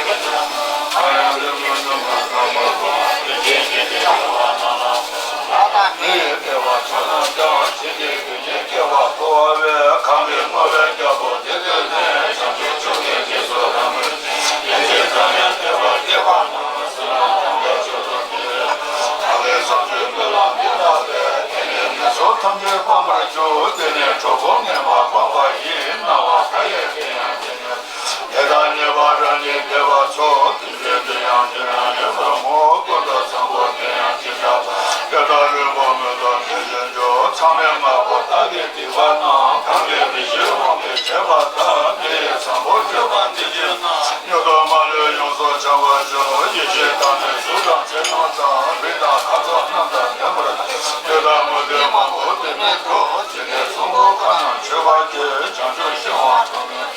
གང་ཡང་འཇོག་ཏུ་མེད་པ། ཐ་མ་ཐོབ་པ། དེ་བཞིན་གཤེགས་པའི་རྒྱལ་བ་རྣམས་ལ། མི་ཡི་བདེ་བ་ཆོས་རྣམས་ཀྱང་། ཕྱིན་ཆད་རྒྱུ་ཉིད་སྐྱེ་བ་ཐོབ་པ་བས། གང་གིས་བསྔོ་བའི་རྒྱལ་པོ་དེ་བཏུད་ནས། བྱང་ཆུབ་མཆོག་གི་རྗེས་སུ་རང་མོས་ཏེ། ཡེ་ཤེས་ཙམ་ཡང་མེད་པར་སྐྱེས་པ་རྣམས། བསོད་ནམས་ཐམས་ཅད་མཆོག་ཏུ་འགྲེལ་བས། བདག་གིས་བཟང་སྤྱོད་སྨོན་ལམ་འདི་བཏབ་པས། དེ་ནས་ངན་སོང་ཐམས་ཅད་སྤང་བར་འགྱུར། དེ་ནས་གྲོགས་པོ་ངན་པ་སྤངས་པ་ཡིས། སྣང་བ་མཐའ་ཡས་དེ་ཡང་དེ་ཉིད། དེ་དག་ཉེས་པ་རང་ཉིད་བདེ་བ་མཆོག །དེ་ཚེ་འདིར་ཡང་དེ་ཡང་ཡོད་པར་བསྔོ། ཀུན་ཏུ་བཟང་པོ་དེ་ཡང་ཇི་འདྲ་བ། དེ་དག་ལུས་པོ་མེད་དོ་དེ་བཞིན་སྦྱོར། མཚམས་མེད་ལྔ་པོ་དག་གིས་སྡིག་པ་རྣམས། གང་གིས་མི་ཤེས་དབང་གིས་བྱས་པ་དག །དེ་ཡི་བཟང་པོ་སྤྱོད་པ་འདི་ཡིས་ན། མྱུར་དུ་མ་ལུས་ཡོངས་སུ་བྱང་བར་ཤོག །ཡེ་ཤེས་དང་ནི་གཟུགས་དང་ཚེ་རྣམས་དང་། རིགས་དང་ཁམས་གསུམ་རྣམས་དང་ལྡན་པར་གྱུར། དེ་དག་མུ་སྟེགས་མང་པོ་དེ་མི་ཐུབ། ཇི་སྙེད་གསུང་རབ་ཁ་ནང་མཆོད་པར་བགྱི། བྱང་ཆུབ་ཤིང་དབང་ཐོབ་ནས།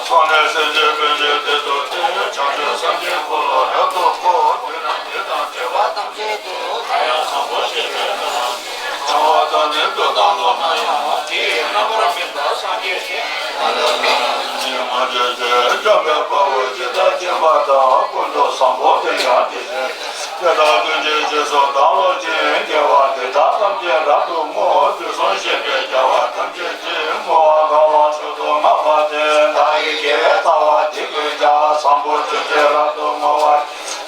ཐོབ་ནས་སེམས་ཅན་ཕན་ཕྱིར་བདེ་ཐོབ་སྟེ། བྱང་ཆུབ་སེམས་ཀྱི་འཁོར་ལོ་རབ་ཏུ་བསྐོར། དུས་རྣམས་དུས་དང་བྲལ་བ་ཐམས་ཅད་དུ། གང་ཡང་བཟང་པོ་སྤྱད་པའི་སྨོན་ལམ་འདི། བྱང་བ་དང་ནི་འགྲོ་དང་ལོག་ན་ཡང་། དེ་ཡི་རྣམ་པར་སྨིན་པ་སངས་རྒྱས་ཞེས། མ་བྱས་ཏེ་འཇོམས་པའི་དཔའ་བོས་ཇི་ལྟར་བསྟན་པ་དང་། ཀུན་ཏུ་བཟང་པོ་དེ་ཡང་དེ་བཞིན། དེ་དག་ཀུན་གྱི་རྗེས་སུ་བདག་སློབ་ཅིང་། དགེ་བ་འདི་དག་ཐམས་ཅད་རབ་ཏུ་བསྔོ། དུས་གསུམ་གཤེགས་པའི་རྒྱལ་བ་ཐམས་ཅད་ཀྱིས། བསྔོ་བ་དགའ་བ་མཆོག་ཏུ་བསྔགས་པ་དེས། བདག་གི་དགེ་བའི་རྩ་བ་འདི་ཀུན་ཀྱང་། བཟང་པོ་སྤྱོད་ཕྱིར་རབ་ཏུ་བསྔོ་བར།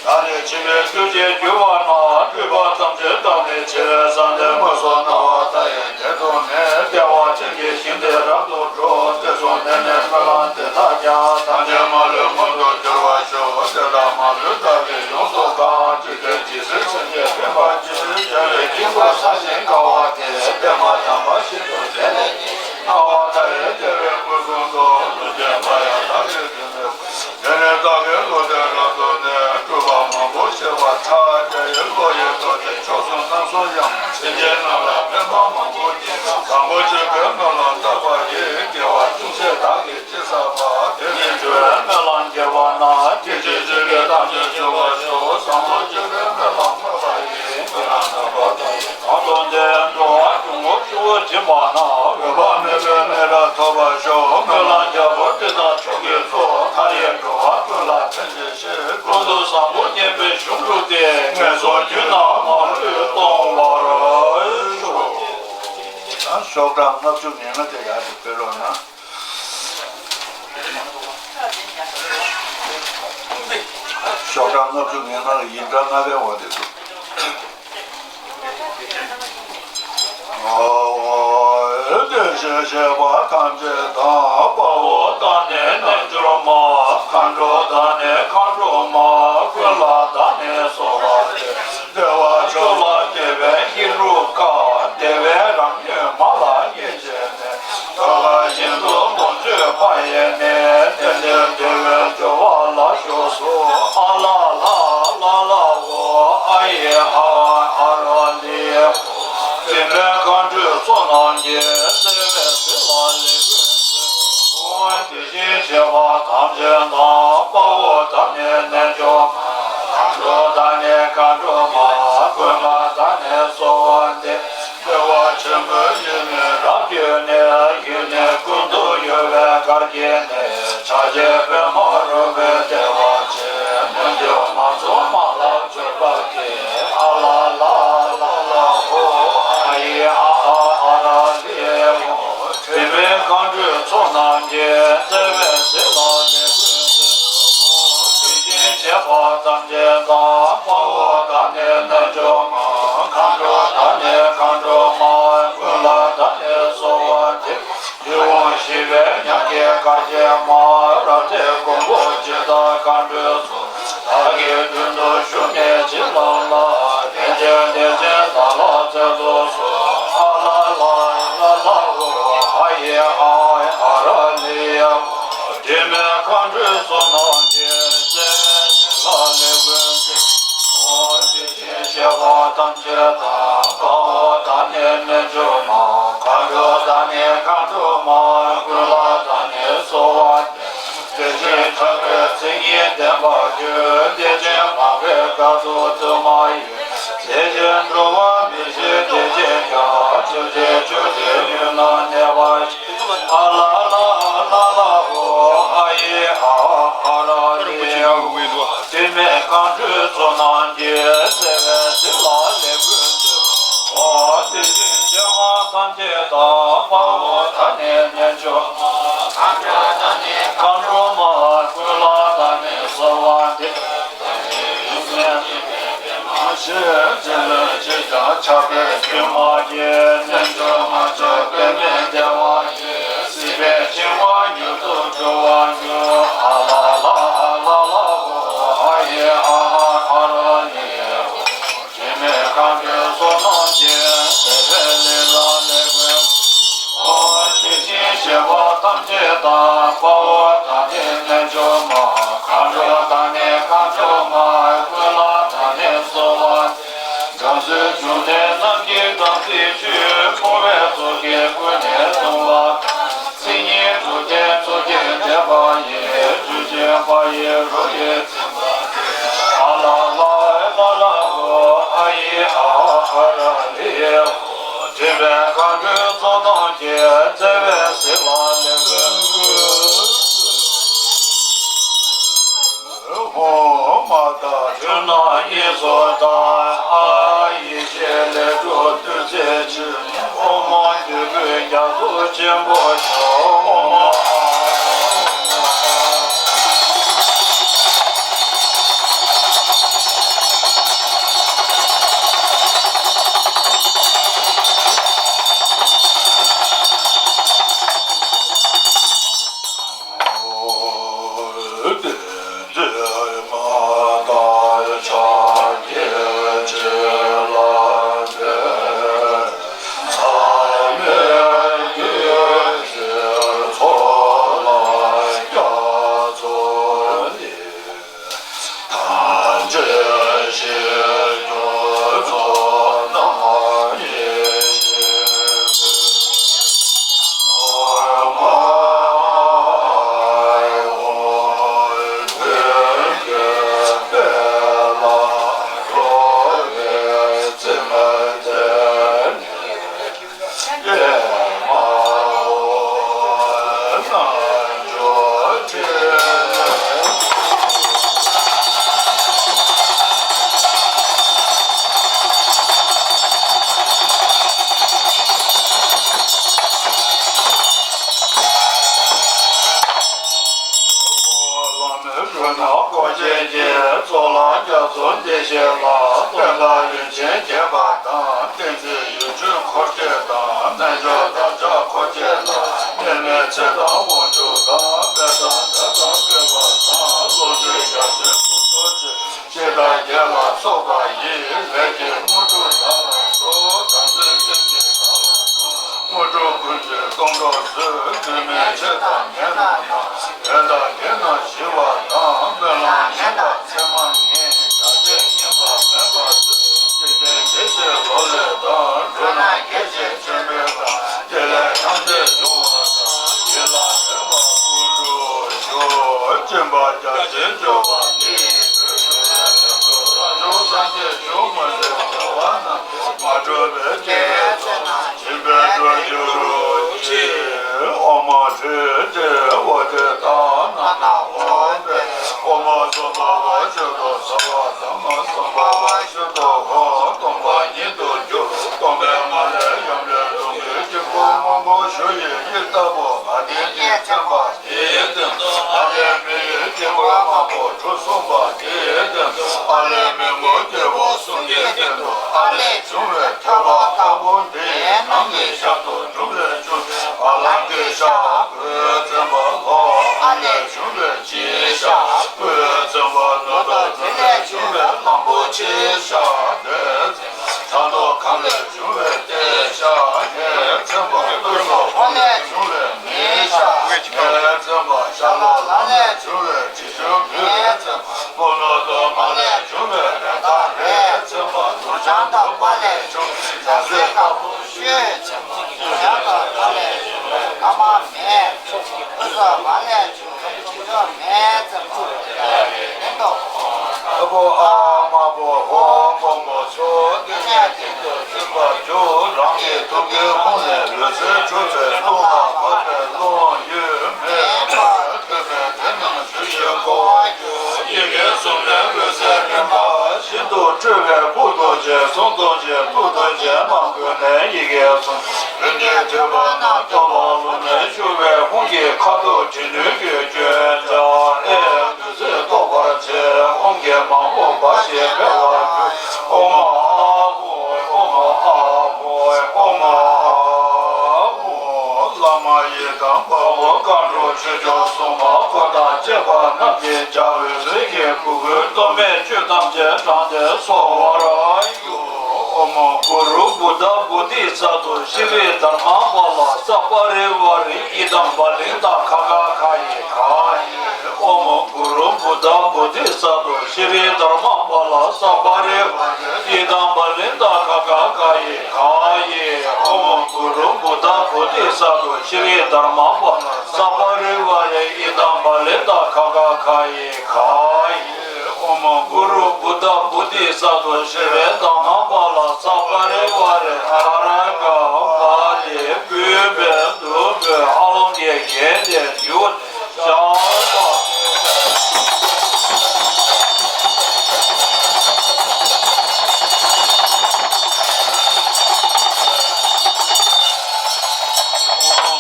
བདག་ནི་འཆི་བའི་དུས་ཀྱི་འགྱུར་བ་ན། སྒྲིབ་པ་ཐམས་ཅད་དག་ནི་ཕྱིར། བསམ་གཏན་སྨོན་གསུམ་སྣང་བ་མཐའ་ཡས་དེར་ཐོབ་ནས། བདེ་བ་ཅན་གྱི་ཞིང་དེར་རབ་ཏུ་འགྲོ། དེ་གསུང་ནས་ནི་སྨོན་ལམ་འདི་དག་ཀྱང་། ཐམས་ཅད་མ་ལུས་མངོན་དུ་འགྱུར་བར་ཤོག །དེ་དག་མ་ལུས་བདག་གིས་ཡོངས་སུ་བཀང་། ཇི་སྲིད་ཇི་སྲིད་སེམས་ཅན་ཕན་པར་བགྱི། རྒྱལ་བའི་དཀྱིལ་འཁོར་བཟང་ཞིང་དགའ་བ་དེར། པདྨ་དམ་པ་ཤིན་ཏུ་དགྱེས་ནས་ཀྱང་། སྣང་བ་མཐའ་ཡས་རྒྱལ་བའི་སྐུ་གསུང་ཐུགས། ལུས་ཅན་པ་ཡང་བདག་གིས་བཏུད་ནས། དེ་ནས་བདག་གིས་བློ་གཏད་རབ་ཏུ་ནས། སྤྲུལ་པ་མང་པོ་བཤད་པར་ཐལ། རྒྱ་ཡི་བློ་ཡི་སྟོབས་ཀྱིས་མཆོག་གསུམ་རྣམ་གསུམ་དབྱངས། སེམས་ཅན་རྣམས་ལ་ཕན་པ་མང་པོ་བགྱི། བཟང་པོ་སྤྱོད་པའི་སྨོན་ལམ་བཏབ་པ་ཡིས། ངན་སོང་རྒྱུད་ན་མ་ལུས་སྟོང་པར་ཤོག །ཤོག་གྲངས་ལྔ་བཅུ་ང་ལྔ་དེ་ཡར་དུ་ཕེབས་རོགས་གནང་། ཤོག་གྲངས་ལྔ་བཅུ་ང་ལྔ་ལ་ཡིག་གྲངས་ལྔ་པའི་འོག་དེ་འདུག་འོད་དེ་བཞིན་གཤེགས་པ་ཐམས་ཅད་དང་། དཔའ་བོ་དང་ནི་རྣལ་འབྱོར་མ། མཁའ་འགྲོ་དང་ནི་མཁའ་འགྲོ་མ། ཀུན་ལ་དགའ་ནི་གསོལ་བ་འདེབས། བདེ་བ་མཆོག་ལ་དད་པས་ཧེ་རུ་ཀ། བདེ་བའི་རང་བཞིན་མ་ལ་ཡིད་ཆེས་ནས། ལྟ་བ་བཞིན་དུ་ལོངས་སྤྱོད་པ་ཡི་ནི། དེ་ནི་བདེ་བའི་འབྱོར་བ་ལ་ཞུགས་སོ། ཨ་ལ་ལ་ལ་ལ་ཧོ། ཨ་ཡེ་ཨ་ཨ་ར་ལི་ཧོ། བྱམས་པའི་མཁའ་འགྲོའི་ཚོགས་རྣམས་ཀྱིས། བརྩེ་བས་གཟིགས་ལ་ལེགས་བཀོད་མཛོད། དེ་བཞིན་གཤེགས་པ་ཐམས་ཅད་དང་། དཔའ་བོ་དང་ནི་རྣལ་འབྱོར་མ། མཁའ་འགྲོ་དང་ནི་མཁའ་འགྲོ་མ། ཀུན་ལ་དགའ་ནི་གསོལ་བ་འདེབས། བདེ་བ་ཆེན་པོའི་ཡིད་ནི་རབ་བསྐྱོད་ནས། ཡིད་ནི་ཀུན་ཏུ་གཡོ་བའི་གར་གྱིས་ནི། ཕྱག་རྒྱའི་པདྨ་རོལ་པའི་བདེ་བ་ཆེ། རྣལ་འབྱོར་མ་ཚོགས་མ་ལ་སྤྱོད་པ་སྐྱེ། ཨ་ལ་ལ་ལ་ལ་ཧོ། ཨ་ཡེ་ཨ་ཨ་ཨ་ར་ལི་ཧོ། བྱམས་པའི་མཁའ་འགྲོའི་ཚོགས་རྣམས་ཀྱིས། བརྩེ་བས་གཟིགས་ལ་ལེགས་བཀོད་མཛོད། དེ་བཞིན་གཤེགས་པ་ཐམས་ཅད་དང་། དཔའ་བོ་དང་ནི་རྣལ་འབྱོར་མ། མཁའ་འགྲོ་དང་ནི་མཁའ་འགྲོ་མ། ཀུན་ལ་དགའ་ནི་གསོལ་བ་འདེབས། ཡིད་འོང་ཞི་བའི་མྱང་འདས་གར་གྱིས་མ། རབ་མཛེས་མགོན་པོ་འཇིགས་བྲལ་མཁའ་འགྲོའི་ཚོགས། བདག་གི་མདུན་དུ་བཞུགས་ནས་བྱིན་བརླབས་ལ། ལན་ཅིག་བདེ་ཆེན་བདག་ལ་སྩལ་དུ་གསོལ། ཨ་ལ་ལ་ལ་ལ་ཧོ། ཨ་ཡེ་ཨ་ཨ་ར་ལི་ཧོ། དྲི་མེད་མཁའ་འགྲོའི་ཚོགས་རྣམས་ཀྱིས། བརྩེ་བས་གཟིགས་ལ་ལེགས་བཀོད་མཛོད། འོ་དེ་བཞིན་གཤེགས་པ་ཐམས་ཅད་དང་། དཔའ་བོ་དང་ནི་རྣལ་འབྱོར་མ། མཁའ་འགྲོ་དང་ནི་མཁའ་འགྲོ་མ། ཀུན་ལ་དགའ་ནི་གསོལ་བ་འདེབས། དེ་བཞིན་ཕྱག་འཚལ་མཚན་ཉིད་ལྡན་པ་ཁྱོད། བདེ་ཆེན་མ་འདྲེས་དཀའ་ཐུབ་དུ་མ་ཡིས། བདེ་ཆེན་འགྲོ་བ་མི་ཤེས་བདེ་ཆེན་ཀྱང་། ཆོས་ཀྱི་ཆུ་དེ་ཡུལ་ན་གནས་པ་ཞིག་ཨ་ལ་ལ་ལ་ལ་ཧོ། ཨ་ཡེ་ཨ་ཨ་ར་ལི་ཧོ། དྲི་མེད་མཁའ་འགྲོའི་ཚོགས་རྣམས་ཀྱིས། བརྩེ་བས་གཟིགས་ལ་ལེགས་བཀོད་མཛོད། འོ་དེ་བཞིན་གཤེགས་པ་ཐམས་ཅད་དང་། དཔའ་བོ་དང་ནི་རྣལ་འབྱོར་མ། མཁའ་འགྲོ་དང་ནི་མཁའ་འགྲོ་མ། ཀུན་ལ་དགའ་ནི་གསོལ་བ་འདེབས། ཡུམ་སྲས་ཆེན་པོའི་པདྨ་ཞེས། བརྩེ་ལྡན་ཆེ་ཆུང་ཆགས་པའི་དྲི་མ་སྐྱེས། རྣལ་འབྱོར་མ་མཆོག་པདྨའི་བདེ་བ་ཡིས། སྲིད་པའི་འཆིང་བ་མྱུར་དུ་གྲོལ་བར་འགྱུར། ཨ་ལ་ལ་ལ་ལ་ཧོ། ཨ་ཡེ་ཨ་ཨ་ཨ་ར་ལི་ཧོ། དྲི་མེད་མཁའ་འགྲོའི་ཚོགས་རྣམས་ཀྱིས། བརྩེ་བས་གཟིགས་ལ་ལེགས་བཀོད། འོ་དེ་བཞིན་གཤེགས་པ་ཐམས་ཅད་དང་། དཔའ་བོ་དང་ནི་རྣལ་འབྱོར་མ། མཁའ་འགྲོ་དང་ནི་མཁའ་འགྲོ་མ། ཀུན་ལ་དགའ་ནི་གསོལ་བ། སྒྲ་སོགས་འབྱུང་ལྡན་རྣམས་ཀྱི་དམ་ཚིག་ཆོས། འཁོར་བའི་ཚོགས་ཀྱིས་ཀུན་ནས་གདུང་བ། མཚན་ཉིད་དྲུག་ལྡན་མཚོ་སྐྱེས་ལྡན་པ་ཡི། གྲུ་ཆེན་པ་ཡི་རོ་ཡིས་ཚིམ་པ་སྟེ། ཨ་ལ་ལ་ལ་ལ་ཧོ། ཨ་ཡེ་ཨ་ཨ་ར་ལི་ཧོ། དྲི་མེད་མཁའ་འགྲོའི་ཚོགས་རྣམས་ཀྱིས། བརྩེ་བས་གཟིགས་ལ་ལེགས་བཀོད་མཛོད། ཧོ་མ་དང་ཆོས་རྣམས་དབྱིངས་སུ་དག་ཨ་ཡེ་ཤེས་ལས་གྲུབ་བདུད་རྩིའི་ཆུ། ཨོཾ་ཨཱཿཧཱུྃ་བཛྲ་གུ་རུ་ཆེན་པོ་ཤོག་ཨོཾ་ཨཱཿཧཱུྃ། ཚོགས་བདེ་གཤེགས་ལ། དཔལ་ལྡན་ཡོན་ཏན་རྒྱས་པ་དང་། བསྟན་འཛིན་ཡུལ་ཆོས་འཁོར་བཅས་དང་། རྣལ་འབྱོར་བདག་ཅག་འཁོར་བཅས་ལ། གནས་མལ་ཚེ་དང་དབང་ཕྱུག་དང་། དཔལ་དང་དགྲ་དང་བཅས་པ་དང་། བློ་གྲོས་རྒྱ་མཚོའི་སྐུ་རྡོ་རྗེ། སྤྱན་དང་རྒྱན་ལ་སོགས་པ་ཡིས། ལས་ཀྱི་དངོས་གྲུབ་བདག་ལ་སྩོལ། དམ་ཚིག་ཅན་གྱིས་བདག་ལ་གསོལ། དངོས་གྲུབ་ཀུན་གྱི་སྟོང་གྲོགས་སུ། འབྲལ་མེད་ཆོས་དང་ཉན་རྣམས་དང་། འགྲན་ཟླ་བརྒྱད་རྣམས་ཞི་བ་དང་། སྨོན་ལམ་ཡིན་པ་ཚད་མར་ངེས། བྱ་བྱེད་ངན་པ་མེད་པར་སྤྱོད། འཇིག་རྟེན་བདེ་གཤེགས་ལོ་ལེགས་དང་། འགྲོ་རྣམས་རྒྱལ་བྱེད་ཆེན་པོའི་དང་། བདེ་ལེགས་ཐམས་ཅད་འབྱུང་བ་དང་། ཡིད་ལ་འོས་པ་ཀུན་འགྲུབ་ཤོག། སྦྱིན་པ་རྒྱ་ཆེན་སྤྱོད་པ་འདི། ཡིས་བོད་ཞུ་བའི་དོན་དུ། རང་བྱུང་སངས་རྒྱས་བཞུགས་མ་ཟིན། རྒྱལ་བ་རྣམས་མ་གྲུབ་པའི་དགེ་བའི་ཚོགས་རྣམས། བྱིན་པས་གྲོལ་འགྱུར་ཅིག། ཨོཾ་ཧྲཱིཿ་ཨོ་ཏེ་ཏ་ན་ན་ཧོ་ཏེ། ཨོཾ་སྭ་བྷཱ་ཝ་ཤུདྡྷ་སརྦ་དྷརྨ་སམ་བྷ་ཝ་ཤུདྡྷོ་ཧོ། སྟོང་པ་ཉིད་དུ་གྱུར། སྟོང་པའི་ངང་ལས་ཡབ་ཡུམ་ལུང་གི་དཀྱིལ་འཁོར་སྔོན་པོ་ཞུ་ཡི་གཡུལ་ལྟ་བུ། བ་དན་གྱིས་མཚན་པ་དེའི་སྟེང་དུ། ཨ་ལས་མི་ཡི་དཀྱིལ་འཁོར་དམར་པོ་གྲུ་གསུམ་པ་དེའི་སྟེང་དུ། ཨ་ལས་མི་མགོ་སྐྱེ་བོ་གསུམ་གྱི་སྟེང་དུ། ཨ་ལས་བྱུང་བའི་ཐོད་པ་དཀར་པོ་འདི་ནང་གི་ཤར་དུ་འབྲུམ་ལས་བྱུང་བ་ལམ་གྱི་ཤར་སྐུའི་བཙན་པོ་ལྷོ། ཨ་ལས་བྱུང་བའི་ཕྱིའི་ཤར་སྐུའི་བཙན་པོ་ནུབ་ཏུ་འབྲུམ་ལས་བྱུང་བའི་གླང་པོ་ཆེའི་ཤར་དེ། བྱང་དུ་ཁམས་ལས་བྱུང་བའི་ལྟེ་ཤར་ལྷའི་བཙན་པོ་ཀུན་ལས་འོག་ལས་བྱུང་བའི་མེའི་ཤར་མེའི་བཙན་པོ། ཤར་ལྷོ་ལམ་ལས་བྱུང་བའི་དྲི་ཆབ་བུའི་བཙན་པོ། ལྷོ་ནུབ་ཏུ་མ་ལས་བྱུང་བའི་རི་དྭགས་རིའི་བཙན་པོ། ནུབ་བྱང་དུ་པ་ལས་བྱུང་བའི་བྱ་སྲེག་དཀར་པོ་ཤོད་བཙན་པོ། ནུབ་བྱང་དུ་པ་ལས་བྱུང་བའི་ཀ་མ་མེ། ནུབ་ཏུ་མ་ལས་བྱུང་བའི་དྲི་ཆབ་མེའི་བཙན་པོ། ཨ་པོ་ཨ་མ་པོ་ཧོ། དཀོན་པོ་ཚོ་འདི་ནས་སྟེང་དུ་འཛིན་པར་འགྱུར། རང་གི་ཐུགས་ཀའི་ཁོང་ནས་འོད་ཟེར་འཕྲོས་པས། རླུང་ལ་བབས་པའི་རླུང་ཡོད་མེད་མར་ཐོན་པས། དེ་རྣམས་ཆུ་ཡི་ཁུ་བ་གྱུར། ཡི་གེ་གསུམ་ལས་འོད་ཟེར་རིམ་པ་བཞིན་དུ་འཕྲོས་པས། སྐུ་རྡོ་རྗེ་གསུང་རྡོ་རྗེ་ཐུགས་རྡོ་རྗེ་རྣམས་ཀུན་ནས་ཡི་གེ་གསུམ་རིམ་གྱིས་ཐོས་པ་རྣམས་ཐོབ་པ་ལུང་ནས་ཞུ་བའི་ཧཱུྃ་གི་ཁ་དོག་དྲི་བསྣོན་གྱི་སྐྱོན་ཆ་ཨེ། བདུད་རྩི་གཏོར་བར་བྱེད། ཧཱུྃ་གིས་མང་པོ་འབར་ཞིང་འཕེལ་བར་འགྱུར། ཨོཾ་ཨཱཿཧཱུྃ། ཨོཾ་ཨཱཿཧཱུྃ། ཨོཾ་ཨཱཿཧཱུྃ། བླ་མ་ཡི་དམ་དཔའ་བོ་མཁའ་འགྲོ་ཆོས་སྐྱོང་སྲུང་མ་འཁོར་དང་བཅས་པ་རྣམས་ཀྱིས་འཇའ་འོད་ཟེར་གྱིས་གུས་པས་བསྟོད་སྨད་བཅས་ཐམས་ཅད་བགྲངས་ཏེ་གསོལ་བར་ཨོཾ་གུ་རུ་བུདྡྷ་བོ་དྷི་ས་ཏྭ་ཤྲཱི་དྷརྨ་པཱ་ལ་ས་པ་རི་ཝཱ་རེ་ཨི་དམ་བ་ལི་ཏ་ག་ག་ག་ཡི་ག་ཡི། ཨོཾ་གུ་རུ་བུདྡྷ་བོ་དྷི་ས་ཏྭ་ཤྲཱི་དྷརྨ་པཱ་ལ་ས་པ་རི་ཝཱ་རེ་ཨི་དམ་བ་ལི་ཏ་ག་ག་ག་ཡི་ག་ཡི། ཨོཾ་གུ་རུ་བུདྡྷ་བོ་དྷི་ས་ཏྭ་ཤྲཱི་དྷརྨ་པཱ་ལ་ས་པ་རི་ཝཱ་རེ་ཨི་དམ་བ་ལི་ཏ་ག་ག་ག་ཡི་ག་ཡི། ཨོཾ་གུ་རུ་བུདྡྷ་བོ་དྷི་ས་ཏྭ་ཤྲཱི་དྷརྨ་པཱ་ལ་ས་པ་རི་ཝཱ་རེ་ཨ་ར་ཀ་བ་དེ་གུས་པས་འདུད་པའི་ཨ་ལོང་གི་གན་དེ་འདུད་བྱ་བ། ཨོཾ་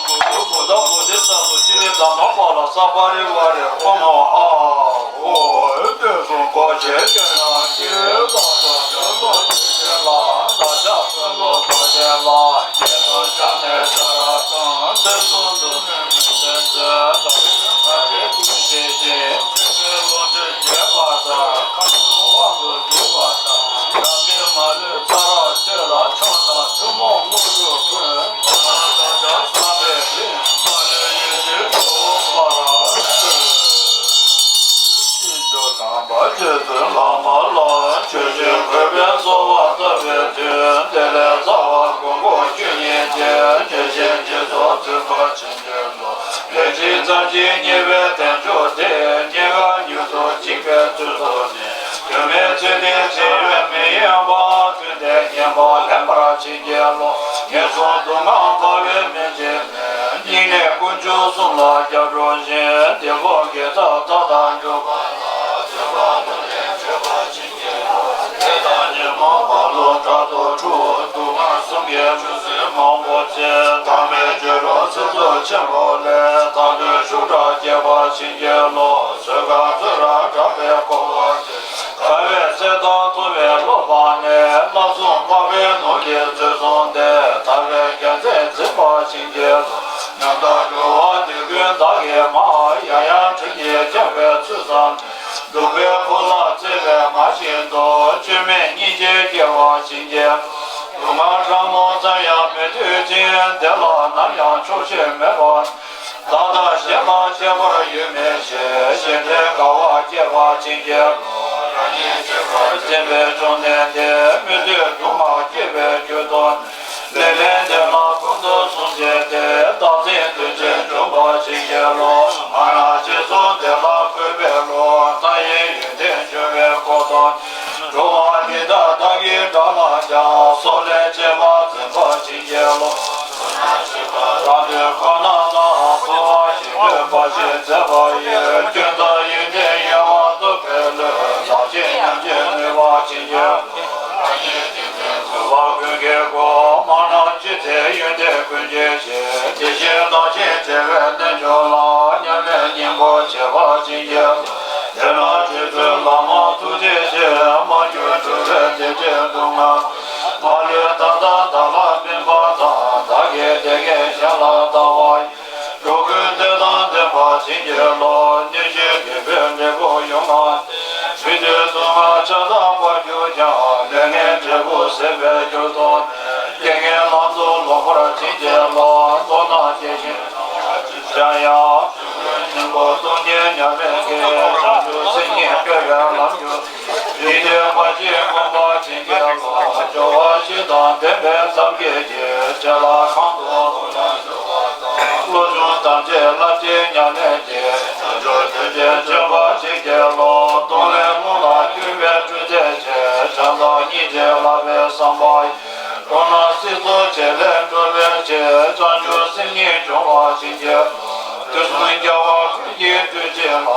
གུ་རུ་བུདྡྷ་བོ་དྷི་ས་ཏྭ་ཤྲཱི་དྷརྨ་པཱ་ལ་ས་པ་རི་ཝཱ་རེ། ཨོཾ་ཨཱཿཧཱུྃ། དུས་གསུམ་འཁོར་བཅས་ཀུན་ལ་གུས་པ་དང་། ཆོས་ལུགས་ཆོས་ཅན་ལ་བདག་ཅག་ཀུན་སློང་འཁོར་བཅས་ལ། ཡེ་དང་ཤ་ནས་ཤ་ར་དང་། ཚེ་གསུམ་དུ་ནི་མི་ཟད་མཛོད། བདག་ཡོད་ཁ་ཆེ་ཀུན་ཤེས་ཤིང་། ཆོས་མིན་ལོངས་སྤྱོད་རྒྱས་པ་དང་། ཁམས་གསུམ་དབང་དུ་སྡུད་པ་དང་། རང་གི་མ་ལུས་ཚ་རོགས་ཆོས་ལ་ཕྱོགས་དང་། ཐུན་མོང་དངོས་གྲུབ་ཀུན། ཐོབ་པར་བདག་ཅག་བསམ་པའི་དཔལ། མ་ལུས་ཡིད་བཞིན་འགྲུབ་པར་ཤོག། ཕྱིན་ཅི་དྲང་པ་རྗེ་བཙུན་བླ་མ་ལ། ཆོས་བཞིན་གུས་པས་གསོལ་བ་བཏབ་པའི་མཐུས། བདེ་ལེགས་རྩ་བ་དགོངས་པ་བཅུ་གཉིས་ཏེ། ཡེ་ཤེས་འཆི་གསུམ་འཛིན་པ་ཕྱིན་ཅི་ལོག་ལས་ཅི་ཙམ་ཞིག་ཉེས་པའི་དལ་འབྱོར་དེ། རྙེད་དཀའ་མྱུར་དུ་འཇིག་པའི་ཚུལ་དུ་ནི། དོན་མེད་ཚེ་འདིའི་ཚེ་ཡུན་མི་ཡོང་བ། ཚེ་འདས་ངན་པ་ལེན་པར་བྱིན་གྱིས་རློབས། ངན་སོང་སྡུག་བསྔལ་བར་བའི་མི་བྱེད་ནས། སྙིང་ནས་དཀོན་མཆོག་གསུམ་ལ་སྐྱབས་འགྲོ་ཞིང་། དེ་ཕྱོགས་དགེ་རྩ་མཐའ་དག་འགྲུབ་པ་ལ། བརྩོན་པ་ནམ་ཡང་བརྗེད་པར་བྱིན་གྱིས་རློབས། ཚེ་དང་ཉོན་མོངས་པ་ལོག་དྲག་ཏུ་འཁྲུགས། སྡུག་བསྔལ་གསུམ་གྱི་ཆུ་སྲིན་མང་པོ་བཅས། ཐ་མལ་སྐྱེ་འགྲོ་ཚེ་ཟད་ཆེན་པོ་ལས། བཏང་སྙོམས་ཤུགས་དྲག་སྐྱེ་བར་བྱིན་གྱིས་རློབས། བཟོད་པ་བཙོན་རར་བསྒྲགས་པའི་འཁོར་བ་དེ། དགའ་བའི་ འཕགས་པའི་ནོར་གྱིས་ཚུལ་བཟུང་སྟེ། ཐར་པའི་རྒྱལ་མཚན་འཛིན་པར་བྱིན་གྱིས་རློབས། ཉམ་ཐག་འགྲོ་བ་དུས་ཀུན་བདག་གིས་མ། ཡང་ཡང་དྲིན་གྱིས་བསྐྱངས་པའི་ཚུལ་བཟང་། སྡུག་པའི་ཁུར་ལ་བརྩེ་བས་མ་བཞེངས་སོ། བཅོས་མིན་སྙིང་རྗེ་སྐྱེ་བར་བྱིན་གྱིས་རློབས། སྡུག་བསྔལ་ཕྲ་མོ་ཙམ་ཡང་མི་འདོད་ཅིང་། བདེ་ལ་ནམ་ཡང་ཆོག་ཤེས་མེད་པར། བདག་དང་གཞན་ལ་ཁྱད་པར་ཡོད་མིན་ཞེས། གཞན་ཕན་དགའ་བ་སྐྱེ་བར་བྱིན་གྱིས་རློབས། རང་ཉིད་གཅེས་པར་འཛིན་པའི་བཅོམ་ལྡན་འདས། མི་འདོད་སྡུག་བསྔལ་སྐྱེ་བའི་རྒྱུ་མཐོང་ནས། ལེགས་ལྡན་འདས་ལ་ཕུན་སུམ་ཚོགས་བྱས་ཏེ། བདག་འཛིན་དོན་ཆེན་འཇོམས་པར་བྱིན་གྱིས་རློབས། མ་རིག་སྤྱི་གཙུག་བདེ་ལ་འཁོད་པའི་བློ། མཐའ་ཡས་ཡོན་ཏན་འབྱུང་བའི་འཁོར་དང་། འགྲོ་བ་འདི་དག་བདག་གི་དགྲ་ལ་ཡང་། སྲོག་ལས་གཅེས་པར་འཛིན་པར་བྱིན་གྱིས་རློབས། རང་དོན་ཁོ་ན་ལ་འཚོ་བ་ཞིག་འདོད་པ་ཞིག་མཛད་པ་ཡི། སྐྱོན་དང་ཡོན་ཏན་གཡོ་བ་རྟོག་པའི་བློས། བདག་གཅེས་ཉམས་ཀྱིས་གནོན་པར་བྱིན་གྱིས་རློབས། བ་ཀུན་དགའི་སྒོ་མང་རྣམས་ཕྱེ་སྟེ། ཡོན་ཏན་ཀུན་གྱི་གཞི། དེ་བཞིན་བདག་གཅེས་བྲལ་བའི་རྣལ་འབྱོར་ལ། མཉམ་མེད་སྙིང་པོར་བྱེད་པར་བྱིན་གྱིས། དེ་ལ་སྤྱོད་ཚུལ་བླ་མ་ཐུགས་རྗེ་ཆེ། མ་གྱུར་འགྲོ་བའི་བདེ་སྐྱིད་སྡུག་བསྔལ། མ་ལུས་ད་ལྟ་བདག་ལ་སྨིན་པ་དང་། བདག་གི་བདེ་སྐྱིད་གཞན་ལ་བལྟ་བ་ཡི། འགྲོ་ཀུན་བདེ་དང་ལྡན་པར་བྱིན་གྱིས་རློབས། སྣོད་བཅུད་དགེ་བའི་འབྲས་བུ་ཡོངས་བསྔགས། མི་འདོད་སྡུག་བསྔལ་ཆ་ཚང་བར་གྱུར་ཀྱང་། ལས་ངན་འབྲས་བུ་ཟད་པའི་རྒྱུར་མཐོང་ནས། རྐྱེན་ངན་ལམ་དུ་ལོག་པར་བྱིན་གྱིས་རློབས། མདོར་ན་སྐྱེ་ཤི་ཀྱང་ཡང་། སྙིང་པོ་སྟོང་ཉིད་མྱ་ངན་གྱི། བྱང་ཆུབ་སེམས་ཉིད་སྤེལ་བའི་ལམ་གྱུར། ཡིད་བདེ་བར་ཆད་སྤངས་པར་བྱིན་གྱིས་རློབས། སྦྱོར་བ་བཞི་དང་ལྡན་པའི་སངས་རྒྱས་ཀྱིས། བྱེ་བྲག་གང་དུ་འཁོར་ལོ་སྒྱུར་བ་དང་། བློ་ཆུང་ཐམས་ཅད་བསླབ་བྱའི་ཉམས་ལེན་གྱིས། བྱང་ཆུབ་རྒྱུན་ཆད་སྤྱོད་པར་བྱིན་གྱིས་རློབས། གདོང་ལེན་རླུང་ལ་སྐྱུར་བའི་སྤྲོས་བྲལ་ཆེ། བྱམས་དང་སྙིང་རྗེ་བསླབ་པའི་བསམ་པ་ཡིས། འགྲོ་རྣམས་སྲིད་མཚོ་བྱེ་བས་འགྲོ་བའི་ཕྱིར། བྱང་ཆུབ་སེམས་ཉིད་འབྱུང་བར་བྱིན་གྱིས་རློབས། དུས་གསུམ་རྒྱལ་བ་ཀུན་གྱི་སྤྲུལ་གཅིག་ལ།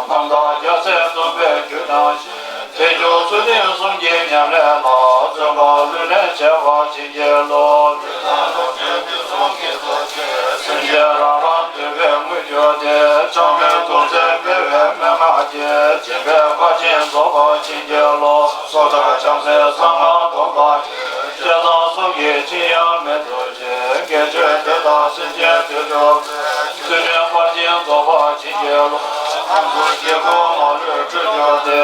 རྣམ་དག་རྒྱལ་སྲས་སྟོན་པའི་རྒྱུ་དང་བཞི། དལ་འབྱོར་ཚུལ་ཁྲིམས་གསུམ་གྱི་ཉམས་ལེན་ལ། བརྩོན་པ་ལྷུར་ལེན་བྱེད་པར་བྱིན་གྱིས་རློབས། ལུས་དང་ལུགས་མཐུན་དུས་གསུམ་གྱི་ཚོགས་ཀྱིས། སེམས་ཅན་རང་རང་འདོད་པའི་དངོས་གྱུར་ཏེ། ཆགས་མེད་རྟོག་བྲལ་མེད་པའི་མན་ངག་གིས། སྦྱིན་པའི་ཕར་ཕྱིན་རྫོགས་པར་བྱིན་གྱིས་རློབས། སོ་ཐར་བྱང་སེམས་གསང་སྔགས་སྡོམ་པ་ཡིས། བསྐྱེད་དང་གསུམ་གྱིས་ཅི་ཡང་མི་ཐུབ་ཅིང་། དགེ་སྦྱོར་སྡེ་དང་སེམས་ཅན་དོན་གྲུབ་པའི། ཚུལ་ཁྲིམས་ཕར་ཕྱིན་རྫོགས་པར་བྱིན་གྱིས་རློབས། ཁམས་གསུམ་སྐྱེ་དགུའི་མ་ལུས་འཁྲུད་གྱུར་ཏེ།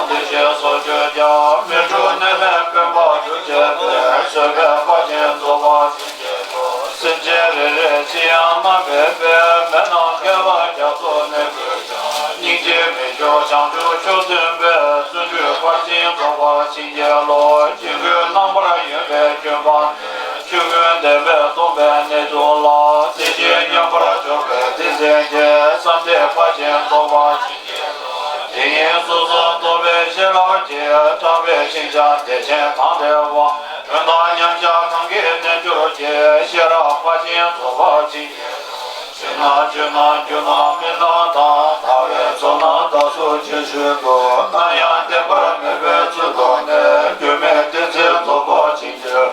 བདེ་གཤེགས་སུ་གྱུར་ཀྱང་། མི་འཁྲུགས་གནོད་མེད་དཔོན་པོར་གྱུར་ཅིག་སྟེ། བཟོད་པའི་ཕར་ཕྱིན་རྫོགས་པར་བྱིན་གྱིས་རློབས། སེམས་ཅན་རེ་རེ་ཅི་ཡང་བསྣམས་པའི་དཔེ། མེ་རྣམས་བསྐལ་པ་རྒྱ་མཚོ་ནི་འཁྲུད་ཀྱང་། སྙིང་རྗེ་མི་སྐྱོ་བྱང་ཆུབ་མཆོག་སྟོན་པའི། བརྩོན་འགྲུས་ཕར་ཕྱིན་རྫོགས་པར་བྱིན་གྱིས་རློབས། སྐྱེ་དགུའི་རྣམ་པར་གཡེང་བའི་སྐྱོན་སྤངས་ཏེ། ཆོས་ཀུན་བདེན་པས་སྟོང་པའི་གནས་ལྟུང་ལ། དེ་བཞིན་མཉམ་པར་འཇོག་པའི་ཏིང་འཛིན་གྱིས། བསམ་གཏན་ཕར་ཕྱིན་རྫོགས་པར་བྱིན་གྱིས་རློབས། དེ་ཉིད་སོ་སོར་རྟོག་པའི་ཤེས་རབ་ཀྱིས། དྲངས་པའི་ཤིང་རྐྱང་བདེ་ཆེན་དང་བྲལ་བ། དོན་དམ་མཉམ་གཞག་གང་གི་རྣལ་འབྱོར་གྱིས། ཤེས་རབ་ཕར་ཕྱིན་རྫོགས་པར་བྱིན་གྱིས་རློབས། ཕྱི་ནང་ཆོས་རྣམས་རྒྱུ་རྣམས་མི་རྣམས་དང་། ལྟ་བའི་ཚོགས་རྣམས་བདག་སོགས་ཅན་ཞིག་ཏུ། སྣང་ཡང་བདེན་པར་མེད་པའི་ཚུལ་རྟོགས་ནས། འགྱུར་མེད་གཏན་ཚིགས་རྫོགས་པར་བྱིན་གྱིས།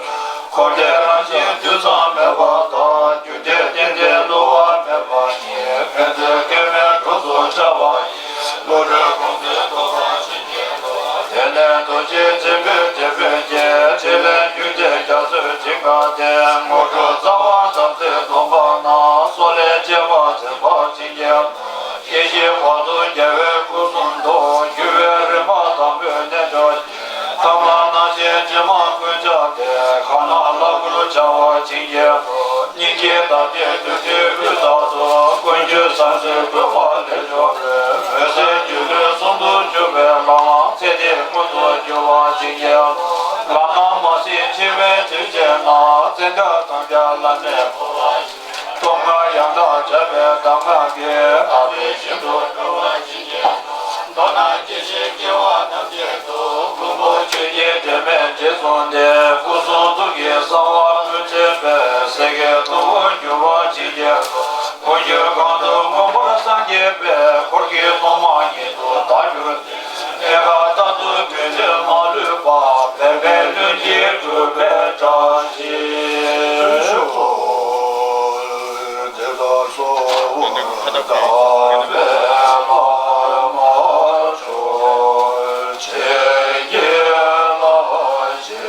འཁོར་འདས་རང་བཞིན་དུས་མཚམས་མེད་པ་དང་། རྒྱུ་འབྲས་རྟེན་འབྲེལ་བསླུ་བ་མེད་པ་ཉིད། ཕན་ཚུན་སྐྱོན་མེད་གྲོགས་སུ་འཆར་བ་ཡིས། བློ་གྲོས་གོང་འཕེལ་ཐོབ་པར་བྱིན་གྱིས་རློབས། དེ་ནས་རྡོ་རྗེ་འཛིན་པའི་དེད་དཔོན་གྱིས། ཕྲིན་ལས་རྒྱུད་སྡེ་རྒྱ་མཚོའི་མཐིང་ག་སྟེ། དངོས་གྲུབ་རྩ་བ་དམ་ཚིག་སྡོམ་པ་རྣམས། སྲོག་ལས་གཅེས་པར་འཛིན་པར་བྱིན་གྱིས་རློབས། སྐྱེ་ཤི་བར་དོ་རྒྱལ་བའི་སྐུ་གསུང་ཐུགས། འགྱུར་བའི་རིམ་པ་དང་པོའི་རྣལ་འབྱོར་གྱིས། ཐ་མལ་སྣང་ཞེན་དྲི་མ་ཀུན་བྱང་སྟེ། གང་སྣང་ལྷ་སྐུར་འཆར་བར་བྱིན་གྱིས་རློབས། སྙིང་རྗེའི་དར་ཞིང་བདུད་རྩིའི་དབུས་དག་ཏུ། ཀུན་འཁྱུད་ཟང་ཟིང་སྒྲོལ་བ་ལས་བྱུང་བའི། འོད་གསལ་སྒྱུ་ལུས་ཟུང་དུ་འཇུག་པའི་ལམ། ཚེ་འདིའི་ཀུན་ཏུ་རྒྱུ་བར་བྱིན་གྱིས་རློབས། ལམ་སྣ་མ་ཟིན་འཆི་བའི་དུས་བྱས་ན། བཙན་བཀའ་དམ་བཅའ་བླ་མེད་གཏོང་བ་ཡང་དག་བྱ་བའི་གདམས་ངག་གིས། ཐར་པའི་ཞིང་དུ་འགྲོ་བར་བྱིན་གྱིས་རློབས། མདོར་ན་སྐྱེ་ཤི་སྐྱེ་བ་ཐམས་ཅད་དུ། ཀུན་རྨོངས་ཆོས་ཉིད་དྲི་མས་འཇིགས་གསུམ་སྟེ། སྐུ་གསུང་ཐུགས་ཀྱི་གསང་བ་ཀུན་འཛིན་པའི། སེང་གེའི་ཐུ་བོར་འགྱུར་བར་བྱིན་གྱིས་རློབས། ཀུན་འཁྱུད་གང་དུ་མངོན་པར་སངས་རྒྱས་པའི། འཁོར་གྱི་ཐོག་མ་ཉིད་དུ་བདག་གྱུར་ཏེ། གནས་སྐབས་རྟག་ཏུ་དགོས་འདོད་མ་ལུས་པ། འབད་པས་ལྷུན་གྱིས་གྲུབ་པའི་བཀྲ་ཤིས་ཤོག། དེ་དག་སོགས་དག་པའི་བར་མ་མཆོག་བྱིན་གྱིས་བརླབས་ཤིང་།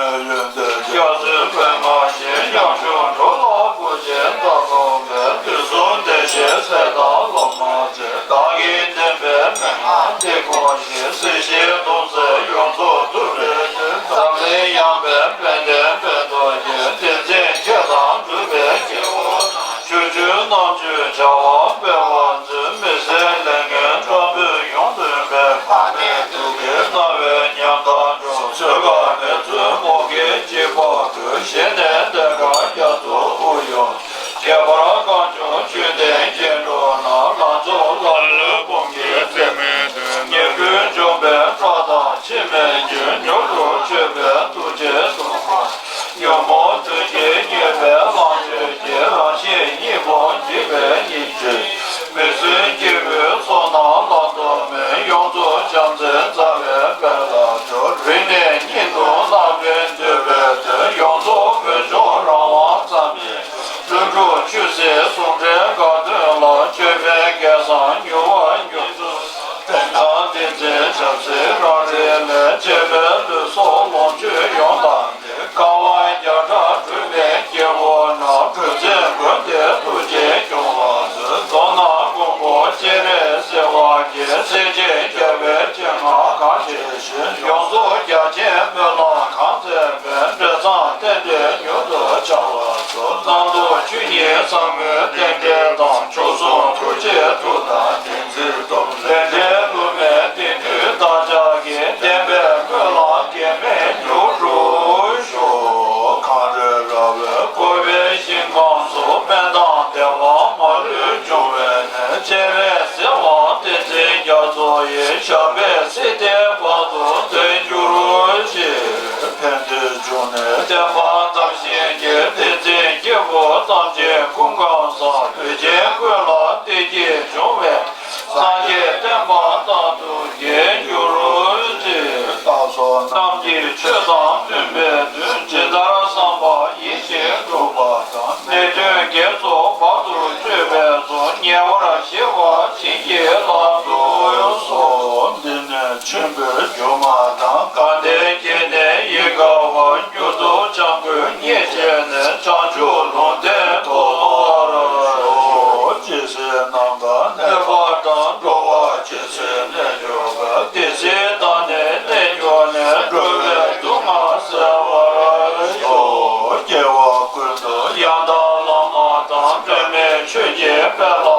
ཡོན་ཏན་རྒྱ་མཚོའི་པདྨ་བཞིན། ཡང་བསྐྱར་འགྲོ་ལ་བུ་ཆེན་ད་ལོ་མེད། དུས་གསུམ་བདེ་གཤེགས་སྲས་དང་བླ་མ་བཅས། བདག་གིས་བསྟན་པའི་མན་ངག་འདི་གོ་ཞིང་། སྲིད་ཞིའི་སྡུག་བསྔལ་ཡོངས་རྫོགས་ཐུབ་པའི་དོན། འཛམ་གླིང་ཡངས་པའི་དཔལ་ལྡན་དཔལ་རྡོ་རྗེ། བསྟན་འཛིན་མཁས་དང་གྲུབ་པའི་སྐྱེ་བོ་རྣམས། ཆོས་སྤྱོད་རྣམ་དཔྱོད་བྱ་བ་སྤེལ་བར་མཛོད། མི་ཟད་ལས་ངན་སྐྲག་པས་ཡོངས་གདུང་བའི། ཕ་མའི་སྡུག་བསྔལ་རྣ་བས་ཉམ་ཐག་འགྲོ། བཟོད་པ་མེད་ཚུལ་རྨོག་གིས་འཇིགས་པ་ཀུན། ཞི་གནས་བདེ་དགའ་རྒྱ་མཚོ་དབུས་ཡོངས། ཁྱད་པར་གངས་ལྗོངས་ཆོས་ལྡན་སྐྱེ་འགྲོ་རྣམས། ལང་ཚོ་ལ་ལུས་བུམ་གྱི་ཚེ་མེད་དོན། ཉེར་དགུ་འཇོམས་པའི་སྐྲག་དང་འཆི་མེད་རྒྱུན། མྱུར་དུ་ཆོད་པའི་ཐུགས་རྗེས་ཟུངས་ཁམས། ཉོན་མོངས་བདུད་ཀྱིས་མྱོས་པའི་ལང་སྤྱོད་ཀྱི། རང་གཤིས་གཉིས་སྤོང་འཇིགས་པའི་གཉེན་གཅོད། མི་བསྲུན་སྐྱེ་བོའི་ཚོགས་རྣམས་བླང་དོར་མེད། ཡོངས་རྫོགས་བྱམས་བརྩེའི་རྩ་བའི་དཔལ་ལ་སྤྱོད། རིང་ནས་སྙིང་དུ་བརྣག་པའི་འདོད་པའི་དོན། ཡོངས་རྫོགས་བོད་ལྗོངས་རང་དབང་བསམ་པའི། ཀླུ་སྒྲུབ་ཆོས་སྲིད་ཟུང་འབྲེལ་དགའ་སྟོན་ལ། ཅོད་པན་སྐལ་བཟང་མྱུར་བ་མྱུར་དུ། བསྟན་དང་བསྟན་འཛིན་ཆབ་སྲིད་རང་རེ་ལས། གཅེས་པའི་ལུས་སྲོག་ལོངས་སྤྱོད་ཡོངས་དག་ནས། དཀའ་བ་བརྒྱ་ཕྲག་སྒྲུབ་པའི་སྐྱེ་བོ་རྣམས། གྲུ་འཛིན་མགོན་དེ་ཐུགས་རྗེས་སྐྱོང་བར་མཛོད། མདོར་ན་མགོན་པོ་སྤྱན་རས་གཟིགས་དབང་གིས། སྲས་ཆེན་རྒྱལ་བའི་སྤྱན་སྔར་གང་བཞེད། ཡོངས་རྫོགས་རྒྱ་ཆེན་སྨོན་ལམ་གང་མཛད་པའི། འབྲས་བཟང་རྟེན་འབྲེལ་མྱུར་དུ་འཆང་བར་ཤོག། གཙང་དུ་ཆོས་ཉིད་ཟབ་མོའི་རྟེན་འབྲེལ་དང་། མཆོག་ཟུང་ཐུགས་རྗེའི་མཐུ་དང་བདེན་ཚིག་སྟོབས། ལས་འབྲས་བསླུ་མེད་བདེན་མཐུས་བདག་ཅག་གི། བདེན་པའི་སྨོན་ལམ་གེགས་མེད་མྱུར་འགྲུབ་ཤོག། གངས་རི་ར་བས་བསྐོར་བའི་ཞིང་ཁམས་སུ། དཔལ་དང་བདེ་བ་མ་ལུས་འབྱུང་བའི་གནས། སྤྱན་རས་གཟིགས་དབང་བསྟན་འཛིན་རྒྱ་མཚོ་ཡི། ཞབས་པད་སྲིད་མཐའི་བར་དུ་བརྟན་གྱུར་ཅིག། ཕན་བདེའི་འབྱུང་གནས་བསྟན་པ་དར་ཞིང་རྒྱས། བསྟན་འཛིན་སྐྱེས་བུ་ཐམས་ཅད་སྐུ་ཁམས་བཟང་། བོད་ཆེན་ཀུན་ལ་བདེ་སྐྱིད་འབྱུང་བའི། སངས་རྒྱས་བསྟན་པ་རྟག་ཏུ་རྒྱས་གྱུར་ཅིག། བདག་སོགས་རྣམས་ཀྱི་ཆོས་དང་མཐུན་པའི་དོན། ཇི་ལྟར་བསམ་པ་ཡིད་བཞིན་འགྲུབ་པ་དང་། ནད་གདོན་བགེགས་ཚོགས་བར་དུ་གཅོད་པའི་ཚོགས། ཉེ་བར་ཞི་བ་བྱིན་གྱིས་བརླབ་ཏུ་གསོལ། འདི་ནི་མཆོད་འབུལ་སྒྱུ་མ་དང་། དགའ་ལྡན་འབྱེད་ནས་ཡིད་དགའ་བ། མྱུར་དུ་བྱམས་མགོན་མཉེས་བྱས་ནས། བྱང་ཆུབ་ལུང་བསྟན་ཐོབ་པར་ཤོག། ཇི་སྲིད་ནམ་མཁའ་གནས་པ་དང་། འགྲོ་བ་ཇི་སྲིད་གནས་གྱུར་པ། དེ་སྲིད་བདག་ནི་གནས་གྱུར་ནས། འགྲོ་བའི་སྡུག་བསྔལ་སེལ་བར་ཤོག། སྐྱེ་བ་ཀུན་ཏུ་ཡང་དག་བླ་མ་དང་། འབྲལ་མེད་ཆོས་ཀྱི་དཔལ་ལ།